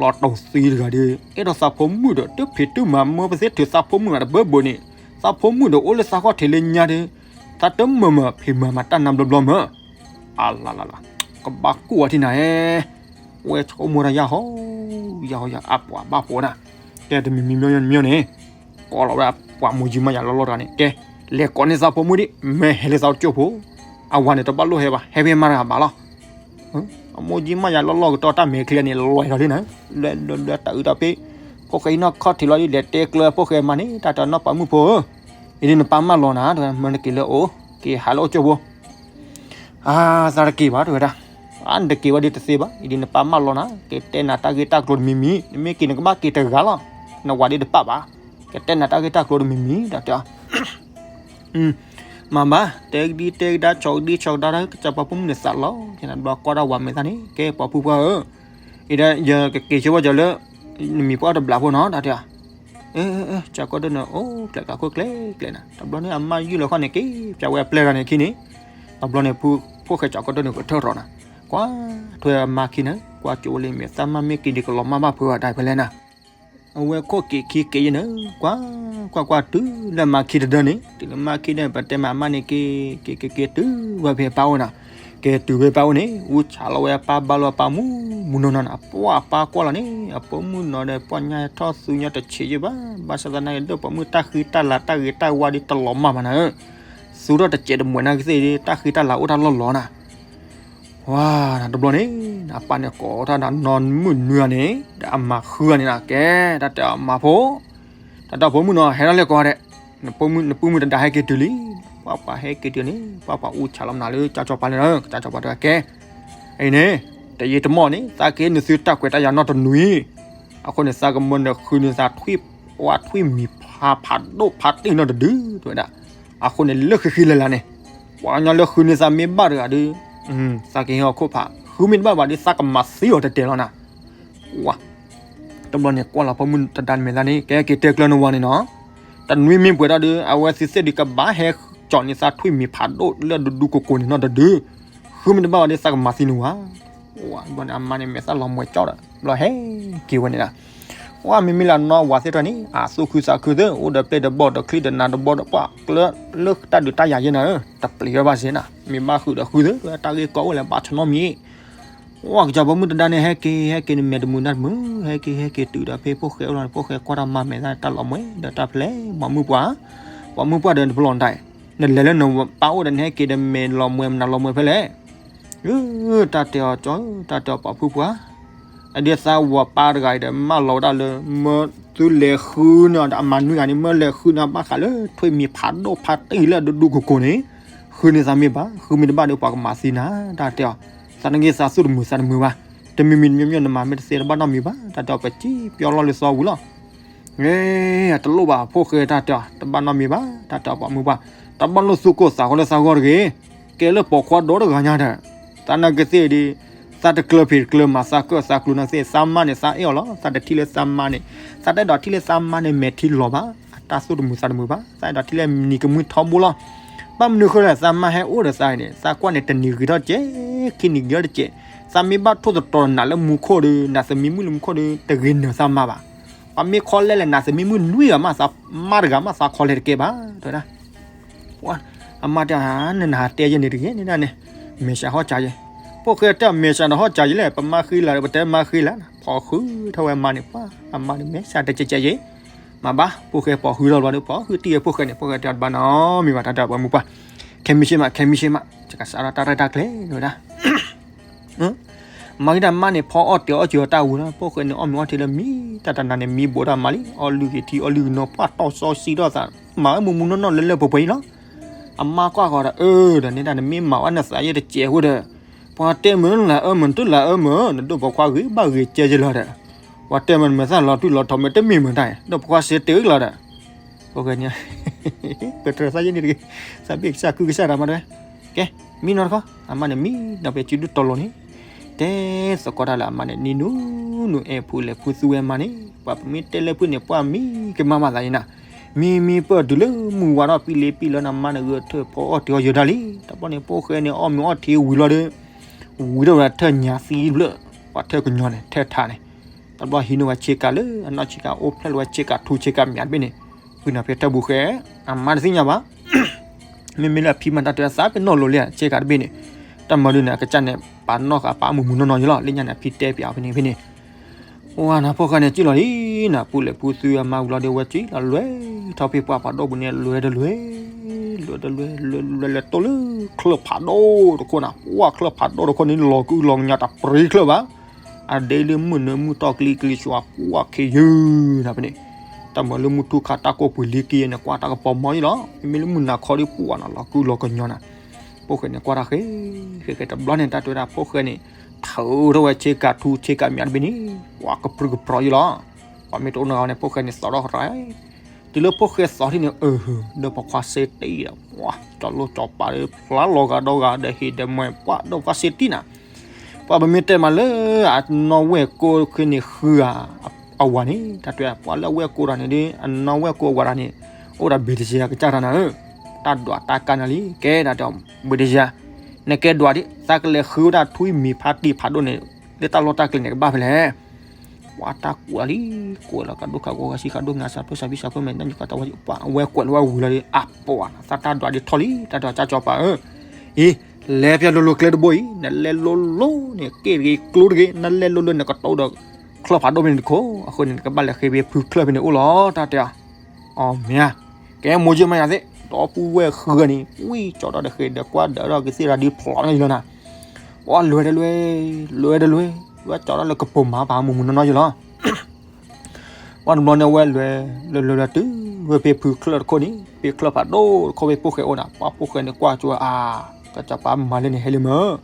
လီၤတိၢ်သံတဂၤဒီး အဲၣ်ဒိးသးဖိမုၣ်ဒီး တဖံးတမၤမၢပသ့ထုးသးဖိမုၣ်မးတဘၢဘၢန့ၣ်, သးဖိမုၣ်ဒီးအိၣ်လၢသးခီၣ်ထံးလၢညါဒီး, သးတမၢမၢဖံးမၤမၤတၢ်နါဘျီဘျီမၢ, အလလလ, ကဘၣ်ကူၣ်အီၤထံနၤဧၢ, ဝဲဆိကမိၣ်တၢ်ယၢ်ဟီ, ယၢ်ဟီယၢ်အပှၤဘၣ်ဖိနၤ, တဲတမံၤမံၤမ့ၢ်မ့ၢ်န့ၣ်, ကိးလီၤဝဲဒၣ်ပှၤမိၢ်ကၠံမါယၤလီၢ်လီၢ်တဂၤန့ၣ် ကဲ, လဲၤကိးန့ၢ်သးဖိမုၣ်ဒံး မ့ၢ်ဟဲလၢသးကၠိဖိ, အဝၤန့ၣ်တဘၣ်လိၣ်ဟဲဘၣ် ဟဲဖဲမါတဂၤဘၣ်လီၤ အမိၢ်ကၠံမါယၤလီၢ်လီၢ်ကတီၢ်တၢ်မဲာ်ချံန့ၣ် လွဲၢ်ထီၣ်လံနၤ, လွဲၢ်လွဲၢ်လွဲၢ်တၢ်အုးတၢ်ဖ့, ဖိၣ်ဃဲအံၤနီၢ်ခီၣ်ထံးလီၤဒ် လဲၤတဲကျၢၤဖိၣ်ဃဲမးန့ၣ် တၢ်တဲနီၢ်ပၤမုၣ်ဖိဧၢ, အံၤဒ်နပၢ်မၢလီၤနၤ တဲဝဲ မၢနက့ၤလၢအအိၣ် က့ၤဟးလၢအိၣ်ကၠိဖိ, အါ သးတက့ၤဘၣ် တဲဝဲဒၣ်, အါ နတက့ၤဝဲဒ်တသ့ဘၣ် အံၤဒ်နပၢ်မၢလီၤနၤ က့ၤတဲနၤတၢ်ဂ့ၢ်တၢ်ကျိၤတမံၤမံၤ နမ့ၢ်က့ၤနကဘၣ်က့ၤတဂၤလီၤ, နဝၤဒ်တပၣ်ဘၣ်, ကတဲနၤတၢ်ဂ့ၢ်တၢ်ကျိၤတမံၤမံၤ တၢ်တဲ မၤဘၣ် တဲကဒံတဲကဒါ ဆီၣ်ကဒံဆီၣ်ကဒါ ကစၢ်ပှၤဖိမုၣ်န့ၣ်သးလီၤ, ကနဘျီကွၢ်ဒၣ်ဝၤမဲာ်သၣ်န့ၣ် ကဲပှၤဖုပှၢ်ဧၢ, အံၤဒ်ယကက့ၤဆၢဝဲကၠီၤလၢ နမံၤပှၢ်တဘျးဖိနီၤ တၢ်တဲ, ကၠီၤကီၢ်ဒိၣ်န့ၣ် အိၣ်ကျဲးကျဲးခိၣ်ကျဲးကျဲးနၤ, တဘျီန့ၣ် အမါယုၢ်လီၤခီၣ်န့ၣ် က့ၤပၠးဝဲအပျဲၢ်တဂၤန့ၣ်ခံန့ၣ်, တဘျီန့ၣ် ဖိၣ်ဃဲကၠီၤကီၢ်ဒိၣ်န့ၣ် ကထၢၣ်ရီၤနၤ, ကွၢ်ထွဲအမါခံန့ၣ် ကွၢ်ကၠိဝဲလံ မ့ၢ်သးမါမ့ၢ်က့ၤဒ်ကလီၤမၢ်ဘၣ်ဖုးဝဲဒၣ်ဖဲလဲၣ်နၤ အဝဲခိၣ်က့ၤခံက့ၤယဲၢ်န့ၣ် ကွၢ် ကွၢ်ကွၢ်တုၤလၢမါခံတဒၢန့ၣ် တုၤလၢမါခံဒၢ ပတဲမးအမါန့ၣ်က့ၤ က့ၤက့ၤက့ၤတုၤဝဲဖဲပၢ်အိၣ်နၤ, က့ၤတုၤဖဲပၢ်အိၣ်န့ၣ် အူဆးလီၤဝဲအပၢ်ဘါလီၤအပၢ်မူမူနီၢ်နီၢ်နၤ ပှၢ်အပၢ်ကွၢ်လီၤန့ၣ် အပိာ်မုၣ်နီၤဒီး ပှၢ်ညါထီၣ်သူညါတဆံးယဲၢ်ဘၣ် ဘၣ်ဆၣ်သနာ်က့ ဒိၣ်ပိာ်မုၣ်တၢ်ဃံတၢ်လၤတၢ်ဂ့ၤတၢ်ဝါဒ်တလီၤမၢ်ဘၣ်နၤဧၢ, သူထီၣ်တစဲးတမှဲးနာ်က့သ့ၣ် တၢ်ဃံတၢ်လၤအိၣ်တၢ်လီၢ်လီၤနၤ ဝါ တဘျီန့ၣ် အပၢ်န့ၣ်ကိးထီၣ်ဒီးနီၢ်မုၣ်နွံဂၤန့ၣ် ဒီးအမၤဃုဂၤန့ၣ်နၤ ကဲ တၢ်တဲအမါဖိ, တၢ်တဲဖိမုၣ်နီၤ ဟဲထီၣ်လဲၤကိးဂၤဒဲး, နပုၢ်မုၣ်တဒါဟဲက့ၤတုၤလံ, ပှၤပှၤဟဲက့ၤတုၤန့ၣ် ပှၤပှၤအူဆးလီၤမနုၤလၢကၠီကၠီပၤလဲၣ်, ကၠီကၠီပၤတဲကဲ, အံၤန့ၣ် တယံာ်တမီၢ်န့ၣ် သးကဟ့ၣ်နသုတၢ်ခွဲးတၢ်ယာ်နီတနွံ, အဃိန့ၣ် သးကမၢနဃုန့ၢ်သးထွံၣ်, ပှၤထွံၣ်မံၤဖးဖးဒိၣ်ဖးတ့ၢ်နီတဒု တဲဝဲဒၣ်, အဃိန့ၣ် လၢဃံဃံလၤလၤန့ၣ် ပှၤကညီလၢဃုန့ၢ်သးမ့ၢ်ဘၣ်တဂၤဒီး, သးကဟ့ၣ်အီၤခိၣ်ဖး, ဃုမ့ၢ်တဘၣ်ဘၣ်ဒီး သးကမၤသံအီၤတဲာ်တဲာ်လီၤနၤ. ဝါ, တဘျီန့ၣ် ကွၢ်လီၤဖိမုၣ်တဒါမဲာ်သၣ်န့ၣ် ကဲက့ၤတဲကျၢၤနဝၤန့ၣ်နီၤ. တနွံမ့ၢ်ပှဲၤထီၣ်ဒီး အဝဲသ့ၣ်သ့ၣ်ဒုးကဘၣ်ဟဲ ကၠီၣ်န့ၢ်သးထွံၣ်မံၤဖးဒိၣ်လၢဒူဒူကိၢ်ကိၢ်န့ၣ်နီတဒု, ဃုမ့ၢ်တဘၣ်ဘၣ်ဒီး သးကမၤသံနဝၤ. ဝံၤဘျီန့ၣ် အမါန့ၣ်မဲာ်သၣ်လီၤမှဲၤကၠီဒီး ဘျီဟဲက့ၤဝဲန့ၣ်ဒီး, ဝံၤမ့မ့ၢ်လၢအနီၢ်ဝၤသ့ၣ်တဖၣ်န့ၣ် အသူၣ်ခုသးခုသ့ အိၣ်ဒီးပျဲၢ်ဒီးဘီၣ်ဒီးချံဒီးနးဒီးဘီဒီးပှၢ်ကျၢၤလၢတၢ်ဒုးတၢ်ယၤယဲနၤဧၢ, တပျံၤဝဲဘၣ်စ့နၤ, မ့ၢ်ဘၣ်ဃုာ်ဒီးဃုသ့ တၢ်ဂ့ၢ်ကီအိၣ်လၢဘၣ်ဆီနီတမံၤ ဝံၤကစၢ်ပိာ်မုၣ်တဒါန့ၣ် ဟဲက့ၤဟဲက့ၤန့ၣ် မဲာ်တမုာ်နါတမုာ် ဟဲက့ၤဟဲက့ၤတုၤဒီးဖဲဖိၣ်ဃဲအိၣ်လီၤန့ၣ် ဖိၣ်ဃဲကွၢ်တၢ်မါမဲာ်သၣ်တၢ်လီၤမှဲဒီးတၢ်ဖဲလဲၣ် ပိာ်မုၣ်ပှၢ်, ပိာ်မုၣ်ပှၢ်ဒီးတပလီၢ်နတၢ်, နလဲၤလၢနပၢ်အိၣ်ဒီးနဟဲက့ၤဒီးမဲာ်လီၤမှဲမနုၤလီၤမှဲဖဲလဲၣ်, တၢ်တဲအီၤကၠီ တၢ်တဲအီၤပိာ်မုၣ်ပှၢ် အဒုးသးဝၤပၢ်တဂၤအံၤဒီး မၢလီၤဝဲဒၣ်လၢ မၢသုလဲၤဃုန့ၢ်အီၤဒီးအမါနွံဂၤန့ၣ် မၢလဲၤဃုန့ၢ်အီၤဘၣ်ဃးလၢထွံၣ်မံၤဖးဒိၣ်ဖးတံၢ်လၢဒူဒူကိၢ်ကိၢ်န့ၣ်, ဃုန့ၢ်သးမ့ၢ်ဘၣ်, ဃုမ့ၢ်တဘၣ်ဒီးပှၤကမၤသံနၤ, တၢ်တဲအီၤ, သးနဂ့ၤသးသူၣ်တမုာ်သးတမုာ်ဘၣ်, တမံၤမံၤတမံၤမံၤနမၤမ့ၢ်တသ့တဘၣ်နီတမံၤဘၣ်, တၢ်တဲအီၤပစံၣ်ပျီလီၤလၢသီဝံၤလီၤ တလိၣ်ဘၣ်ဖိၣ်ဃဲတၢ်တဲအီၤ တဘၣ်နီတမံၤဘၣ်, တၢ်တဲအီၤပိာ်မုၣ်ပှၢ်, တဘၣ်လိၣ်သူၣ်ကိၢ်သးဂီၤလၢသးဂီၢ်တဂ့ၤ, ကဲလၢပိာ်ခွါဒီတဂၤညါဒီး, သးနာ်က့သ့ၣ်ဒီး, သးတကျၢၤဖံးတကျၢၤမၤသးကၢၣ်သးကျူၤနာ်က့သ့ၣ် သးမါန့ၣ်သးအဲၣ်အီၤလီၤ, သးတထံၣ်လၢသးမါန့ၣ်, သးတအဲၣ်ဒိးထံၣ်လၢသးမါန့ၣ်မဲာ်ထံလီၤဘၣ်, အတၢ်သူၣ်တမုာ်သးတမုာ်ဘၣ်, သးအဲၣ်ဒိးထံၣ်လၢနံၤကမှံထီဘိလီၤ, ဘၣ်မနုၤဃိလဲၣ် သးမါဟဲအိၣ်ဒီးသးန့ၣ် သးကွၢ်န့ၣ်တနံၤဂ့ၤထီၣ်တစဲး, ခံနံၤဂ့ၤထီၣ်တစဲး, သးမ့ၢ်ဘၣ်ထိၣ်သတြီၤနးလၢမူခိၣ်ဒီး နးသမံမုၣ်လၢမူခိၣ်ဒီး တဂ့ၤနၢၤသးမါဘၣ် ပှၤမ့ၢ်ခီလဲၣ်လဲၣ် နးသမံမုၣ်နွံဂၤမး သးမါတဂၤမး သးခီလဲၣ်တကဲဘၣ်, တဲဝဲဒၣ်. အမါတဲ နနဟးတဲယဲန့ၣ်တဂ့ၤန့ၣ်ဒၣ်န့ၣ်, မဲာ်ဆှးဟီၣ်စးယဲ, ဖိၣ်ဃဲတဲ မဲာ်ဆှးဒီးဟီၣ်စးယဲလဲၣ် ပမါဃံလၤဒီး ပတဲမါဃံလၤ, ဖီဃုထီၣ်ဝဲမါန့ၣ် ပှၤ အမါန့ၣ်မဲာ်ဆှးတကဲးကဲးယဲ, မ့ၢ်ဘၣ် ဖိၣ်ဃဲဖီဃုထီၣ်ဘျီဒီး ဖီဃုတံၢ်ဝဲဖိၣ်ဃဲန့ၣ် ဖိၣ်ဃဲတဲတဘၣ်နီတမံၤဘၣ် တၢ်တဲပှၤမုၣ်ပှၢ်, ခဲမံၤဆ့မး ခဲမံၤဆ့မး ယကစးထီၣ်တၢ်ရဲၣ်တၢ်ကျဲၤဝဲဒၣ် မၤဂ့ၤတၢ်မါန့ၣ် ဖီအီၣ်တ့ၤအီၣ်စၢၤတၢ်ဝံၤလီၤ, ဖိၣ်ဃဲန့ၣ် အီၣ်မ့ၤအီၣ်ထံလၢမံ, တၢ်တနၤန့ၣ် မံဘိးတၢ်မါလံ, အီၣ်လုၢ်ဂ့ၤထံ အီၣ်လုၢ်ဂ့ၤနီၤ ပှၢ်တီၢ်စီဆှံထီၣ်သး, မၤဝဲမူးမူးနီၢ်နီၢ်လၢလၢပှဲၤပှဲၤအံၤလီၤ. အမါကွၢ်ဃီၤဒီး အၢ ဒီးန့ၣ်ဒၣ် နမ့ၢ်မၤဝဲနသးယဲတစဲးဃိဒီး, ပှၤတဲမုၢ်နလၢအၢမုၢ်နတလၢအၢမုၢ်, နဒိၣ်ပိာ်ခွါဂ့ၤဘၣ်ဂ့ၤကဲယဲလီၤဒီး, ပှၤတဲမုၢ်နမဲာ်သၣ်လီၤတူၢ်လီၤထီ မ့ၢ်တမ့ၢ်မုၢ်တၢ်, ဒိၣ်ပိာ်ခွါစ့တ့ၢ်လီၤဒီး ဖိၣ်ဃဲန့ၣ် ပတြၢၤသးယဲန့ၣ်တဂ့ၤ, သးဘ့ၣ်ကစၢ်ကုကစၢ်တၢ်မးတဲဝဲ, ကဲ, မံနီတခီ, အမါန့ၣ်မံဒီး ဖဲစုဒုတီၤလီၤန့ၣ်, တဲသကိးတၢ်လၢအမါန့ၣ် နံၤနူနူ အဲၣ်ဖုလဲၤဖုသူဝဲမါန့ၣ်, ပှၤပမ့ၢ်တဲလၢဖုန့ၣ် ပှၤမံကမၣ်မးသးန့ၣ်နၤ, မံမံပၢၢ်တုၤလၢမုၢ်ဝါထီၣ်ပံလ့ပံလီၤ နမါန့ၣ်ဂဲၤထၢၣ်ဖီအီၣ်တ့ၤအီၣ်ယၢၤဒၣ်လံ, တဘျီန့ၣ် ဖိၣ်ဃဲန့ၣ် အီၣ်မ့ၤအီၣ်ထံဝံၤလီၤဒီး ဝံၤထီၣ်ဝဲဒၣ်ထၢၣ်ညါသံဘျၢၣ်, ပှၤထၢၣ်ကညီန့ၣ် ထၢၣ်ထးန့ၣ်, တဘျီဟံးန့ၢ်ဝဲဆ့ကၤလၢအနီၢ်ဆ့ကၤအိၣ်ဖျဲၣ်လၢဝဲဆ့ကၤထူဆ့ကၤမၠးတဘ့ၣ်န့ၣ်, ဃုနၤဖဲထၢၣ်ဘူးဃဲ, အမါတသ့ၣ်ညါဘၣ်, မ့မ့ၢ်လၢအဖံမၤတၢ်တဲသးပ့ၤနီၣ်လိၤလံဆ့ကၤတဘ့ၣ်န့ၣ်, တၢ်မၤဒုးန့ၣ် အကစၢ်န့ၣ် ပာ်နီၣ်ဃာ်ပာ်မုာ်မုာ်နီၢ်နီၢ်ယလီၤ, လၢညါန့ၣ် အဖံတဲပၠးအီၤဖဲန့ၣ်ဖဲန့ၣ် ဝဲနၤဖိၣ်ဃဲန့ၣ် စံၣ်လီၤလံနၤ, ပူၤလဲၤဖုသုအမါဝံၤလီၤဒီး ဝဲစံၣ်လီၤလွဲထီၣ်ဖဲပှၢ်ပှၤဒိၣ်ပူၤန့ၣ် လွဲတလွဲ, လွဲတလွဲ လွဲလွဲလွဲတိၢ်လၢချၢၣ်ဖးဒိၣ်တခိၣ်နၤ, ပှၢ်ချၢၣ်ဖးဒိၣ်တခိၣ်န့ၣ် လီၤကုလီၤကညီတပျံၤချၢၣ်ဘၣ်, အဒ့လၢမုၢ်နၢမုၢ်တီၢ်ကျံကျံဆှၤ ပှၢ်ခ့ယုၢ်နၤဖဲန့ၣ်, တၢ်မၤလၢမုၢ်ထူၣ်ခါတၢ်ကိၢ်ပှ့ၤလံက့ၤန့ၣ် ကွၢ်တၢ်ကပီၤမီၤယလီၤ, မ့မ့ၢ်လၢမုၢ်နၤခီဒီးပှၢ်နၤ လီၤကုလီၤကညီနၤ, ဖိၣ်ဃဲန့ၣ် ကွၢ်တၢ်ဃဲ ဃဲဃဲတဘျီန့ၣ် တၢ်တဲဝဲဒၣ်ဖိၣ်ဃဲန့ၣ် ထုးထီၣ်ဝဲဆ့ကၤထူဆ့ကၤမၠးတဘ့ၣ်န့ၣ် ပှၤကပြုၢ်ကပြီၤယလီၤ, ပှၤမ့ၢ်တအိၣ်နီတဂၤန့ၣ် ဖိၣ်ဃဲန့ၣ် သီထီၣ်ရၤ တုၤလၢဖိၣ်ဃဲသီထံၣ်န့ၣ် အၢ ဒီးပိာ်ခွါစ့တ့ၢ်ဒီး ပှၤကၠီၤလိၣ်ကၠီၤပၤဒီး ဖျါလီၤဂာ်ဒီဂာ်ဒီးဟ့ၣ်ဒီးမှဲၤ ပှၤဒီးပိာ်ခွါစ့တ့ၢ်နၤ, ပှၤပမ့ၢ်တဲမးလၢ အနီၢ်ဝဲၢ်ကိၢ်ခဲန့ၣ်ဃုဂၤ အဝၤန့ၣ် တၢ်တဲ ပှၤလၢအဝဲၢ်ကိၢ်တဂၤန့ၣ်ဒီး အနီၢ်ဝဲၢ်ကိၢ်အဝၤတဂၤန့ၣ် အိၣ်ဒီးဘ့ၣ်တယၤကစၢ်တၢ်နၤဧၢ, တၢ်ဒွးတၢ်ကါနၤလံ ကဲဒၣ်တဲ ဘ့ၣ်တယၤ နကဲဒွးဒ် သးကလဲၤဃုဝဲဒၣ်ထွံၣ်မံၤဖးတံၢ်ဖးဒိၣ်န့ၣ် လၢတၢ်လီၢ်တၢ်ကျဲၤန့ၣ် ကဘၣ်ဖဲလဲၣ် ပှၤတၢ်ကွၢ်လံ ကွၢ်လီၤကဒီးခးကိးဂၤဆံးခးဒိၣ်ငါစးဖျိစးဖံးစးဖျိမဲာ်ညါနံၤကီၢ်တၢ်ဝဲ ပှၤအဝဲကွၢ်လၢဝဲဝံၤလီၤဒီး အပှၤနၤ သးတၢ်ဒွးဒ်ထီၣ်လံ တၢ်ဒွးကၢ်ကၠီၤပၤဧၢ, အံၤ လဲၤဖဲလိၤလိၤကျဲတဘိအံၤ နလဲၤလိၤလိၤန့ၣ် က့ၣ်တဂ့ၤကျိတဂ့ၤ နလဲၤလိၤလိၤန့ၣ် ကတိၤဒီး ချၢၣ်ဖးဒိၣ်ဖဲန့ၣ်တခိၣ် အဃိန့ၣ် နကဘၣ်လဲၤဃ့ဖဲဖုချၢၣ်ဖဲန့ၣ်အိၣ်လီၤ တၢ်တဲ အီၤမ့ၢ်ဧါ, ကဲမိၢ်ယ့မးယၤသ့ၣ် ဒီပုၢ်ဝဲၢ်ဃုဂၤန့ၣ် ဝံၣ်ကၠီၤထီၣ်ဒီးဃ့ဒီးကွၢ်ဒီးထီၣ်ကသ့ၣ်တၢ်ဒ်ဖျိးန့ၣ်လီၤနၤ, ပှၤလွဲတလွဲ လွဲတလွဲ လွဲကၠီၤထီၣ်လၢကပိာ်မၤပာ်မုာ်မုာ်နီၢ်နီၢ်ယလီၤ ပှၤတဘျီန့ၣ်အဝဲလွဲ လွဲလွဲလွဲတုၤဝဲဖဲဖုချၢၣ်တခိၣ်န့ၣ် ဖဲချၢၣ်ဖးဒိၣ်တခိၣ်ဖဲဖိၣ်ဃဲအိၣ်နၤ ပှၤဖိၣ်ဃဲန့ၣ်ကွၢ်ကၠီၤအါ ကစၢ်ပၢ်မၤလဲၣ်န့ၣ်ဟဲလံမၢ်,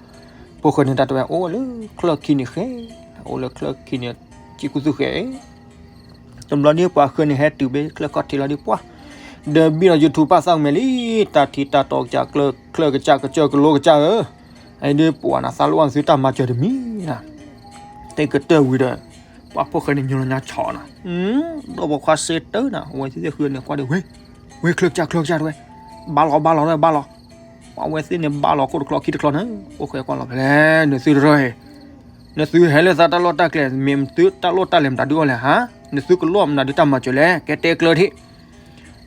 ဖိၣ်ဃဲန့ၣ်တၢ်တဲဝဲအိၣ်လၢချၢၣ်ခံန့ၣ်ဃဲ, အိၣ်လၢချၢၣ်ခံန့ၣ် စံးကူသူၣ်ဃဲ တဘျီဒ်ပှၤဃၢၤန့ၣ်ဟဲတုၤဖဲချၢၣ်ခီၣ်ထံးလီၤဒ်ပှၢ်, ဒီးဘံၣ်ဒီး YouTube ပၢ်သးကမဲာ်လံ, တၢ်ထံးတၢ်တီၤကစၢ် ချၢၣ်ကစၢ် ကစၢၢ်ကလိကစၢ်ဧၢ, အဒ်ပှၤနၤသးလီအီၣ်နသု တၢ်မၤစၢၤတမံၤနၤ, တဲကတၢၢ်ဝံၤဒီး ပှၤဖိၣ်ဃဲန့ၣ် ညီလီၤညါဆီနၤ, ဒီးပိာ်ခွါစ့တ့ၢ်နၤ အဝဲသ့ၣ်ဃုန့ၣ်ကွၢ်ဒီး ဝဲ ဝဲချၢၣ်ကစၢ် ချၢၣ်ကစၢ်တဲဝဲ, ဘၣ်လီၤဘၣ်လီၤဘၣ်လီၤ, ပှၤဝဲသ့ၣ်န့ၣ်ဘၣ်လီၤခိၣ်တချီခံတချီန့ၣ်, ဖိၣ်ဃဲကွၢ်လီၤဖဲလဲၣ်, နသုတရၢၢ်, နသုဟဲလၢသးတၢ်လီၢ်တၢ်ကျဲ မ့ၢ်သုတၢ်လီၢ်တၢ်လဲၤမတၤဒုးအီၣ်လဲၣ်ဟါ, နသုကလိၣ်မနုၤဒုးတၢ်မၤစၢၤလဲၣ်, ကဲတဲကျၢၤထံး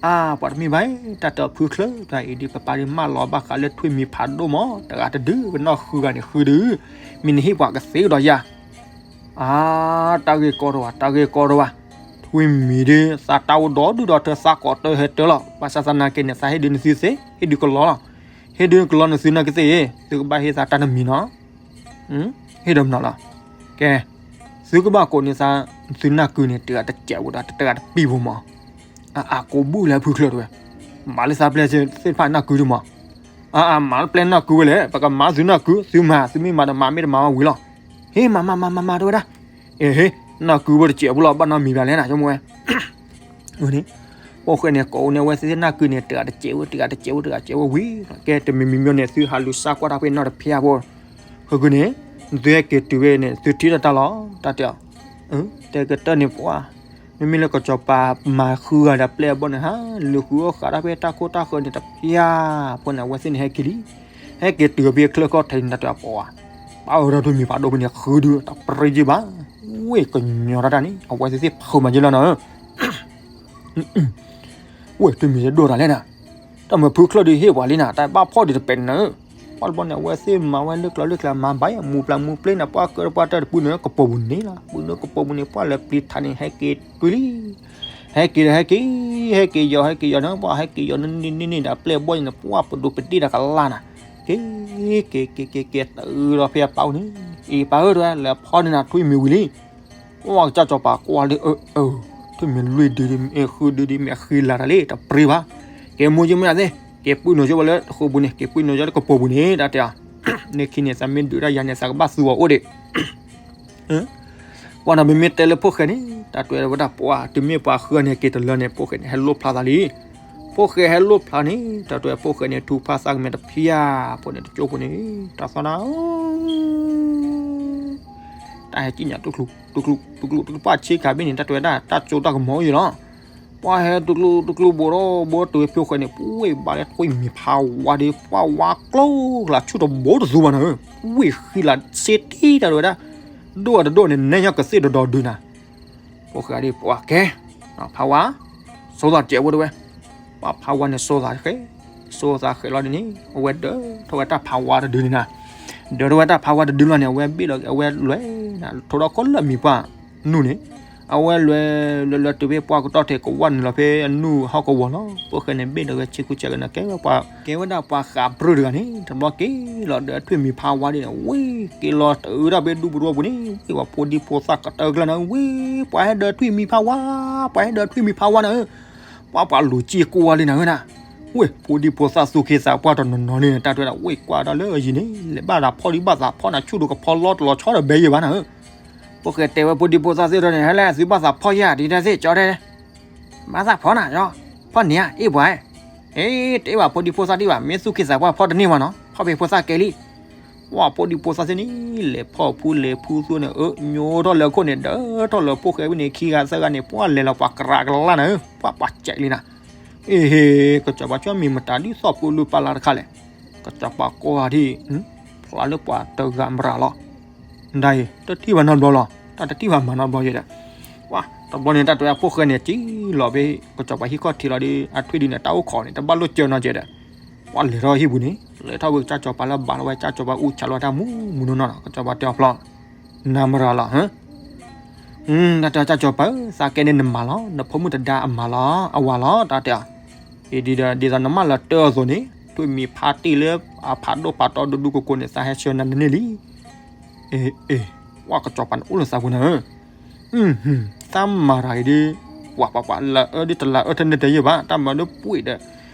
အါ ပှၤတမ့ၢ်ဘၣ်, တၢ်တဖုချၢတၢ်အံၤဒ်ပပၢ်ဒ်မၢလီၤဘၣ်ဃးလၢထွံၣ်မံၤဖးဒိၣ်မး, တဂၤတဒု ပနီၢ်ဃုဂၤန့ၣ်ဃုဒု, မ့ၢ်နဟ့ၣ်ပှၤကသ့ကဒီးယၤ, အါ တၢ်ဂ့ၢ်ကီတဝၤ တၢ်ဂ့ၢ်ကီတဝၤ, ထွံၣ်မံၤဒ် သးတၢ်အိၣ်ဒီဒုၣ်ဒီထၢ သးကိးတၢ်ဟဲတၢ်လီၤ, ဘၣ်ဆၣ်သနာ်က့န့ၣ် သးဟ့ၣ်ဒုးနသုသ့ ဟ့ၣ်ဒုးကလီလီၤ, ဟ့ၣ်ဒုးကလီနသုနာ်က့သ့, သုကဘၣ်ဟ့ၣ်သးတၢ်တမံၤနီၤ ဟ့ၣ်ဒီးမနီၤလီၤ, ကဲ, သုကဘၣ်ကိးန့ၢ်သး, သုနၢ်ကုန့ၣ် တဂၤတစဲးဖိဒီး တဂၤတပံၤဖိမး, အကိးဘူၣ်လၢဖုချၢတဝဲ, မၤလၢသးပျဲၢ်သ့ၣ်တဖၣ်နၢ်ကုဒုမး, အမၤလၢပျဲၢ်နၢ်ကုဝဲလဲၣ်, ပကမၤသုနၢ်ကု, သုမၤ သုမ့ၢ်မၤဒီးမၤ မ့ၢ်တမၤမၤဝံၤလီၤ, ဟ့ၣ် မၤမၤမၤမၤမၤတဝဲဒၣ်, အ့ဟ့ၣ်, နၢ်ကုဖိတစဲးဖိလီၤ ဘၣ်နီတမံၤဘၣ်လဲၣ်နၤ ဆိကမိၣ်ဝဲ န့ၣ်, ဖိၣ်ဃဲန့ၣ် ကိးန့ၢ်အဝဲသ့ၣ်နၢ်ကုန့ၣ် တဂၤတစဲးဝဲ တဂၤတစဲးဝဲ တဂၤစဲးဝဲဝံၤ, ကဲတမံၤမံၤမံၤန့ၣ် သုဟးလူၤစါကွၢ်တၢ်ဖဲနီၣ်တဖၠါဖိ, ဃုာ်ဃုာ်န့ၣ်, နသုဟဲက့ၤတုၤဝဲန့ၣ် သုထံၣ်တၢ်တၢ်လီၤ, တၢ်တဲအီၤ, တဲကတၢၢ်န့ၣ်ပှၤ, မ့မ့ၢ်လၢကစီၤပၤမၤဃုဂၤဒီးပျဲၢ်အဘီၣ်န့ၣ် ဟးလူၤဃုအီၣ်ဃာ်တၢ်ဖဲတၢ်ခိၣ်တၢ်ဃၢၤန့ၣ်တဖၠါဖိန့ၣ် အဝဲသ့ၣ်န့ၣ်ဟဲက့ၤလံ, ဟဲက့ၤတုၤဖဲချၢၣ်ခီၣ်ထံးန့ၣ် တၢ်တဲအီၤပှၤ, ပၢ်အၢဒီးထွံၣ်မံၤဖးဒိၣ်ဖဲန့ၣ် ဃုဒုတပရ့ယ့ၢ်ဘၣ်, ဝ့ၢ်ကညီတၢ်တၢ်န့ၣ် အဝဲသ့ၣ်သ့ၣ်ဖုးမၤယ့ၢ်လီၤနီၤ ဝ့ၢ်ထွံၣ်မံၤဒိၣ်တၢ်လဲၣ်နၤ, တၢ်မၤဖုချၢၣ်ဒုးဟ့ၣ်ပှၤလံနၤ တၢ်ဘၣ်ဖီၣ်ဒုးတပဲာ်နၤ, ပှၤတဘျီန့ၣ် အဝဲသ့ၣ်မၤဝဲလၢကျိၤလၢကျဲမၤဘၣ် မူပျၢ်မူပျ့ၤနၤ ပှၤကၢၢ်ပှၤတၢၢ်တပုၢ်န့ၣ် ကပိာ်ပူၤန့ၣ်လီၤ ပုၢ်န့ၣ်ကပိာ်ပူၤန့ၣ် ပှၤလဲၤပျံၤထးန့ၣ် ဟဲက့ၤတွံၢ်လံ ဟဲက့ၤဒီးဟဲက့ၤ, ဟဲက့ၤယီၤ ဟဲက့ၤယီၤန့ၣ် ပှၤဟဲက့ၤယီၤန့ၣ်န့ၣ်န့ၣ်ဒီး ပျဲၢ်ဘီၣ်န့ၣ် ပှၤပဒိးပဒ့ၣ်ဒီးကလါနၤ, က့ၤ က့ၤ က့ၤ က့ၤ က့ၤ တုၤဒီးဖဲအပၢ်အိၣ်န့ၣ်, အံၤပၢ်ဧၢ တဝဲ လဲၤဖီန့ၢ်နၤထွံၣ်မံၤဝံၤလံ, ပှၤကစၢ်စီၤပၤကွၢ်လၢ အၢ ထွံၣ်မံၤလွံၢ်ဒုဒ်မ့ၢ် ဃုဒုဒ်မ့ၢ် အဃံလၤတၢ်လံ တပရ့ဘၣ်, ကဲမိၢ်ယမ့ၢ်သ့ၣ် က့ၤပုၢ်နီၢ်ယိလၢဃိာ်ပူၤန့ၣ် က့ၤပုၢ်နီၢ်ယိလၢကပိာ်ပူၤန့ၣ် တၢ်တဲအီၤ, န့ၣ်ခံန့ၣ် သးမ့ၢ်ဒုးတၢ်ယၤန့ၣ် သးကဘၣ်သူအီၤအိၣ်ဒံး ပှၤနီၤ မ့မ့ၢ်တဲလၢဖိၣ်ဃဲန့ၣ် တၢ်တဲဝဲဒၣ်ပှၤ တုၤမ့ၢ်ပှၤဃုန့ၣ် က့ၤတလၢန့ၣ် ဖိၣ်ဃဲန့ၣ် ဟဲလိၣ်ဖျါသးလံ, ဖိၣ်ဃဲဟဲလိၣ်ဖျါန့ၣ် တၢ်တဲဖိၣ်ဃဲန့ၣ် ထူဖးသးကမဲာ်တဖၠါဖိန့ၣ် တကၠိဖိန့ၣ် တၢ်သီနၤ တၢ်ဟဲကံၣ်ညါ တူၢ်ကျူတူၢ်ကျူတူၢ်ကျူတူၢ်ကျူ ပှၢ်ဆ့ကၤဘ့ၣ်န့ၣ် တၢ်တဲဝဲဒၣ် တၢ်ကၠိတၢ်ကမီၤအံၤလီၤ, ပှၤဟဲတူၢ်ကျူတူၢ်ကျူ ဘိးဒီးဘိးတုၤဖိၣ်ဃဲန့ၣ် ပှ့ၤဘၣ်လၢထွံၣ်မံၤဖးဝါဒီး ပှၤဝါကျိကျါ ဆူၣ်တဘိတသူဘၣ်နၤဧၢ, ဝ့ၢ်ဃံလၤစ့တံၢ် တၢ်တဲဝဲဒၣ်, ဒိၣ်အတဒိၣ်န့ၣ် နဲညါကသ့ၣ်ဒီးဒီးဒုးနၤ, ဖိၣ်ဃဲဒ်ပှၤကဲ ဖးဝါ စိသးတစဲးဖိတဝဲ, ပှၤဖးဝါန့ၣ် စိသးဃဲ, စိသးဃဲလီၤဒ်န့ၣ် အဝဲဒၢထီၣ်ဝဲတၢ်ဖးဝါတဒုန့ၣ်နၤ, ဒၢထီၣ်ဝဲတၢ်ဖးဝါတဒုလီၤန့ၣ် အဝဲဘ့ၣ်လီၤက့ၤ အဝဲလွဲၢ် ထိးဒီးခီလၢအမံၤပှၢ်နူၢ်န့ၣ်, အဝဲလွဲၢ် လွဲၢ် လွဲၢ်တုၤဖဲပှၢ်ကတီၢ်ထဲးကဝၢ်နုာ်လီၤဖဲအနူၢ်ဟီၣ်ကဝီၤလီၤ, ဖိၣ်ဃဲန့ၣ် ဘ့ၣ်လီၤဝဲဆ့ကူဆ့ကၤန့ၣ် ကဲဝဲပှၤ ကဲဝဲဒၣ်ပှၤဃးပြၢတဂၤန့ၣ် တဘျီက့ၤလီၤဒၢထွံၣ်မံၤဖးဝါဒ်န့ၣ် ဝ့ၢ်က့ၤလီၤတၢ်အုၣ်တၢ်ဘ့ၣ်ဒူၣ်ပရိပူၤန့ၣ် ဝ့ၢ်ပှၤဖိဒံဖိသၣ်ကတၢၢ်ကျၢၢ်နၤ ဝ့ၢ် ပှၤဟဲဒၢထွံၣ်မံၤဖးဝါ, ပှၤဟဲဒၢထွံၣ်မံၤဖးဝါနၤဧၢ, ပှၤပှၤလူၤစ့ၢ်ကီးဝဲလံနၤဧၢနၤ, ဝ့ၢ် ဖိဒံဖိသၣ်သူၣ်က့သးပှၢ်တနီၤနီၤန့ၣ် တၢ်တဲဝဲဒၣ် ဝ့ၢ်ကွၢ်တၢ်လၢအယံၤန့ၣ် လဲၤဘၣ်သးဖီၣ်ဒံးဘၣ်သးဖီနၤ ဆူၣ်ဒိၣ်ကဖီလီတလီၤဆီဒီးဘဲယံၤဘၣ်နၤဧၢ, ဖိၣ်ဃဲတဲဝဲဖိဒံဖိသၣ်သ့ၣ်ဒီးန့ၣ် ဟဲလဲၣ် သုဘၣ်သးဖီၣ်ယၤဒ်တၢ်သ့ၣ်ကၠီတဲ ဘၣ်သးဖီၣ်နၤကၠီ, ဖီၣ်န့ၢ်ဧါ အ့ၣ်ပှၤ, အ့ၣ် တအ့ၣ်ဘၣ်ဖိဒံဖိသၣ်ဒံးဘၣ် မ့ၢ်သူၣ်က့သးပှၢ်ဖီၣ်တန့ၢ်ဘၣ်နီၤ ဖီၣ်ဖဲဖိသၣ်ကဲလံ, ပှၤဖိဒံဖိသၣ်သ့ၣ်န့ၣ် လဲၤဖီၣ်ဖူလဲၤဖူသူန့ၣ် အၢ ညိထီၣ်လၢခိၣ်န့ၣ် ဒၢထီၣ်လၢဖိၣ်ဃဲဖဲန့ၣ် ခံဂၤသၢဂၤန့ၣ် ပှၤလဲၤလီၤပှၤကရၢကလၢ်နၤဧၢ ပှၤပှၤစဲးလံနၤ, အ့ၣ်ဟ့ၣ် ကစီၤပၤကၠီမံၤမတၤဒ်သိးပူၤလူၤပာ်လၢတခါလဲၣ်, ကစီၤပၤကိးဂၤဒ် ဖျါလၢပှၤတဂၤမရၤလီၤ ဒ်အံၤ တထံၣ်ဘၣ်နီတဘျီလီၤ တၢ်တထံၣ်ဘၣ်မၤနီတဘျီယဲဒီး, ဝါ တဘျီန့ၣ် တၢ်တဲဝဲဖိၣ်ဃဲန့ၣ် ကံလီၤဖဲ ကစီၤပၤဟံၣ်ခီၣ်ထံးလီၤဒီး အထွံၣ်ဒုန့ၣ် တၢ်အိၣ်ခိးန့ၣ် တဘၣ်လိၣ်စၢၤနီတစဲးဒီး, ဝါ လဲၤထီၣ်ဟံၣ်ပူၤန့ၣ် လဲၤထီၣ်ဝံၤကစၢ်စီၤပၤလၢဘၣ်လီၤဝဲ ကစၢ်စီၤပၤအူဆးလီၤတၢ်မူမူနီၢ်နီၢ်နီၤ ကစီၤပၤတဲအီၤဖျီ နၤမရၤလီၤ တၢ်တဲကၠီပၢ် သးကဲန့ၣ်နမၤလီၤ နဖိမုၣ်တဒါအမၤလီၤ အဝၤလီၤ တၢ်တဲအီၤ, အံၤဒ်ဒီး ဒ်သိးနမၢလီၤတၢၢ်အသိးန့ၣ် ထွံၣ်မံၤဖးတံၢ်လၢအဖးဒိၣ်ဖးတီဒူဒူကိကိန့ၣ် သးဟဲဆှၢနၤန့ၣ်လံ, အ့ အ့ ဝဲကၠီပၢ်န့ၣ်အိၣ်လၢသးပူၤနၤဧၢ, သးမၤတၢ်အံၤဒ် ပှၤပှၤပှၤလၢအအၢဒ်တလၢအၢထဲန့ၣ်တယဲၢ်ဘၣ် တၢ်မၤဒ်ပှ့ၤဒီး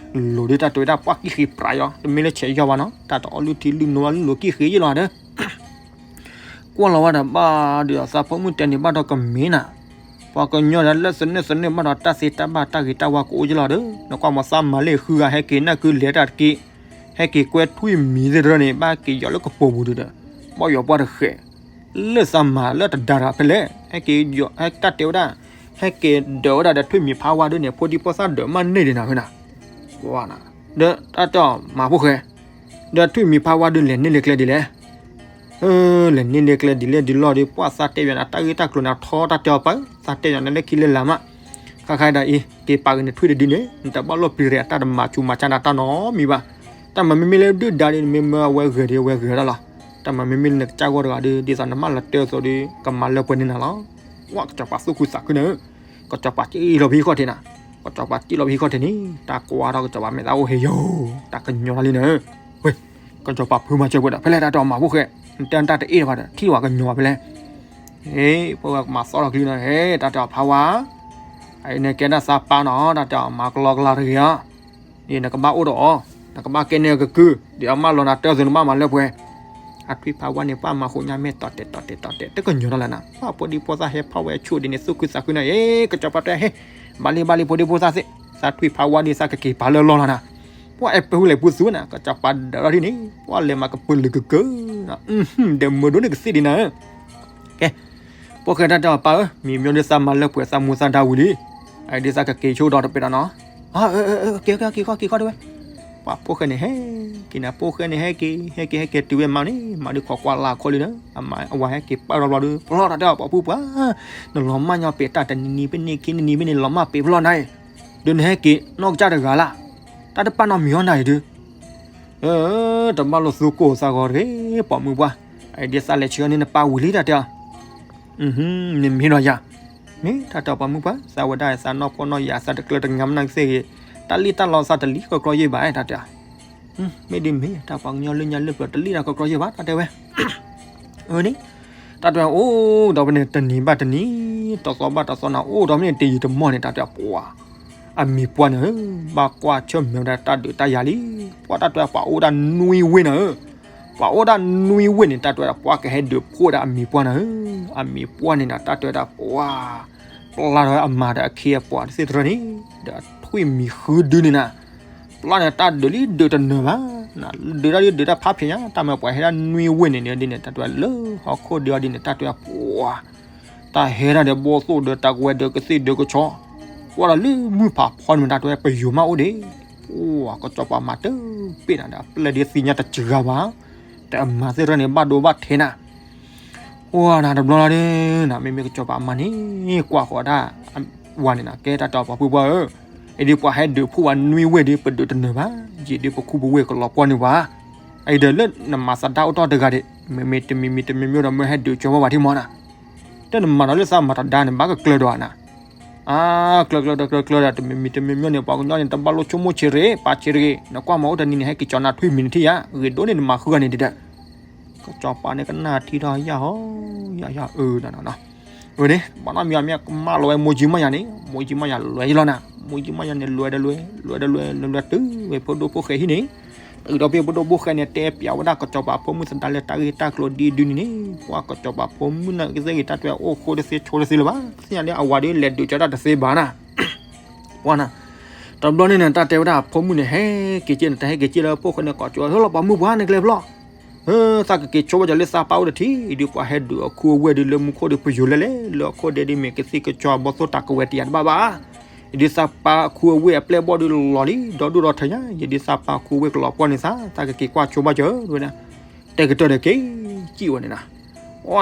လိၤဒ်တၢ်တဝဲဒၣ်ပှၤကံၢ်ဃ့ပြးယီၤ တမ့ၢ်လၢဆဲးယီၤဘၣ်နီၤ တၢ်တအီလုၢ်ထံလုၢ်နိဝဲလိၤကံၢ်ဃ့ယဲၢ်လီၤဒီး ကွၢ်လီၤဝဲဒီးဘၣ်ဒီးသးဖိမုၣ်တဲန့ၣ်ဘၣ်ဒီးကမ့ၢ်နၤ, ပှၤကညီဒီးလၢသနၢၣ်သနၢၣ်ဘၣ်ဒီးတၢ်သ့တၢ်ဘၣ်တၢ်ဂ့ၤတၢ်ဝါကအိၣ်ယဲၢ်လီၤဒီး နကွၢ်မၤသးမၤလၢဃုဂၤဟဲက့ၤနၢ်ကုလဲၤတၢ်တက့ၢ်, ဟဲက့ၤကွဲထွံၣ်မံၤသ့ၣ်တဖၣ်န့ၣ် ဘၣ်က့ၤယီၤလၢကပိာ်ပူၤဒီး ဘၣ်ယီၤပှၢ်တဃဲး, လၢသးမၤလၢတဒါတၢ်ဖဲလဲၣ်, ဟဲက့ၤယီၤဟဲတၢ်တဲဝဲဒၣ်, ဟဲက့ၤဒၢးဝဲဒၣ်ဒီးထွံၣ်မံၤဖးဝါဒ်န့ၣ် ဖိဒံဖိသၣ်ဒၢးမးန့ၢ်ဒံးနၤဖဲနၤ, ဝါနၤ ဒီးတၢ်တဲအီၤမၤဖိၣ်ဃဲ, ဒီးထွံၣ်မံၤဖးဝါဒုးလဲၤန့ၢ်လၢကျဲဒ်လဲၣ်. လဲၤန့ၢ်လၢကျဲဒ်လဲၣ်ဒ်လဲၣ်ဒီး ပှၢ်သးတဲယၤန့ၣ် တၢ်ဂ့ၢ်တၢ်ကျိၤန့ၣ်ထီတၢ်တဲအီၤပၢ, သးတဲယၤန့ၣ်လၢခံလၢလာ်မး, ခါခါဒၣ်အံၤ က့ၤပာ်က့ၤနထွံၣ်တဒုန့ၣ် နတဘၣ်လိၣ်ပံၤရဲၣ်အတၢ်တမၤဆူးမၤဆါနၤတၢ်နီတမံၤဘၣ်. တၢ်မၤမ့မ့ၢ်လၢဒုၣ်ဒါဒီး နမ့ၢ်မၢအဝဲဂဲၤဒီး အဝဲဂဲၤဒၣ်လီၤ. တၢ်မၤမ့မ့ၢ်လၢနကစၢ်ဂီၢ်တဂၤဒီး ဒ်သိးနမၢလီၤတဲအသိးဒီး ကမၤလၢပှဲၤန့ၢ်နၤလီၤ. ပှၢ်ကစီၤပၤသူၣ်ခုသးခုန့ၣ်, ကစီၤပၤစံၣ်လီၤဖဲဟံၣ်ခီၣ်ထံးနၤ, ကစီၤပၤစံၣ်လီၤဖဲဟံၣ်ခီၣ်ထံးန့ၣ် တၢ်ကွၢ်ထီၣ်ကစီၤပၤမဲာ်သၣ်အိၣ်ဟ့ယိာ်, တၢ်ကညီၤလီၤလံန့ၣ်, ဝဲ, ကစီၤပၤဖုမၤစၢၤပှဲၤဒီး ဖဲလဲၣ်တၢ်တဲအီၤမၤဖိၣ်ဃဲ, နတဲတၢ်တအ့ၣ်တဖၣ်ဒီး ထံၣ်ဝဲကညီၤဖဲလဲၣ်. ဟ့ၣ် ဖိၣ်ဃဲကမၤသီထီၣ်ကလုၢ်နီၤ, ဟ့ၣ် တၢ်တဲအီၤဖးဝါ, အအံၤန့ၣ်ကဲဒၣ်သးပၢ်နီၤ, တၢ်တဲအီၤမၤကလီကလီတဂ့ၤအီၤ, ဒ်နကဘၣ်အိၣ်ဒီးအီၤ, နကဘၣ်ကဲန့ၢ်ကကုၢ်, ဒ်အမၢလီၤနၤတၢ်သိးနဘၣ်မၤလၢပှဲၤ. အထွံၣ်ဖးဝါန့ၣ် ပှၢ်မၤဃိညါမဲာ်တီၤတဲာ်တီၤတဲာ်တီၤတဲာ် တကညီၤတၢ်လၢနၤ, ပှၢ်ဖိဒံဖိသၣ်ဟဲဖီၣ်ဝဲဆူၣ်ဒ်န့ၣ် သူၣ်ခုသးခုန့ၣ်, ဟ့ၣ် ကစီၤပၤတဲဟ့ၣ်, ဘၣ်လံဘၣ်လံဖိဒံဖိသၣ်သ့ၣ်, သးထွံၣ်ဖးဝါဒ်သးကက့ၤပာ်လၢလီၢ်လီၤနၤ, ပှၢ်အဲၣ်ပဟူလဲၤပူသူဝဲနၤ, ကစီၤပၤဒၢးထီၣ်ဒ်န့ၣ် ပှၢ်လဲၤမၤကပၢၤလုာ်ကကၢ, ဒီးမုာ်ဒိၣ်န့ၣ်ကသ့ၣ်ဒ်နၤ ကဲ, ဖိၣ်ဃဲတၢ်တဲအီၤပၢ်ဧၢ, မံၤမၠိဒ်သးမၤလၢပှဲၤသးမူသးဒါဝံၤလံ, အဒ်သးကက့ၤဆိဒီးတပ့ၤဒီးနီၤ, အၢ က့ၤက့ၤက့ၤဃီက့ၤဃီတဝဲ, ပှၢ်ဖိၣ်ဃဲန့ၣ်ဟဲက့ၤနၤ, ဖိၣ်ဃဲန့ၣ်ဟဲက့ၤ ဟဲက့ၤဟဲက့ၤတုၤဝဲမၤန့ၣ် မၤဒုးခိးကွၢ်လၢ်ခိၣ်လံဒီး အဝၤဟဲက့ၤပာ်ထီၣ်ဘျီဒီး ဖျီၣ်တၢ်တဲအီၤပှၢ်ဖိၣ်ပှၢ်, နလီၤမၢ်ညီပ့ၤတၢ်တနံၤနံၤဖဲန့ၣ်ခံနံၤနံၤဖဲန့ၣ် လီၤမၢ်ပ့ၤဖျီၣ်နၤအံၤ, ဒီးနဟဲက့ၤနီၢ်ကစၢ်တဂၤလၢ်, တၢ်တပာ်နီတမံၤအီၤနၤအံၤဒုး တဘၣ်လိာ်သူကိၢ်သးဂီၤတဂ့ၤ ပိာ်မုၣ်ပှၢ်, အဒ်သးလဲၤဆှၢန့ၢ်နပၢ်ဝံၤလံတၢ်တဲအီၤ, နမ့ၢ်ဒီးယၤ, မ့ၢ်တၢ်တဲအီၤပိာ်မုၣ်ပှၢ်, သးဝဲဒၣ်သးနီၢ်ခိနီၢ်ယာ်သးတကျၢၤတငါမနုၤကသ့ၣ်ဂ့ၤ, တၢ်လံၣ်တၢ်လီသးတလံၣ်ကီကီယဲၢ်ဘၣ်တၢ်တဲအီၤ, မ့ၢ်ဒ်မ့ၢ် တၢ်ပှၤကညီလၢညါလၢပျၢၤတလံၣ်တၢ်ကီကီယဲၢ်ဘၣ်တၢ်တဲဝဲ အန့ၣ်, တၢ်တဲအိၣ်ဒီးဖဲန့ၣ် တနံၤဘၣ်တနံၤ, တသီဘၣ်တသီနၤ အိၣ်ဒီးဖဲန့ၣ် တယံာ်တမီၢ်န့ၣ် တၢ်တဲပှၤ, အမံၤပှၢ်န့ၣ်ဧၢ, ဘၣ်ကွၢ်ဆၢၣ်မဲာ်ဝဲဒၣ်တၢ်ဒုးတၢ်ယၤလံ, ပှၤတၢ်တဲပှၤအိၣ်ဒၣ်နွံဝ့ၢ်နၤဧၢ, ပှၤအိၣ်ဒၣ်နွံဝ့ၢ်န့ၣ် တၢ်တဲပှၤကဟဲဒုးဖှိၣ်ဒၣ်အမံၤပှၢ်နၤဧၢ, အမံၤပှၢ်န့ၣ်နၤ တၢ်တဲဒၣ်ပှၤ ပျၢ်ထီၣ်ဝဲအမၤဒီးအခ့အပှၤတသ့ၣ်တရၢန့ၣ်, ဒီးထွံၣ်မံၤဃုဒုန့ၣ်နၤ, ပျၢ်န့ၣ်တၢ်ဒုးလံဒုးတနၢၤဘၣ်, ဒုးတၢ်လံဒုးတၢ်ဖးဖျဲးညါ, တၢ်မ့ၢ်ပှၤဟဲဒၣ်နွံဝ့ၢ်န့ၣ်န့ၣ်ဒ်န့ၣ် တၢ်တဲလၢဟီၣ်ခိၣ်ဒုးအီၤဒ်န့ၣ် တၢ်တဲပှၤ, တၢ်ဟဲဒၣ်ဒီးဘီၣ်သိၣ်ဒီးတၢ်ကဝဲၤဒီးကသ့ၣ်ဒီးကဆီ, ကွၢ်ဒီးလၢမုၢ်ဖးဖီန့ၣ် တၢ်တဲပယိၤမးအိၣ်ဒံး, ပှၤကစီၤပၤမၤတပ့ၢ်နၤဒီး အပျဲၢ်ဒ်သ့ၣ်ညါတစှၤဘၣ်, တၢ်အမၤသ့ၣ်တရၢန့ၣ် ဘၣ်ဒိဘၣ်ထဲနၤ ပှၢ်နၤတဘျီလီၤန့ၣ် မ့မ့ၢ်ကစီၤပၤမၤန့ၣ် ကွၢ်ဃီၤဒၣ်ဝဲန့ၣ်နၤ ကဲတၢ်တဲအီၤပှၤဖိပှၢ်ဧၢ, အဒ်ပှၤဟဲဒုးဖှိၣ်ဝဲနွံဝ့ၢ်ဒီး ပဒုးတနၢၤဘၣ်, ယံာ်ဒ်ပခူပဝ့ၢ်ကလီၤပှီၢ်န့ၢ်ပှၤ, အအံၤဒီးလၢနမၤသးဒၣ်အိၣ်ထီၣ်တဂၤဒီး မ့မ့ၢ်တမံၤမံၤတမံၤမံၤဒီး မ့ၢ်ဟဲဒုးကၠီဝဲပှၤထံမီနၤ, တၢ်နမၤဒီးလၢသးမၤတဒါန့ၣ် ဘၣ်ကကျၢၤဒီးနၤ အါ ကျၢၤကျၢၤဒီးကျၢၤကျၢၤဒီး တမံၤမံၤတမံၤမံၤန့ၣ် ပှၤကညီန့ၣ် တဘၣ်လိၣ်ဆိကမိၣ်ဆံးတဂ့ၤ ပာ်ဆံးတဂ့ၤ နကွၢ်မၤအိၣ်တနံၤန့ၣ် ဟဲက့ၤကၠီနၤထွံၣ်မံၤနထံၣ်ယါ ဂ့ၤဒိၣ်န့ၣ် နမၤဃုဂၤန့ၣ်ဒ်ဒီး ကစီၤပၤန့ၣ်ကနၣ်ထံထီၣ်ယၢ်ဟီ ယၢ်ယၢ်အၢ ဝဲန့ၣ် ဘၣ်နီတမံၤမ့ၢ်ကမၢလီၤဝဲမိၢ်ကၠံမၢ်ယၤန့ၣ် မိၢ်ကၠံမၢ်ယၤလဲၤယလီၤနၤ မိၢ်ကၠံမၢ်ယၤန့ၣ် လဲၤဒီးလဲၤ လဲၤဒီးလဲၤ လဲၤလဲၤတုၤဝဲဖိဒိၣ်ဖိၣ်ဃဲဟံၣ်န့ၣ် တုၤဒီးဖဲဖိဒိၣ်ဖိၣ်ဃဲန့ၣ် တဲပျးဝဲဒၣ်ကစီၤပၤဖိမုၣ်သဒါလၢတၢ်ဂ့ၢ်တၢ်ကျိၤဒ်ဒုန့ၣ်န့ၣ် ပှၤကစီၤပၤဖိမုၣ်န့ၣ် ကသ့ၣ်ဂ့ၤတၢ်တွဲအိၣ်ဃိတသ့ဆိတသ့လၢၤဘၣ် သ့ၣ်ညါလၢအဝၤဒီးလဲၤဒုးကၠီတၢ်တသ့ဘၣ်နၤ ပှၤနၤ တဘျီန့ၣ်နၤ တၢ်တဲဝဲဒၣ်အဖိမုၣ်န့ၣ် ဟဲက့ၤက့ၢ်နၤ တၢ်ဟဲက့ၤက့ၢ်လၢဖိၣ်ဃဲန့ၣ် ကိးကၠီ ဟဲလီၤပှၤမုၣ်ပှၢ်န့ၣ်ကျဲဖျီၣ် သးကက့ၤဆိဝဲဒၣ်လၢသးပၢ်အိၣ်တထံၣ် ဒုးပှၤဟဲဒုးအခူအဝ့ၢ်ဒုးလၢမူခိၣ်ဒီးပယိၤလဲၣ်လဲၣ် လၢအခီၣ်ဒဲးဒ်မ့ၢ်ကသံၣ်ကစီၤအဘီသိၣ်တၢ်ကဝဲၤတယၤတဘၣ်ဘၣ် ယဒုးသးပၢ်အခူအဝ့ၢ်အပျဲၢ်ဘီၣ်ဒုးလီၤလံ ဒီဒူၣ်ဒီထၢညါ ယဒုးသးပၢ်အခူအဝ့ၢ်ကလီၤပှီၢ်န့ၢ်သး သးကက့ၤကွၢ်ဆိဘၣ်ကၠီ ဝဲဒၣ် တဲကတၢၢ်ဒီးက့ၤ ကံၣ်ဝဲန့ၣ်နၤ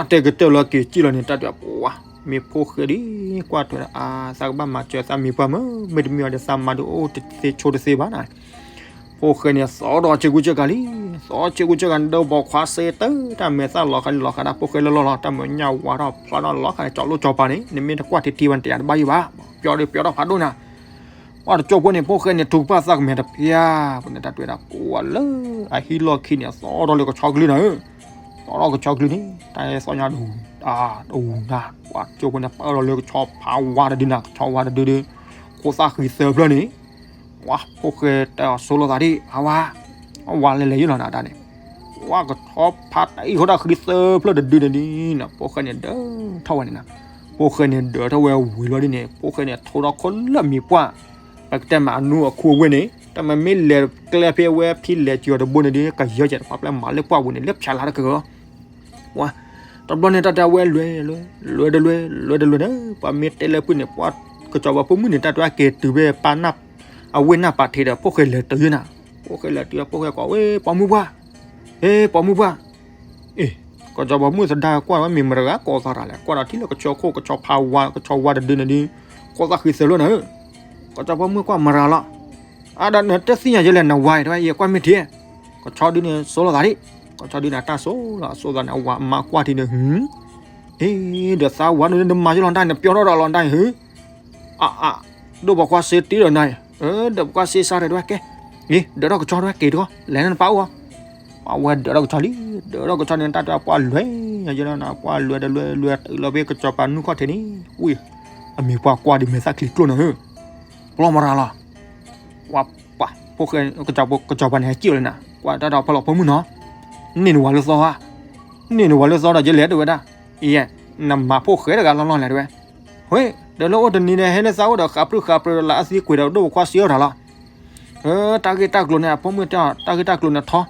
အတဲကတၢၢ်လီၤက့ၤကံၣ်လီၤန့ၣ် တၢ်တဲပှၤ မ့ၢ်ဖိၣ်ဃဲဒ် ကွၢ်ထွဲဒီး အါ သးကဘၣ်မၤစၢၤသးမံၤပှၢ်မ့ၢ် မ့တမ့ၢ်အီၤဒီးသးမၤဒုးအိၣ်တသ့ဆိတသ့ဘၣ်နၤ ဖိၣ်ဃဲန့ၣ် သီဒီးဆ့ကူဆ့ကၤလံ သီဆ့ကူဆ့ကၤန့ၣ် ဒီးဘီခွါစ့တၢ် တၢ်မဲာ်သၣ်လီၤဃာ်န့ၣ် လီၤဃာ်ဒၣ်ဖိၣ်ဃဲလၢလီၢ်လီၤ တၢ်မဲာ်ညါဝါထီၣ်ဖျါထီၣ်လီၤဃာ်န့ၣ် ကၠီလိၣ်ကၠီပၤန့ၣ် နမ့ၢ်တကွၢ်ထံထံဝဲန့ၣ် တယၤတဘၣ်ယံၤဘၣ် ပျီဒီးပျီထီၣ်ဖးဒိၣ်နၤ ပှၤတကၠိဖိန့ၣ် ဖိၣ်ဃဲန့ၣ် ထုကဖၣ်သးကမဲာ်တဖျါ ပှၤန့ၣ် တၢ်တွဲဒၣ်ပှၤလၢ အဟံၣ်လီၢ်ခံန့ၣ် သီဒီးလၢကဆီကလုၢ်နၤဧၢ သီဒီးကဆီကလုၢ်န့ၣ် တၢ်ဟဲသီညါတဝူၤ တဝူၤနၤ ပှၤတကၠိဖိန့ၣ် ပၢၢ်ဒီးလၢကဆီဖးဝါတဒုနၤ ကဆီဝါတဒုဒီး ခိၣ်သၣ်ဃံသၢဖျၢၣ်န့ၣ် ပှၤဖိၣ်ဃဲတဲအီၤဆိလိာ်သးဒ် အဝၤ အဝၤလဲၤလဲၤယုၢ်လီၤနၤတၢ်န့ၣ် ပှၤကဆီဖးတၢ်အံၤဃိတၢ်ဃံသၢဖျၢၣ်တဒုန့ၣ်ဒ်နၤ ဖိၣ်ဃဲန့ၣ်ဒၢထီၣ်ဝဲန့ၣ်နၤ ဖိၣ်ဃဲန့ၣ်ဒၢထီၣ်ဝဲဝံၤလီၤဒ်န့ၣ် ဖိၣ်ဃဲန့ၣ်ထိဒီးခိၣ်လၢမံၤပှၢ် ပကတဲမးအနူအခူအဝ့ၢ်န့ၣ် တမ့ၢ်မ့ၢ်လဲၤကျဲဖဲဝဲဖံလဲၤစၢၤအီၤတဘိန့ၣ်ဒီး ကယၢကဲတပာ်ပျဲမၤလၢပှၢ်ပူၤန့ၣ် လၢဖၠးလါတကဂၤ ပှၤ တဘျီန့ၣ်တၢ်တဲဝဲလဲၤ လဲၤ လဲၤတလဲၤ လဲၤတလဲၤဒီး ပှၤမ့ၢ်တဲလၢပုၢ်န့ၣ် ပှၤကစီၤပၤဖိမုၣ်န့ၣ် တၢ်တဲက့ၤတုၤဖဲပၢ်နၢ် အဝ့ၢ်နၢ်ပာ်ထံးဒီး ဖိၣ်ဃဲလဲၤတုၤယုၢ်နၤ ဖိၣ်ဃဲလဲၤတုၤ ဖိၣ်ဃဲကိးဝဲ ပိာ်မုၣ်ပှၢ်, ဟ့ ပိာ်မုၣ်ပှၢ်, အ့ၣ်, ကစီၤပၤမုၣ်သဒါကွၢ်ဝဲ မ့ၢ်မတၤတဂၤကိးသးရၤလဲၣ်, ကွၢ်ဒီးထံၣ်လၢကဆီခိၣ် ကဆီဖါဝါ ကဆီဝါတဒုန့ၣ်ဒုး ကိးသးဃံသၢဖျၢၣ်နၤဧၢ, ကစီၤပၤမုၣ်ကွၢ်မတၤတဂၤလီၤ, အါဒီးနတသ့ၣ်ညါယဲလဲၣ် နဝၤအံၤ တဲဝဲ ယကွၢ်မ့ၢ်ထံ ကဆီဒုန့ၣ် စိာ်လိာ်သးဒံး, ကဆီဒုန့ၣ် အတၢ်စိာ်လီၤ အစိာ်သးန့ၣ် အဝၤမါကွၢ်ထံန့ၣ် အ့ၣ်, ဒီးသးဝၤန့ၣ် နမၤယလီၤတၢ်န့ၣ် ပျီထီၣ်ဒီးလီၤတၢ်န့ၣ် အါအါ, ဒိၣ်ပိာ်ခွါစ့တ့ဒီးနၤအံၤ, ဒီးပိာ်ခွါစ့စးရဲၣ်တဲဝဲကဲ, အ့ၣ် ဒၢးထီၣ်ကဆီတဲဝဲက့ၤတခီ လဲၤန့ၣ်နပၢ်အိၣ်ဧါ, ပှၤဝဲဒၢးထီၣ်ကဆီလံ, ဒၢးထီၣ်ကဆီန့ၣ် တၢ်တဲပှၢ်လွဲၢ်, ယဲလီၤနၤ ပှၢ်လွဲၢ်တလွဲၢ်လွဲၢ်တုၤလီၤဖဲကစီၤပၤနူၢ်ခီၣ်ထံးန့ၣ်, ဝ့ၢ်, အမ့ၢ်ပှၤကွၢ်ဒ်မဲာ်သၣ်ချံကျိၣ်နၤဧၢ, ပျီမတၤတဂၤလီၤ ပှၤ, ပှၤ, ဖိၣ်ဃဲ ကစီၤပၤန့ၣ် ဟဲစံၣ်လီၤလံနၤ, ကွၢ်တၢ်ဒီးဖဲလီၤ ဖိမုၣ်နီၤ, န့ၢ်နဝၤလၢသီဧါ, န့ၢ်နဝၤလၢသီဒီး ယလဲၤတဲဝဲဒၣ်, အံၤ, နမၤဖိၣ်ဃဲတဂၤလီၤလီၤလဲၤတဲဝဲ, ဟ့ၣ်, ဒီးလၢအိၣ်တနံၤန့ၣ် ဟဲလၢသးအိၣ်ဒီးဃးပြံဃးပြၢလၢအသံကွံာ်ဒီးဒိၣ်ပိာ်ခွါစ့အီၣ်တၢ်လီၤ တၢ်ဂ့ၢ်တၢ်ကျိၤန့ၣ် အဖိမုၣ်တဲအီၤ တၢ်ဂ့ၢ်တၢ်ကျိၤန့ၣ်ထီ,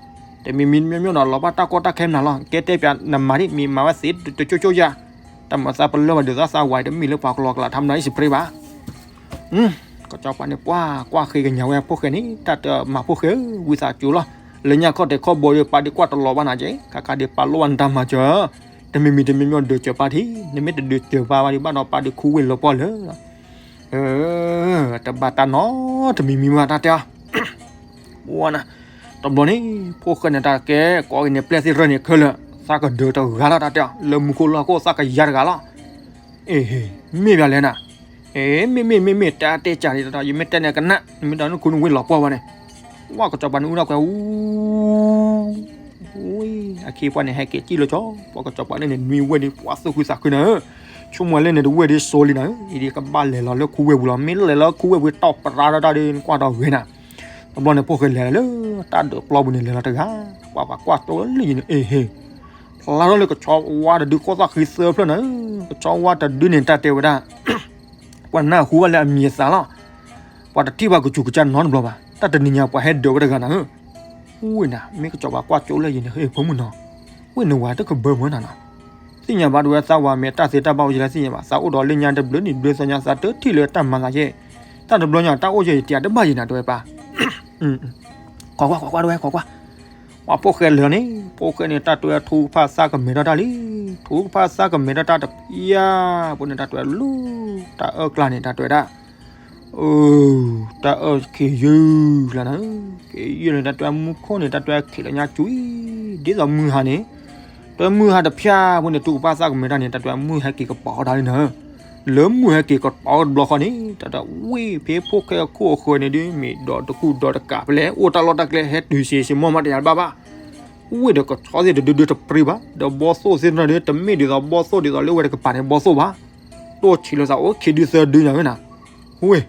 တမံၤမံၤမ့ၢ်မ့ၢ်ဒီး လီၤဘၣ်တၢ်ကီတၢ်ခဲမနုၤလီၤ, ကဲတဲပၠးနမၤဒ် မ့ၢ်မၤဝဲသ့တကၠိကၠိယၤ, တၢ်မၤသးပလၢၢ်ဘၣ်ဒုးသးသးဝၤအံၤ တမ့ၢ်လၢပှၤကလီကလးထါမနုၤအံၤစပရ့ဘၣ်. ကစီၤပၤန့ၣ် ပှၤကွၢ်ဃ့ကညးဝဲဖိၣ်ဃဲန့ၣ် တၢ်တမၤဖိၣ်ဃဲဧၢ, ဝံသးစူၤလီၤ, လၢညါခီၣ်ထံးခီၣ်ဘိဒီး ပၢ်ဒုးကွၢ်တလီၤဘၣ်နၤက့, ခါခါဒုးပၢ်လိၣ်ဘၣ်နတၢ်မၤစၢၤ, တမံၤမံၤတမံၤမ့ၢ်ဒုးစၢၤပၢ်ထံ, နမ့ၢ်တဒုးစၢၤပၢ်ဘၣ်ဒုးဘၣ်ဒီး ပၢ်ဒုးခူဝ့ၢ်လီၤပှီၢ်လၢာ် တဘၣ်တၢ်နီတမံၤမံၤဘၣ် တၢ်တဲအီၤ, ဝဲနၤ, တဘျီန့ၣ် ဖိၣ်ဃဲန့ၣ် တၢ်ကဲကိးက့ၤန့ၣ် ပျဲၢ်သ့ၣ်တဖၣ်န့ၣ်ခဲလၢာ်, သးကဒၢးတဂၤလီၤ တၢ်တဲအီၤ, လၢမူခိၣ်လီၢ်ခိၣ်သးကယၤတဂၤလီၤ. အ့ၣ်, မ့ၢ်ဘၣ်လဲၣ်နၤ, အ့ၣ် မ့ၢ်မ့ၢ်မ့ၢ်မ့ၢ် တၢ်တဲကၢ်ဒ်တၢ် ယမ့ၢ်တဲန့ၣ်ကနၣ်, နမ့ၢ်ဒီးနခူနဝ့ၢ်လီၤပှီၢ်ဝဲန့ၣ်, ဝဲကစီၤပၤန့ၣ်အူဒၣ်ကွဲးအူ ဝဲ, အခံပှၤန့ၣ် ဟဲက့ၤစံၣ်လၢကၠီ, ပှၤကစီၤပၤလၢန့ၣ် နွံဝဲၢ်ဒ် ပှၤသူၣ်ခုသးခုနၤဧၢ, ဆိကမိၣ်လၢန့ၣ်တဝဲၢ်ဒ်စိလံနၤဧၢ, အံၤဒ်ကဘၣ်လဲၤလီၤလၢခူဝ့ၢ်ပူၤလီၤ, မ့ၢ်လဲၤလီၤခူဝ့ၢ်ပူၤ တီၢ်ပရၤဒီးတၢ်ဒ်နကွၢ်ဒီးဂ့ၤနၤ. တဘျီန့ၣ် ဖိၣ်ဃဲလဲၤလၢ တၢ်ဒၢးပျီပူၤန့ၣ် လဲၤလီၤတဂၤ, ပှၤပှၤကွၢ်ကၠိလၢယံၤန့ၣ် အ့ၣ်ဟ့ၣ်, ဖျါထီၣ်လၢကဆီဝါတဒု ကိးသးဃံသၢဖျၢၣ်နၤဧၢ, ကဆီဝါတဒုန့ၣ် တၢ်တဲဝဲဒၣ် ပှၤနၢ်ဟူဘၣ်လၢအမံၤအသးလီၤ, ပှၤတထံၣ်ဘၣ်ကစူၤကစၢ်နီတဘျီဘၣ်, တၢ်တနံၤညါပှၤဟဲဒၢးဝဲတဂၤနၤဧၢ, ဝ့ၢ်နၤ မ့ၢ်ကစီၤပၤကွၢ်ကၠိလၢယံၤန့ၣ် ဟ့ၣ်ဖိမုၣ်နီၤ, ဝ့ၢ်နဝၤတကဘၢမုၢ်နၤနီၤ, သ့ၣ်ညါဘၣ်တဝဲသးဝၤမ့ၢ်တၢ်သ့တၢ်ဘၣ်အိၣ်ယလဲၣ်သ့ၣ်ညါဘၣ်, သးအိၣ်ဒီးလၢညါတဘျုးနံၣ်ဘျုးသီညါ သးတထံၣ်လၢတၢ်မၤသးယဲၢ်, တၢ်တဘျီညါတၢ်အိၣ်ယဲၢ်ယတံၤတဘၣ်ယံၤနၤ တဝဲပၢ် ခိးကွၢ် ခိးကွၢ် တဝဲ ခိးကွၢ်, ပှၤဖိၣ်ဃဲလၢာ်န့ၣ် ဖိၣ်ဃဲန့ၣ် တၢ်တွဲထူကဖၣ်သၣ်ကမဲာ်ထီၣ်တၢ်လံ, ထူကဖၣ်သၣ်ကမဲာ်ထီၣ်တၢ်တဖျၢၣ်, ဖိန့ၣ် တၢ်တွဲလၢ တၢ်အၢၣ်ကျါန့ၣ် တၢ်တွဲဒၣ်, အၢ တၢ်အၢၣ်က့ၤယုၢ်လီၤနၤ, က့ၤယုၢ်န့ၣ် တၢ်တွဲမူခိၣ်န့ၣ် တၢ်တွဲခံးလၢညါကွံာ်, ဒ်သိးမုၢ်ဟါန့ၣ် တၢ်မုၢ်ဟါတဖျၢၣ်ဖိန့ၣ် ထူကဖၣ်သၣ်ကမဲာ်ထီၣ်န့ၣ် တၢ်တွဲမုၢ်ဟဲက့ၤကပီၤတၢ်လံနၤ, လၢမုၢ်ဟဲက့ၤကပီၤတဘျီဃီန့ၣ် တၢ်တွဲဝ့ၢ်ဖဲဖိၣ်ဃဲအခိၣ်အဃၢၤန့ၣ်ဒ် မ့ၢ်ဒီးတကူၣ်ဒီးတကးဖဲလဲၣ် အိၣ်တၢ်လီၢ်တၢ်ကျဲဟဲတုၤစ့စ့မီၢ်မး တယာ်တဘၣ်ဘၣ်, ဝ့ၢ်ဒီးကဆီသ့ၣ်တဒုဒုတပြံဘၣ်, ဒီးဘီသိၣ်သ့ၣ်တဖၣ်န့ၣ်ဒ် တမ့ၢ်ဒ်သိးဘီသိၣ်ဒ်သိးလၢဝဲတကပၤန့ၣ် ဘီသိၣ်ဘၣ်, တိၢ်ဆံးလၢသးအိၣ်ခံဒုသၢဒုညါဝဲနၤ, ဝ့ၢ်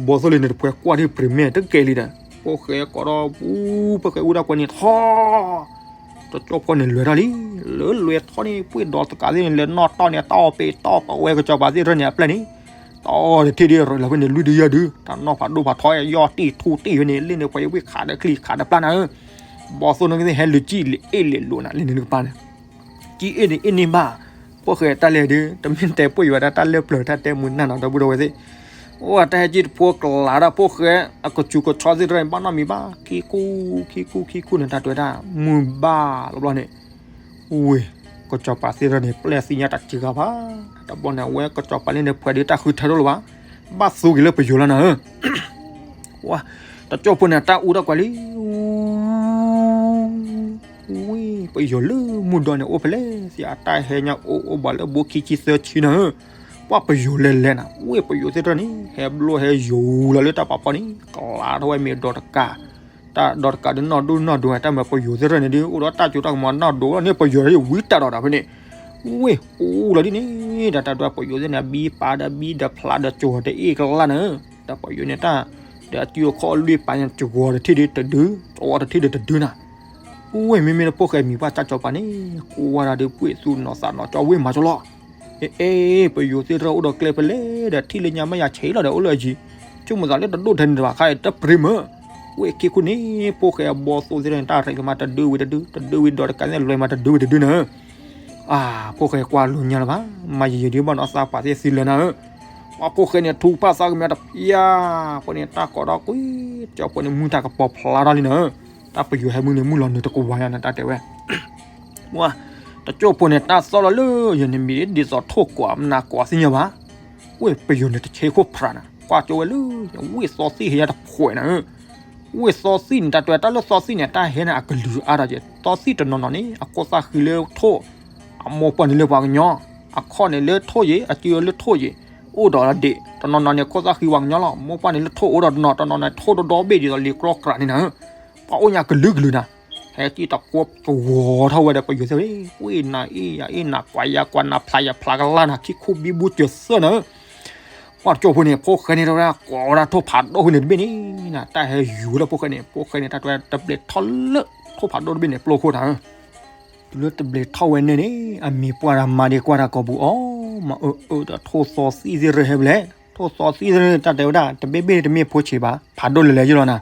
ဘီသိၣ်လံန့ၣ် တပှဲၤကွၢ်ဒ်ပြံၤမဲာ်တကဲလံဒီး ဖိၣ်ဃဲကိးဒီးပူၤ ဖိၣ်ဃဲအူဒၣ်ကွဲန့ၣ်ထီၣ်, တကၠိဖိန့ၣ်လဲၤထီၣ်လံ, လၢလဲၤထီၣ်န့ၣ် ပှ့ၤဒီးတကးသ့ၣ်န့ၣ် လဲၤနီၣ်တီၢ်န့ၣ် တီၢ်ပ့ၤတီၢ်ပဝဲကစီၤပၤသ့ၣ်တဖၣ်န့ၣ်အပျဲၢ်န့ၣ်, တီၢ်တထံၣ်ဒ်ရၢၣ်လီၤဖဲန့ၣ် လွံၢ်ဒုယဲၢ်ဒု, တၢ်နီၢ်ဖးဒိၣ်ဖးထီ ယီၢ်တံၢ်ထူတံၢ်ဖဲန့ၣ် လၢန့ၣ် ပှၤယဝ့ၢ်ခးဒီးချံခးဒီးပျၢ်နၤဧၢ, ဘီသိၣ်န့ၣ်ကသ့ၣ်ဟဲလုၢ်ကံၣ်လံအ့ၣ်လဲၤလိာ်နၤ လၢန့ၣ်နကပၤန့ၣ် ကံအ့ၣ်န့ၣ်အ့ၣ်န့ၢ်ဘၣ်, ဖိၣ်ဃဲတၢ်လဲၣ်ဒုး တမ့ၢ်တဲပှ့ၤဝဲဒၣ်တၢ်လၢပျၢၤတၢ်တဲမုာ်နၢ်နီၤ ဒီပုၢ်ဒီဝဲၢ်သ့ၣ်, အိၣ်တၢ်ဟဲကံၣ်တဖိကျးဒီးဖိၣ်ဃဲ အကစူၤကဆီသ့ၣ်တဖၣ်န့ၣ် ဘၣ်နီတမံၤဘၣ်, ခံကူၣ် ခံကူၣ် ခံကူၣ်န့ၣ် တၢ်တဲဝဲဒၣ် မုၢ်ဘၣ်လီၤဘျီန့ၣ်, ဝ့ၢ် ကစီၤပၤသ့ၣ်တဖၣ်န့ၣ် ပျဲသံညါတၢ်စှၤဂၤဘၣ်, တဘျီန့ၣ် အဝဲကစီၤပၤလၢန့ၣ် ပှဲၤဒုးတၢ်ဃုထၢထီၣ်လၢၤဘၣ်, ဘၣ်သူက့ၤလၢပယိၤလီၤနၤဧၢ ဝါ, တကၠိဖိန့ၣ် တၢ်အူထီၣ်ကွၢ်လံ, ဝ့ၢ် ပယိၤလၢမုၢ်ဒီန့ၣ် အိၣ်ဖဲလဲၣ်သ့ၣ် အတၢ်ဟဲညါအိၣ်အိၣ်ဘၣ်လၢဘိခံဆံသၢဆံနၤဧၢ, ပှၤပယိၤလဲၤလဲၤနၤ, ဝ့ၢ်ပယိၤသ့ၣ်တဖၣ်န့ၣ် ဟဲဘျိဟဲယိၤလီၤလၢတၢ်ပာ်ဖီန့ၣ် ကလါထီၣ်ဝဲမ့ၢ်ဒီးတကး, တၢ်ဒီးတကးဒုးနီၢ်ဒိၣ်နီၢ်ဒိၣ်ဝဲ တၢ်မၤပယိၤသ့ၣ်တဖၣ်န့ၣ်ဒုး အိၣ်ဒီးတၢ်စိတၢ်ကမီၤနီၢ်ဒိၣ်လီၤန့ၣ် ပယိၤဒုးဝံတၢ်ဒီးတၢ်ဖဲန့ၣ် ဝ့ၢ် အိၣ်လီၤဒ်န့ၣ် တၢ်တၢ်ဒွဲၣ်ပယိၤသ့ၣ်န့ၣ် ဘံပာ်ဒီးဘံဒီးဖျါဒီးကဝီၤတအ့ၣ်ကလါနၤဧၢ, တၢ်ပယိၤန့ၣ်တၢ်, ဒီးအစုအခီၣ်လွံၢ်ပာ်ညါကဝီၤတထံၣ်ဒုးတဒု, ကဝီၤတထံၣ်ဒုးတဒုနၤ, အိၣ်ဝဲမ့မ့ၢ်လၢဖိၣ်ဃဲမံၤပှၢ်ကၢ်ကၠီၤပၤန့ၣ် ကိးဝဲဒၣ်ဒုးပှ့ၤသူၣ်နီၢ်သးနီၢ်ကၠီဝ့ၢ်မၤကၠီလီၤ, အ့ၣ် ပယိၤသ့ၣ်တဖၣ်အိၣ်ဒီးကျဲဖဲလဲၣ်ဒီး ထံၣ်လၢညါမ့ၢ်ယၤဆဲးလီၤဒီးအိၣ်လၢအယံၤ, ဆိကမိၣ်သးလၢတဒိၣ်ထဲန့ၣ်တဘၣ်ခါအံၤတပြ့မၢ်, ဝ့ၢ်ခံခိၣ်န့ၣ် ဖိၣ်ဃဲအဘီသိၣ်သ့ၣ်တဖၣ်န့ၣ် တၢ်ရဲၣ်ကမၤတဒုဝံၤတဒု, တဒုဝံၤဒီးတကးန့ၣ်လွဲမၤတဒုဝံၤတဒုနၤ အၢ, ဖိၣ်ဃဲကွၢ်လိာ်ညါလၢၤဘၣ်, မၤယံာ်ယံာ်ဒုးဘၣ်နီၢ်သးပှၢ်သ့ၣ်သံလၢၤနၤဧၢ, ပှၤဖိၣ်ဃဲန့ၣ် ထူဖၣ်သးကမၣ်တပျၢ်, ဖိန့ၣ် တၢ်ကိးထီၣ်ကွံာ်, ကၠီဖိန့ၣ် မုၢ်တၢ်ကပီၤဖျါထီၣ်လံနၤ, တၢ်ပယိၤဟဲမုၢ်န့ၣ် မုၢ်လီၤနုာ်တကဝါယါနၤ တၢ်တဲဝဲ ဝဲ, တကၠိဖိန့ၣ် တၢ်သီၣ်လီၤလၢ ယန့ၣ်မံၤဒ်သိးထိၣ်ကွၢ်မနၤကွၢ်သ့ၣ်ညါဘၣ်, ဝဲပယိၤန့ၣ်တဆဲခိၣ်ဖျါနၤ, ကွၢ်ကၠီဝဲလၢ ဝ့ၢ်သီသံၣ်ဟဲယါတဖှဲးနၤ, ဝ့ၢ်သီသံၣ်န့ၣ် တၢ်တဲတၢ်လၢသီသံၣ်န့ၣ် တၢ်ဟဲန့ၣ် အကလုာ်အါဒီးယဲ, သီသံၣ်တနီၤနီၤန့ၣ် အခိၣ်သၣ်ဃံလၢထိၣ်, အမိၢ်ပှၢ်န့ၣ်လၢပှၤကညီ, အခီၣ်န့ၣ်လၢထိၣ်ယဲ, အစုလၢထိၣ်ယဲ, အိၣ်ဒီးဒ့ၣ်, တနီၤနီၤန့ၣ် ခိၣ်သၣ်ဃံပှၤကညီလီၤ, မိၢ်ပှၢ်န့ၣ်လၢထိၣ်အိၣ်ဒီးတနီၤ, တနီၤနီၤထိၣ်ဒီဒီဘ့ၣ်ဒ်သိးလံာ်ကြီကြးန့ၣ်နၤ, ပှၤအိၣ်ညါကလုာ်ကလုာ်နၤ, ဟဲကံၣ်တကွီကဝီၤထီၣ်ဝဲဒီး ပယိၤသ့ၣ်ဝဲ, ဝ့ၢ်နၤအ့ၣ်ယၤအ့ၣ်နၤကွၢ်ယၤကွၢ်နၤဖျါယၤဖျါကလါနၤ ခံခူဘံဘူစၢၤသၢနၤ, ပှၤတကၠိဖိန့ၣ် ဖိၣ်ဃဲန့ၣ် တဝဲဒၣ် ကိးဝဲဒၣ်ထိၣ်ဖးဒိၣ်ဖဲန့ၣ်တဘ့ၣ်န့ၣ်နၤ, တၢ်ဟဲယူၤလၢဖိၣ်ဃဲန့ၣ်, ဖိၣ်ဃဲန့ၣ် တၢ်တဝဲတဘျဲးထီၣ်လၢ ထိၣ်ဖးဒိၣ်တဘ့ၣ်န့ၣ် ပျိခိၣ်နၤ, တုၤလၢတဘျဲးထီၣ်ဝဲန့ၣ်န့ၣ် အမံၤပှၢ်ဒီးမါဒ့ကွၢ်တၢ်ကိာ်ပူၤအီၤ, မၤအၢအၢဒီးထိၣ်သီသံၣ်သ့ၣ်ရၢဟဲဘျဲၣ်, ထိၣ်သီသံၣ်သ့ၣ်ရၢ တၢ်တဲဝဲဒၣ် တဘ့ၣ်ဘ့ၣ်တမ့ၢ်ဖိဆံးဘၣ်, ဖးဒိၣ်လဲၤလဲၤယလီၤနၤ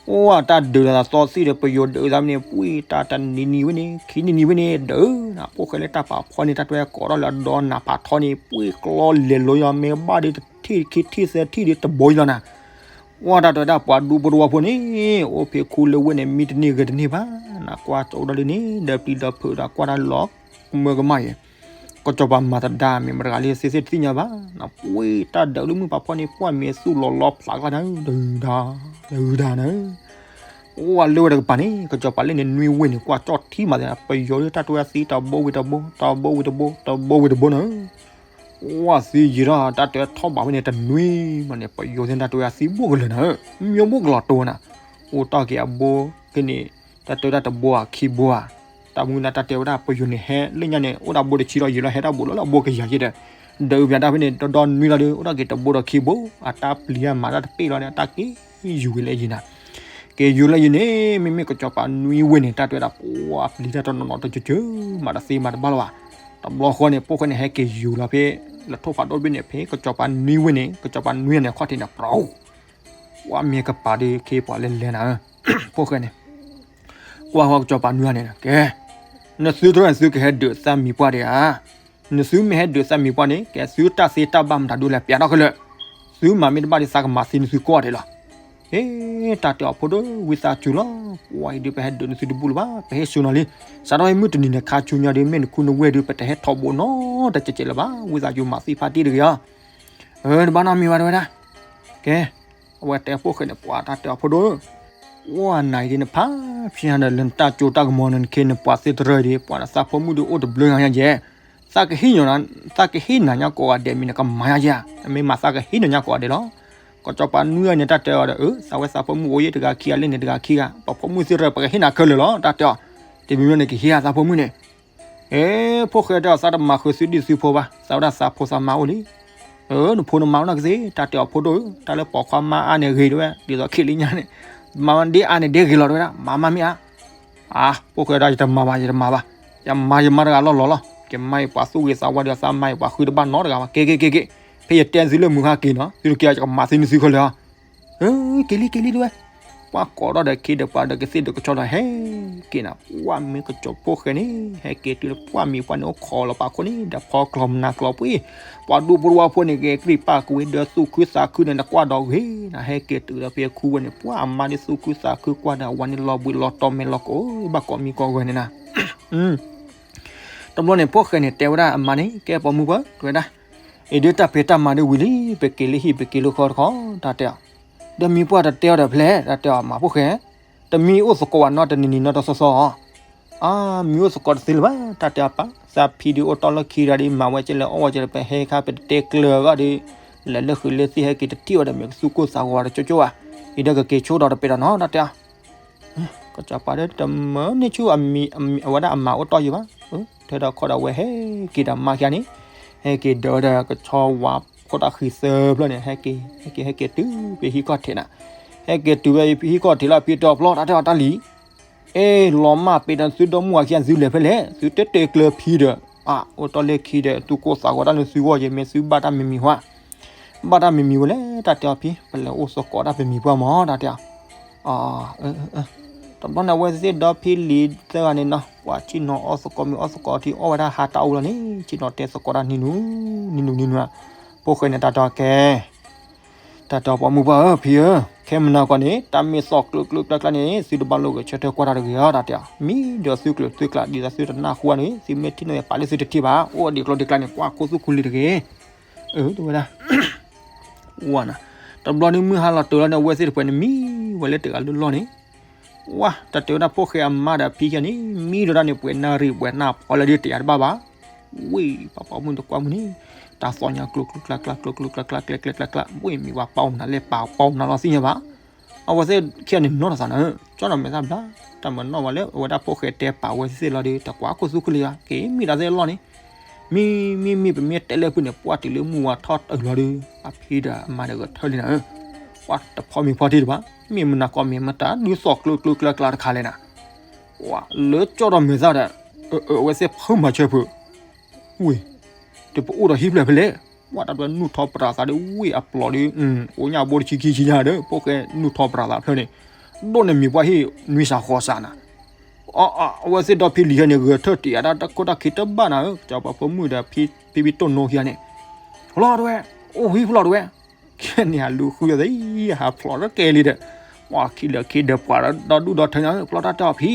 အိၣ်တၢ်ဒုးလီၤသီသံၣ်ဒီးပယိၤဒုးသးမ့ၢ်န့ၣ် ပှ့ၤတၢ်တနံၤနံၤဝဲန့ၣ် ခံနံၤနံၤဝဲန့ၣ် ဒုးနၤ, ဖိၣ်ဃဲလၢတၢ်ပာ်ဖီန့ၣ် တၢ်တဝဲကိးထီၣ်လၢအဒီနၤဖးထီန့ၣ် ပှ့ၤကျီလဲၤလိၤယီၤ မ့ၢ်ဘၣ်ဒီးတထံၣ်ခံထံၣ်သၢထံၣ်ဒီးတဘိယလီၤနၤ, ဝဲတၢ်တဝဲဒၣ်ပှၤဒူဖိတဝီဖိန့ၣ် အိၣ်ဖဲခူလၢဝ့ၢ်န့ၣ် မံတန့ၢ်ဂ့ၤတန့ၢ်ဘၣ်, နကွၢ်ကၠီအိၣ်ဒီးလံန့ၣ် ဒီးပျံၤဒီးဖုးဒီးကွၢ်တၢ်လီၤကမၢကမၣ်ယဲ ကစီၤပၤမၤသဒါမ့ၢ်မတၤဂၤလံ သ့သ့တသ့ၣ်ညါဘၣ်, နပှ့ၤတၢ်ဒုးလၢမုၢ်ဖးဖီန့ၣ် ပှၢ်မ့ၢ်သူၣ်လီၤလီၤဖျးကျါနၤ, ဒုးဒါ, ဒုးဒါနၤ, အိၣ်ဝဲလၢဝဲတကပၤန့ၣ် ကစီၤပၤလၢန့ၣ်နွံဝ့ၢ်န့ၣ် ကွၢ်ကၠီထံမးသ့ၣ် ပယီၤလၢတၢ်တဝဲသံတဘိဝံၤတဘိ တဘိဝံၤတဘိ တဘိဝံၤတဘိနၤ, အိၣ်ဝဲသံယံာ်ထီၣ် တၢ်တဝဲထီၣ်ဘးဝဲန့ၣ် တနွံမးန့ၣ် ပယီၤသ့ၣ်တၢ်တဝဲသံဘိၣ်ကလၢာ်နၤ, မ့ၢ်ဘိၣ်ကလီၤတိၤနၤ, အိၣ်တ့ၢ်က့ၤအဘိက့ၤန့ၣ် တၢ်တဲဝဲဒၣ်တဘိဧါခံဘိဧါ, တၢ်မုၢ်နၤတၢ်တဲဝဲဒၣ်ပယီၤန့ၣ် ဟဲလၢညါန့ၣ် အိၣ်ဒၣ်ဘိတဆံဒီးယံာ်လီၤ ဟဲဒၣ်ဘူးလီၤလၢအဘိကယၤယဲဒီး, ဒုးပၠးတၢ်ဖဲန့ၣ် ဒီဒီနွံလီၤဒီး အိၣ်ဒၣ်က့ၤတဘိဒီးခံဘိ, အတၢ်ပျံၤတၢ်မၤတၢ်တပ့ၢ်လီၤဒီး တၢ်က့ၤယူၤဝဲလၢယံၤနၤ, က့ၤယူၤလၢယံၤန့ၣ် မ့မ့ၢ်ကစီၤပၤနွံဝ့ၢ်န့ၣ် တၢ်တဲဝဲဒၣ်ပှၤပျံၤတၢ်တနီၤနီၤတကၠိကၠိ မၤတသ့မၤတဘၣ်လၢၤဘၣ်, တဘျီဃီန့ၣ် ဖိၣ်ဃဲန့ၣ် ဟဲက့ၤယူၤလီၤဖဲ လၢထိၣ်ဖးဒိၣ်တဘ့ၣ်န့ၣ် ဖဲကစီၤပၤနွံဝ့ၢ်န့ၣ် ကစီၤပၤနွံန့ၣ် ခီၣ်ထံးန့ၣ် ပြၢ ပှၤမ့ၢ်ကပၤဒီးခ့ပှၤလဲၤလဲၤနၤဧၢ, ဖိၣ်ဃဲန့ၣ် ကွၢ်ဃီကစီၤပၤနွံဂၤန့ၣ် ကဲ, နသုတရၢၢ်သုကဟဲဒုးသးမံၤပှၢ်ဒံးဧါ, နသုမ့ၢ်ဟဲဒုးသးမံၤပှၢ်န့ၣ် ကဲသုတၢ်သ့တၢ်ဘၣ်မတၤဒုလဲၣ် ပျးထီၣ်ခဲလၢာ်, သုမၤမ့ၢ်တဘၣ်ဒံးသးကမၤသံနသုကိးဂၤဒဲးလီၤ, အ့ တၢ်တဲအီၤဖိဒိၣ် ဝံသးစူၤလီၤ, ပှၤအံၤဒုးပဟဲဒုးနသုတဘူၣ်လၢၤဘၣ် ပဟဲစိာ်နီၤလံ, စးထီၣ်ဟဲမုၢ်တနံၤန့ၣ်ခါဆူညါဒီး မ့ၢ်နခူနဝဲၢ်ဒုး ပတဟဲထီဘိနီတစဲးစဲးလၢၤဘၣ်, ဝံသးစူၤမၤသံဖါတံၢ်တဂ့ၤဧါ အၢ တဘၣ်နီတမံၤဘၣ် တဲဝဲဒၣ်, ကဲ, အဝဲတဲဖိၣ်ဃဲန့ၣ် ပှၤတၢ်တဲအီၤဖိဒိၣ်ဧၢ, အိၣ်နၤအံၤဒ်နဖးဖျါဒီးလၢနတၢ်ကၠိတၢ်ကမီၤန့ၣ် နခ့နပှၤသ့တရၢၢ်ဒီး ပှၤနသးဖိမုၣ်ဒုးအိၣ်တဘျုးဂၤညါယဲ, သးကဟ့ၣ်နီၤ, သးကဟ့ၣ်နၤညါကိးဂၤဒဲးမ့ၢ်နကမၤညါယဲ, နမ့ၢ်မၤသးကဟ့ၣ်နီၤညါကိးဂၤဒဲးလီၤ, ကစီၤပၤနွံဂၤန့ၣ် တၢ်တဲအီၤဒီး အၢ သးဝဲသးဖိမုၣ်အိၣ်ယဲၢ်တဂၤခံဂၤလၢန့ၣ်တဂၤခံဂၤ ပှၤဖိမုၣ်သ့တရၢၢ် ပကဟ့ၣ်နၤခဲလၢာ်လီၤ တၢ်တဲအီၤ, တမံၤမံၤန့ၣ် ကဟ့ၣ်အသးဖိမုၣ်န့ၣ် အဲ ဖိၣ်ဃဲတဲအီၤ သးတမၤဃုာ်သုဒံၣ်သုဖိဘၣ်, သးဝဲဒၣ်သးဖိသးမါအိၣ်လံ, အၢ နဖိနမါအိၣ်နီၢ်ကသ့, တၢ်တဲအီၤဖိဒိၣ်ဧၢ, တၢ်လၢပိာ်ခွါမါအါန့ၣ်ဂ့ၤတဝဲ ဒ်သိးခဲလၢာ်ညါန့ၣ်, မါဒ့အါန့ၣ်ဒ့ဂ့ၤလီၤတဝဲဒၣ်, မါမါမ့ၢ်အါ, အၢ ဖိၣ်ဃဲဒၣ် ယတမၤဘၣ် ယတမၤဘၣ်, ယမၤယမါတဂၤလီၢ်လီၢ်လီၤ, ကမၤအံၤပှၤသူၣ်ဂ့ၤသးဝါဒီးသးမၤအံၤပှၤဃုတဘၣ်နီတဂၤဘၣ်, က့ၤက့ၤက့ၤက့ၤ, ဖဲယတဲသုလၢမုၢ်ဃါက့ၤနီၤ သုတက့ၤ ယကမၤသံနသုခဲလၢာ်ဧါ အၢ က့ၤလံက့ၤလံတဝဲ, ပှၤကိးထီၣ်ဒီးခ့ဒီးပှၤဒီးကသ့ၣ်ဒီးကဆီဒီးဟဲက့ၤနၤ, ပှၢ်မ့ၢ်ကစီၤဖိၣ်ဃဲန့ၣ် ဟဲက့ၤတုၤလၢပှၢ်မံၤပှၢ်န့ၣ် အိၣ်ခိးလီၤပာ်ခိၣ်န့ၣ် ဒီးဖီကျီၤမနၤကျီၤပှ့ၤ, ပှၤဒူဖိတဝီဖိန့ၣ် ဂဲၤကရံၣ်ပာ်ကဝ့ၤဒီးသူၣ်ခုသးခုန့ၣ် နကွၢ်ဒီးဂ့ၤနၤ, ဟဲက့ၤတုၤဒီးဖဲခူဝဲန့ၣ် ပှၢ်အမါန့ၣ်သူၣ်ခုသးခုကွၢ်ဒီးအဝၤန့ၣ်လီၤဘှံးလီၤတီၤမဲာ်လီၤကိး ဘၣ်ကိးမံၤကိးဂၤန့ၣ်နၤ တဘျီန့ၣ် ဖိၣ်ဃဲန့ၣ် တဲဝဲဒၣ်အမါန့ၣ် ကဲပိာ်မုၣ်ပှၢ် တဲဝဲဒၣ်, အံၤဒုးတၢ်ဖံးတၢ်မၤဒုးဝံၤလံ ပက့ၤလၢဟံၣ်ပက့ၤလၢဃီတခီ တၢ်တဲအီၤ, ဒီးမံၤပှၢ်တတဲအီၤဒီးဖဲလဲၣ် တၢ်တဲအီၤ မၤဖိၣ်ဃဲ, တမံၤအိၣ်သကိးဘၣ်နီတနံၤနံၤနီတသီသီအီၤ, အါ မံၤအိၣ်သကိးတသ့လၢၤဘၣ် တၢ်တဲအီၤပၢ်, သးဖံဒုးအိၣ်တီၢ်လၢခံတဂၤဒီး မၤဝဲကဲလဲၣ်အီၣ်ဝဲကဲလဲၣ် ပဟဲခါပတတဲကျၢၤအဂီၢ်ဒီး, လဲၤလၢဃုာ်လၢသ့ၣ်ဟဲက့ၤတထံၣ်ဝဲဒီး မ့ၢ်ကသူၣ်ကိၢ်သးဂီၤဝဲတကၠိကၠိဘၣ်, အံၤဒီးကက့ၤဆိဒီးတပဲာ်ဒီးနီၤ တၢ်တဲအီၤ ကစီၤပၤဒီးတမၢန့ၢ်ဆူၣ်အမံၤ အဝဲဒၣ်အမၤအိၣ်တီၢ်ယံၤဘၣ်, ထဲဒီးခီဒီးဝဲဟဲက့ၤဒီးမါခံဂၤန့ၣ်, ဟဲက့ၤဒၢးဝဲဒီးကဆီဝါဖိတၢ်ဃံသၢဖျၢၣ်န့ၣ် ဟဲက့ၤ ဟဲက့ၤ ဟဲက့ၤတုၤဖဲဟံၣ်ခီၣ်ထံးနၤ, ဟဲက့ၤတုၤဝဲဖဲဟံၣ်ခီၣ်ထံးလီၤ ဖံတဲအီၤပျီ တၢ်တဲအီၤတၢ်လံၤ, အ့ လီၤမၢ်ပ့ၤဒီးသုဒီမုၣ်အခံဂၤ သုလဲၤဖဲလဲၣ် သုတဲတဲကျၢၤဖံဒီး, အါ အိၣ်တီၢ်လၢခံဒီး သူၣ်ကိၢ်သးဂီၤတၢ်န့ၣ်သုဂီၢ်ယဲ မ့ၢ်သုဘၣ်တၢ်မံၤမံၤဝဲ ဘၣ်တၢ်မံၤမံၤဝဲလဲၣ် တၢ်တဲအီၤဖံ ပလဲၤအိၣ်သကိးတၢ်ပမံၤပှၢ်မး တၢ်တဲအီၤ, တဘျီန့ၣ် အဝဲသ့ၣ်ဒီဖံလံၤသၢဂၤန့ၣ်နီၤ ပှၤဆ့ၣ်နီၤအီၣ်သကိးမ့ၤအီၣ်သကိးထံ အီၣ်ဝဲဒၣ်ဟါတၢ်အိၣ်လီၤန့ၣ် ဆ့ၣ်နီၤတဲသကိးတၢ်နံၤနူၤ နံၤနူၤနံၤနူၤဧါ, ဖိၣ်ဃဲန့ၣ်တၢ်တဲအီၤကဲ, တၢ်တဲအီၤ ပိာ်မုၣ်ပှၢ်ဧၢ ဖံဧၢ, ခဲမုၢ်နၤကီးန့ၣ် တၢ်မ့ၢ်သီၣ်ကျိကျိကျါကျါန့ၣ် သုတဘၣ်လိာ်ဂဲၤဆၢထၢၣ်ကွၢ်တၢ်တဂ့ၤဧါ တၢ်တဲအီၤ, မံဒီးသုကျိၤသုကျါ ဒ်သိးသုတနၢ်ဟူဘၣ်န့ၣ် သုမ့ၢ်ထံၣ်န့ၣ် ပာ်လၢသုတထံၣ်ဘၣ်, အိၣ်ဒံးကျိၤဒံးကျါန့ၣ် ကွၢ်ခိၣ်သူၣ်ခိၣ်လံၤတဂ့ၤ. အၢ တဲဝဲဒၣ် ဝဲနၤ, တဘျီန့ၣ်မုၢ်ဟါလီၤတၢၤလီၤန့ၣ် အဝဲသ့ၣ်တပှဲၤန့ၣ် မံဝဲလၢတဂၤလၢလီၢ်န့ၣ်, ဝဲ တၢ်တဲဝဲဒၣ် ဖိၣ်ဃဲအမါဒီးအဖံခံဂၤန့ၣ် မံဒီးဒၣ်န့ၣ် ပှဲၤနၣ်ရံၣ်ပှဲၤနၣ်ဖီလၢဒ်တယၤတဘၣ်ဘၣ်. ဝ့ၢ် ပှၤပိာ်မုၣ်တကွၢ်မုၢ်န့ၣ် တၢ်သီၣ်ညါကျိကျိကျါကျါ ကျိကျိကျါကျါ ကျဲကျဲကျါကျါ ဝ့ၢ် မ့ၢ်ပှၤပိာ်မုၣ်နၤလဲၣ် ပာ်ပိာ်မုၣ်နၤလီၤသ့ၣ်ညါဘၣ်. အဝဲသ့ၣ်ခံဂၤန့ၣ်နီၢ်တသးနၤဧၢ, ကၠီနီၢ်မဲာ်သၣ်ဘျါ, တၢ်မၤနီၣ်ဝဲလၢ အဝဲဒၣ်ဖိၣ်ဃဲတဲပာ်ဝဲသ့ၣ်လီၤဒီး တကွၢ်ခိၣ်သူၣ်ခိၣ်လံၤဧါ, က့ၤမံဒီးသ့ၣ်လီၢ်န့ၣ်, မံ မံ မံ ပမ့ၢ်တဲလၢဖုန့ၣ် ပှၢ်တုၤလၢမုၢ်ဝါထီၣ်တုၤလီၤဒီး အဖံဒီးအမါဒီးဂဲၤထၢၣ်လံနၤဧၢ, ပှၢ်တဖီမ့ၤဖီထံတဘၣ်, မ့ၢ်မနၤကီးမ့ၢ်မတၤဒုးသီၣ်ကျိကျိကျါကျါတခါလဲၣ်နၤ, ဝဲ လၢကၠီဒီးမဲာ်သၣ်ဒီး အဝဲသ့ၣ်ဖုမၤဆၢဖု ဝ့ၢ် တပအိၣ်ဒီးဟံၣ်ဖျၢၣ်ဖဲလဲၣ်, ဝဲတၢ်တွဲနုၢ်ထီၣ်ပြးသးဒီးဝ့ၢ်အပျီဒီး အိၣ်ညၣ်ဘိတဆံခံဆံညါဒီး ဖိၣ်ဃဲနုၢ်ထီၣ်ပြးသးဖျၢၣ်န့ၣ်, ဒိၣ်န့ၢ်မံၤပှၢ်ဟံၣ်နွံစးဃိးစးနၤ, အဝဲသ့ၣ်ဒီဖံလံၤဟဲန့ၣ် ဂဲၤထၢၣ်တ့ၢ်အတၢ်တၢ်ခိၣ်တၢ်ခံတဘၣ်နၤဧၢ, ကၠီပၤဖိမုၣ်ဒီး ဖံဖံတိၢ်နိခံဂၤန့ၣ်, ဖျီတဝဲ, အိၣ်ဟံၣ်ဖျီတဝဲ ခဲန့ၣ် အလူၤဃုအသး ဟးဖျိးတကဲလံဒီး, ပှၤခံလၢခံဒီးပှၤဒီဒူၣ်ဒီထၢန့ၣ် ဖျီတၢ်တဲအီ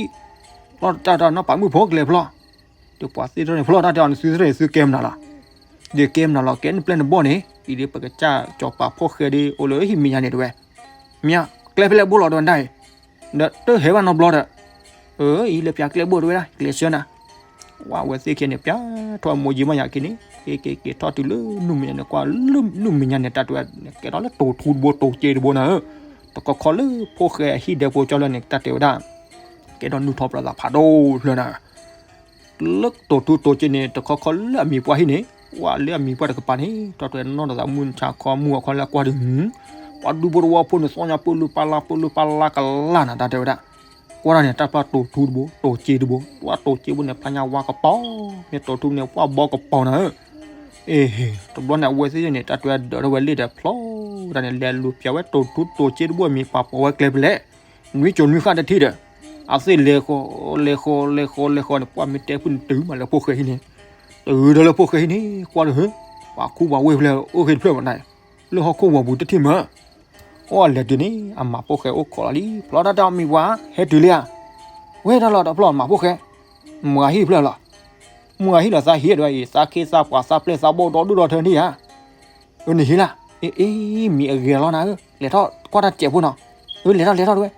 ၤဖံ, ဖျီတၢ်တဲအီၤနီၢ်ပာ်မုၣ်ဖိကလဲၤဖျီ, ဒီးပှၤသ့ၣ်တဖၣ်န့ၣ် ဖျီတၢ်တဲအီၤန့ၣ် သုသ့ၣ်န့ၣ် သုကဲမနုၤလီၤ, ဒီးကဲမနုၤလီၤ ကဲနပျဲၢ်နဘီၣ်န့ၣ် အံၤဒီးပကစၢ်ကၠီပၤဖိၣ်ဃဲဒီး အိၣ်လၢဟံၣ်မဲာ်ညါန့ၣ်တဝဲ, မ့ၢ် ကျဲဖဲလဲၣ်ဘိၣ်လီၤတဝဲဒၣ်အံၤ, ဒီးတဟဲဘၣ်နီတဘျီဒီး, အံၤလၢပျၢ်ကျဲဘိၣ်တဝဲဒၣ် ကျဲဆၢနၤ ဝဲအဝဲသ့ၣ်ခံဂၤန့ၣ် ပျၢ်ထီၣ်အမိၢ်ယံၤမးယၤက့ၤန့ၣ် က့ၤက့ၤက့ၤထီၣ်တုၤလၢနုၢ်မဲာ်ညါန့ၣ် ကွၢ်လၢနုၢ်မဲာ်ညါန့ၣ် တၢ်တဲဝဲ ကဲထီၣ်လၢတိၤထူတဘိ တိၤစ့တဘိနၤဧၢ, တခီခီလၢဖိၣ်ဃဲအဟံၣ်ဒဲဖိကၠီလၢန့ၣ် တၢ်တဲဝဲဒၣ် ကဲထီၣ်နုၢ်ထီၣ်ပြးသးဖးဒိၣ်ဖျၢၣ်နၤ လၢတိၤထူတိၤစ့န့ၣ် တခီခီလၢအမံၤပှၢ်ဟံၣ်န့ၣ် ဝဲလၢအမံၤပှၢ်တကပၤန့ၣ် တၢ်တဲဝဲနီၢ်တသးမုၢ်ဆါခီမုၢ်အီၤခီလၢအကွၢ်ဒီး ပှၤဒူဖိတဝီဖိန့ၣ် သီၣ်ညါပလူၤပလၢ်ပလူၤပလၢ်ကလၢ်နၤ တၢ်တဲဝဲဒၣ် ကွၢ်တၢ်န့ၣ် တၢ်ပျၢ်တိၤထူတဘိ တိၤစ့တဘိ ပှၤတိၤစ့ဘိန့ၣ် ဖျါညါဝါကပီၤ မ့ၢ်တိၤထူန့ၣ် ပှၤဘီကပီၤနၤဧၢ, အ့ တဘျီန့ၣ် အဝဲသ့ၣ်န့ၣ် တၢ်တဲဝဲဒၢးထီၣ်ဝဲလ့ၣ်ဒီးဖျီတၢ်န့ၣ် လဲၤလူၤပျၢ်ဝဲတိၤထူတိၤစ့တဘိ အမံၤပှၢ်ပိာ်ဝဲကျဲဖဲလဲၣ်, နွံကၠိနွံဃၣ်တထံၣ်ဒီး အသ့ၣ်လဲၤဃီ လဲၤဃီ လဲၤဃီ လဲၤဃီန့ၣ် ပှၤမ့ၢ်တဲဖုန့ၣ်တုၤမးလၢဖိၣ်ဃဲဟံၣ်န့ၣ်, တုၤဒီးလၢဖိၣ်ဃဲဟံၣ်န့ၣ် ကွၢ်တဟၢ ပှၤခူပှၤဝ့ၢ်ဖျၢၣ်အိၣ်ဃ့ၢ်တဖျၢၣ်မးနၤ, လၢဟီၣ်ခိၣ်ဝီၤပူၤတထံၣ်မး အိၣ်အလဲၤတုၤန့ၣ် အမၤဖိၣ်ဃဲအိၣ်ခိးလီၤလံ ဖျီတၢ်တဲအီၤမံၤပှၢ် ဟဲတုၤလံဧါ, ဝဲဒၣ်လီၤတဖျီၣ်မၤဖိၣ်ဃဲ, မၤဟံၣ်ဖျၢၣ်လီၤ, မၤဟံၣ်လီၤသးဟံၣ်ဒွဲအံၤ သးခ့သးပှၤသးပျဲၢ်သးဘီၣ်ဒီဒူၣ်ဒီထၢန့ၣ်ဧါ, အၢ နဟံၣ်လၢ်, အ့ အ့ မံၤအဂ့ၤလီၤနၤဧၢ, လဲၤထီၣ်ကွၢ်တၢ်စဲးဖိနီၤ, အၢ လဲၤထီၣ်လဲၤထီၣ်တဝဲ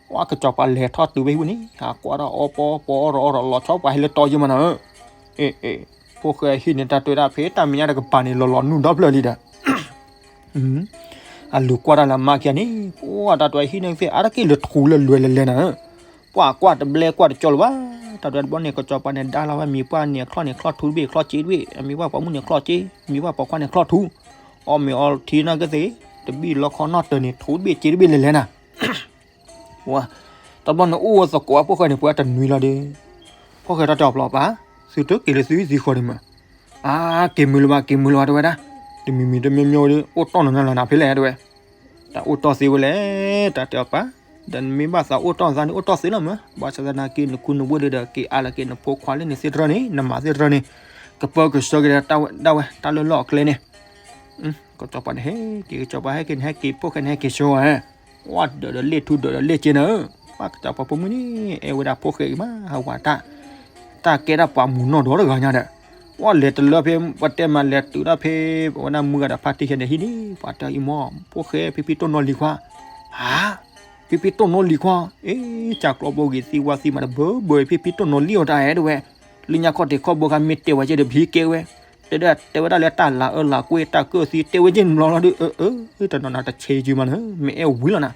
ပှၤကစီၤပၤလဲၤထီၣ်တုၤဝဲဟံၣ်ပူၤန့ၣ် ဟးကွၢ်ဒီးအီပီအီပီအီရီးအီရီးလီၤဆီပှၤဟဲလၢတီယိမးနီၤဧၢ, အ့ အ့ ဖိၣ်ဃဲဟံၣ်န့ၣ် တၢ်တဲဝဲဒၣ်ဖဲတၢ်မဲာ်ညါတကပၤန့ၣ် လီၤလီၤနုာ်ဒီဖျၢၣ်လံဒီး အလူၤကွၢ်တၢ်လၢအမါခံဂၤန့ၣ် ပှၤတၢ်တဲဝဲဟံၣ်န့ၣ်သ့ၣ် အါတက့ၢ်လၢထူလၢလွဲလၢလဲၣ်နၤဧၢ, ပှၤကွၢ်တဘျဲကွၢ်တကၠီလၢၤဘၣ်, တၢ်တဲဝဲတဘျီန့ၣ် ကစီၤပၤန့ၣ် ဒါလီၤဝဲမံၤပှၢ်န့ၣ် ချီၣ်န့ၣ်ချီၣ်ထူတဘ့ၣ် ချီၣ်စ့တဘ့ၣ်, အမံၤပှၢ်ပိာ်မုၣ်န့ၣ်ချီၣ်စ့, မံၤပှၢ်ပိာ်ခွါန့ၣ်ချီၣ်ထူ, အီၣ်မ့ၤအီထံနီၢ်ကသ့ၣ်, တဘ့ၣ်လီခီနီၢ်တၢၤန့ၣ် ထူတဘ့ၣ်စ့တဘ့ၣ်လဲၣ်လဲၣ်နၤ ဝဲ တဘျီန့ၣ်အိၣ်ဝဲသကိးဖိၣ်ဃဲန့ၣ် ပှၤတနွံလီၤဒီး ဖိၣ်ဃဲတၢ်တဲအီၤပျီပၤ, သုတက့ၤလၢသုဟံၣ်သုဃီဒံးမး, အါ က့ၤမုာ်လၢၤဘၣ် က့ၤမုာ်လၢၤဘၣ် တဲဝဲဒၣ်, တမံၤမံၤတမံၤမံၤဒီး အိၣ်တီၢ်နၤနၤလီၤနၤဖဲလဲၣ် တဲဝဲ, တၢ်အိၣ်တီၢ်သ့ဝဲလဲၣ် တၢ်တဲအီၤပၢ်, ဒီးနမ့ၢ်ဘၣ်သးအိၣ်တီၢ်သးန့ၣ် အိၣ်တီၢ်သ့လီၤမး, ဘၣ်ဆၣ်သနာ်က့ နခူနဝ့ၢ်ဒီး က့ၤအါလီၤက့ၤနဖိခွါလၢန့ၣ်သ့ၣ်တဖၣ်န့ၣ် နမၤသ့ၣ်တဖၣ်န့ၣ် ကပၢကဆှၢက့ၤဒၣ်ဝဲ တၢ်လၢလီၢ်အကျဲန့ၣ် ကစီၤပၤန့ၣ်ဟဲက့ၤ ကစီၤပၤဟဲက့ၤန့ၣ် ဟဲက့ၤဖိၣ်ဃဲန့ၣ် ဟဲက့ၤဆိဝဲ, ဝဲဒၢးဒီးလ့ၣ်ထူဒၢးဒီးလ့ၣ်စ့နၤဧၢ, ပှၤကစီၤပၤဖိမုၣ်န့ၣ် အဲၣ်ဝဲဒၣ်ဖိၣ်ဃဲအံၤမး ဟးဝးတၢ်, တၢ်ကဲဒၣ်ပှၤမုၢ်နီၢ်ဒီတဂၤညါဒီး, ဝဲလဲၤတလၢဖဲ ပတဲမးလဲၤတုၤဒၣ်ဖဲ ဝဲဒၣ်မုၢ်ဂၤဒီးဖါတံၢ်ခဲန့ၣ်ဟံၣ်န့ၣ် ပှၤတဲအံၤမး ဖိၣ်ဃဲ ဖံဖံတိၢ်နီၢ်လံၤခွါ, ဟါ ဖံဖံတိၢ်နီၢ်လံၤခွါ, အ့ ကၢ်ကျီဘိဂ့ၤသံဝါသံမးတဘၢဘၢ ဖံဖံတိၢ်နီၢ်လံၤအီၤတၢ်အဲၣ်ဒိးဝဲ, လၢညါခီၣ်ထံးခီၣ်ဘိခါမ့ၢ်တဲဝဲက့ၤဒီး ပဟံးကဲဝဲ, တဲဒၣ်တဲဝဲဒၣ်လၢတၢ်လၤအၢလၤကွံ တၢ်ကၢၢ်သံ တဲဝဲက့ၤတဘျီလီၤဒီး အၢ အၢ တနီၤနီၤတဆဲးယုာ်မးနၤ မ့ၢ်အဲၣ်ဝံၤလီၤနၤ,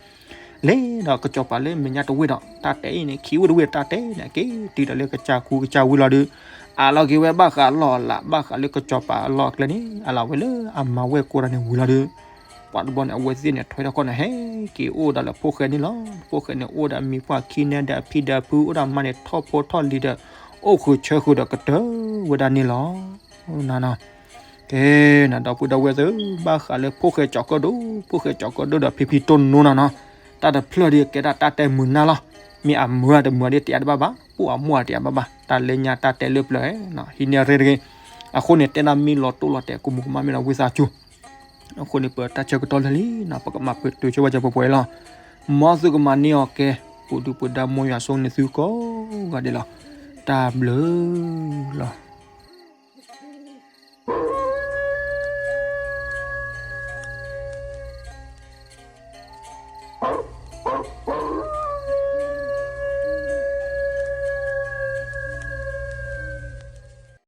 လဲၤဒီးကစီၤပၤလၢမဲာ်ညါတဝ့ၢ်ဒီး တၢ်တဲအံၤန့ၣ် ခံဝ့ၢ်တဝ့ၢ်တၢ်တဲန့ၣ် က့ၤတုၤဒီးလၢကစၢ်ခူကစၢ်ဝံၤလီၤဒီး အးလီၤက့ၤဝဲဘၣ်ဃးလီၢ်အလၤ ဘၣ်ဃးလၢကစီၤပၤအလီၢ်အကျဲန့ၣ် အလီၤဝဲလၢအမၤဝဲၢ်ကိးတၢ်န့ၣ်ဝံၤလီၤဒီး ပှၤတဘျီန့ၣ် အဝဲသ့ၣ်န့ၣ် ထွဲထီၣ်ခီၣ်န့ၣ် ဟဲက့ၤအိၣ်ဒၣ်လၢဖိၣ်ဃဲန့ၣ်လီၤ. ဖိၣ်ဃဲန့ၣ် အိၣ်ဒီးအမံၤပှၢ်ခံန့ၣ်ဒီးအဖံဒီးအဖု အိၣ်ဒီးမါန့ၣ် ထီၣ်ဖိထီၣ်လံၤဒီး အိၣ်ဃုာ်ဆၢဃုာ်ဒီးကတၢၢ်ဝဲဒၣ်န့ၣ်လီၤ. နနီၤ ကဲ နဒီပုၢ်ဒီဝဲၢ်သ့ၣ်ဧၢ, ဘၣ်ဃးလၢဖိၣ်ဃဲကၠီၤကၢၣ်ဒိၣ်, ဖိၣ်ဃဲကၠီၤကၢၣ်ဒိၣ်ဒီးဖံဖံတိၢ်နိနီၤနီၤ, တၢ်တဖျၢၣ်ဒီးကဲဒၣ်တၢ်တဲမုာ်နၢ်လီၤ. မ့ၢ်အမုာ်တမုာ်ဒီးတယၤတဘၣ်ဘၣ်, ပှၤအမိၢ်တယၤဘၣ်ဘၣ်, တၢ်လၢညါတၢ်တဲလၢပျၢၤဧၢ, ဟံးန့ၢ်ရ့တဂ့ၤ. အဃိန့ၣ် တဲဒၣ်မ့ၢ်လီၤတိၢ်လီၤတဲာ် ကိးမုၢ်ကမၣ်မ့ၢ်ဒီးဝံသးစူၤ, အဃိန့ၣ် ပတၢ်ဆၢကတီၢ်လၢာ်လံနီၤ ပကမၤပတုာ်ဆိဝဲကၢ်ပှဲၤပှဲၤလီၤ. မ်သုကမၤန့ၢ်အီၤကဲ ပူၤဒုပူၤဒါ မ်ယွၤဆိန့ၢ်သုကိးဂၤဒဲးလီၤ. တၢ်ဘျုးလီၤ.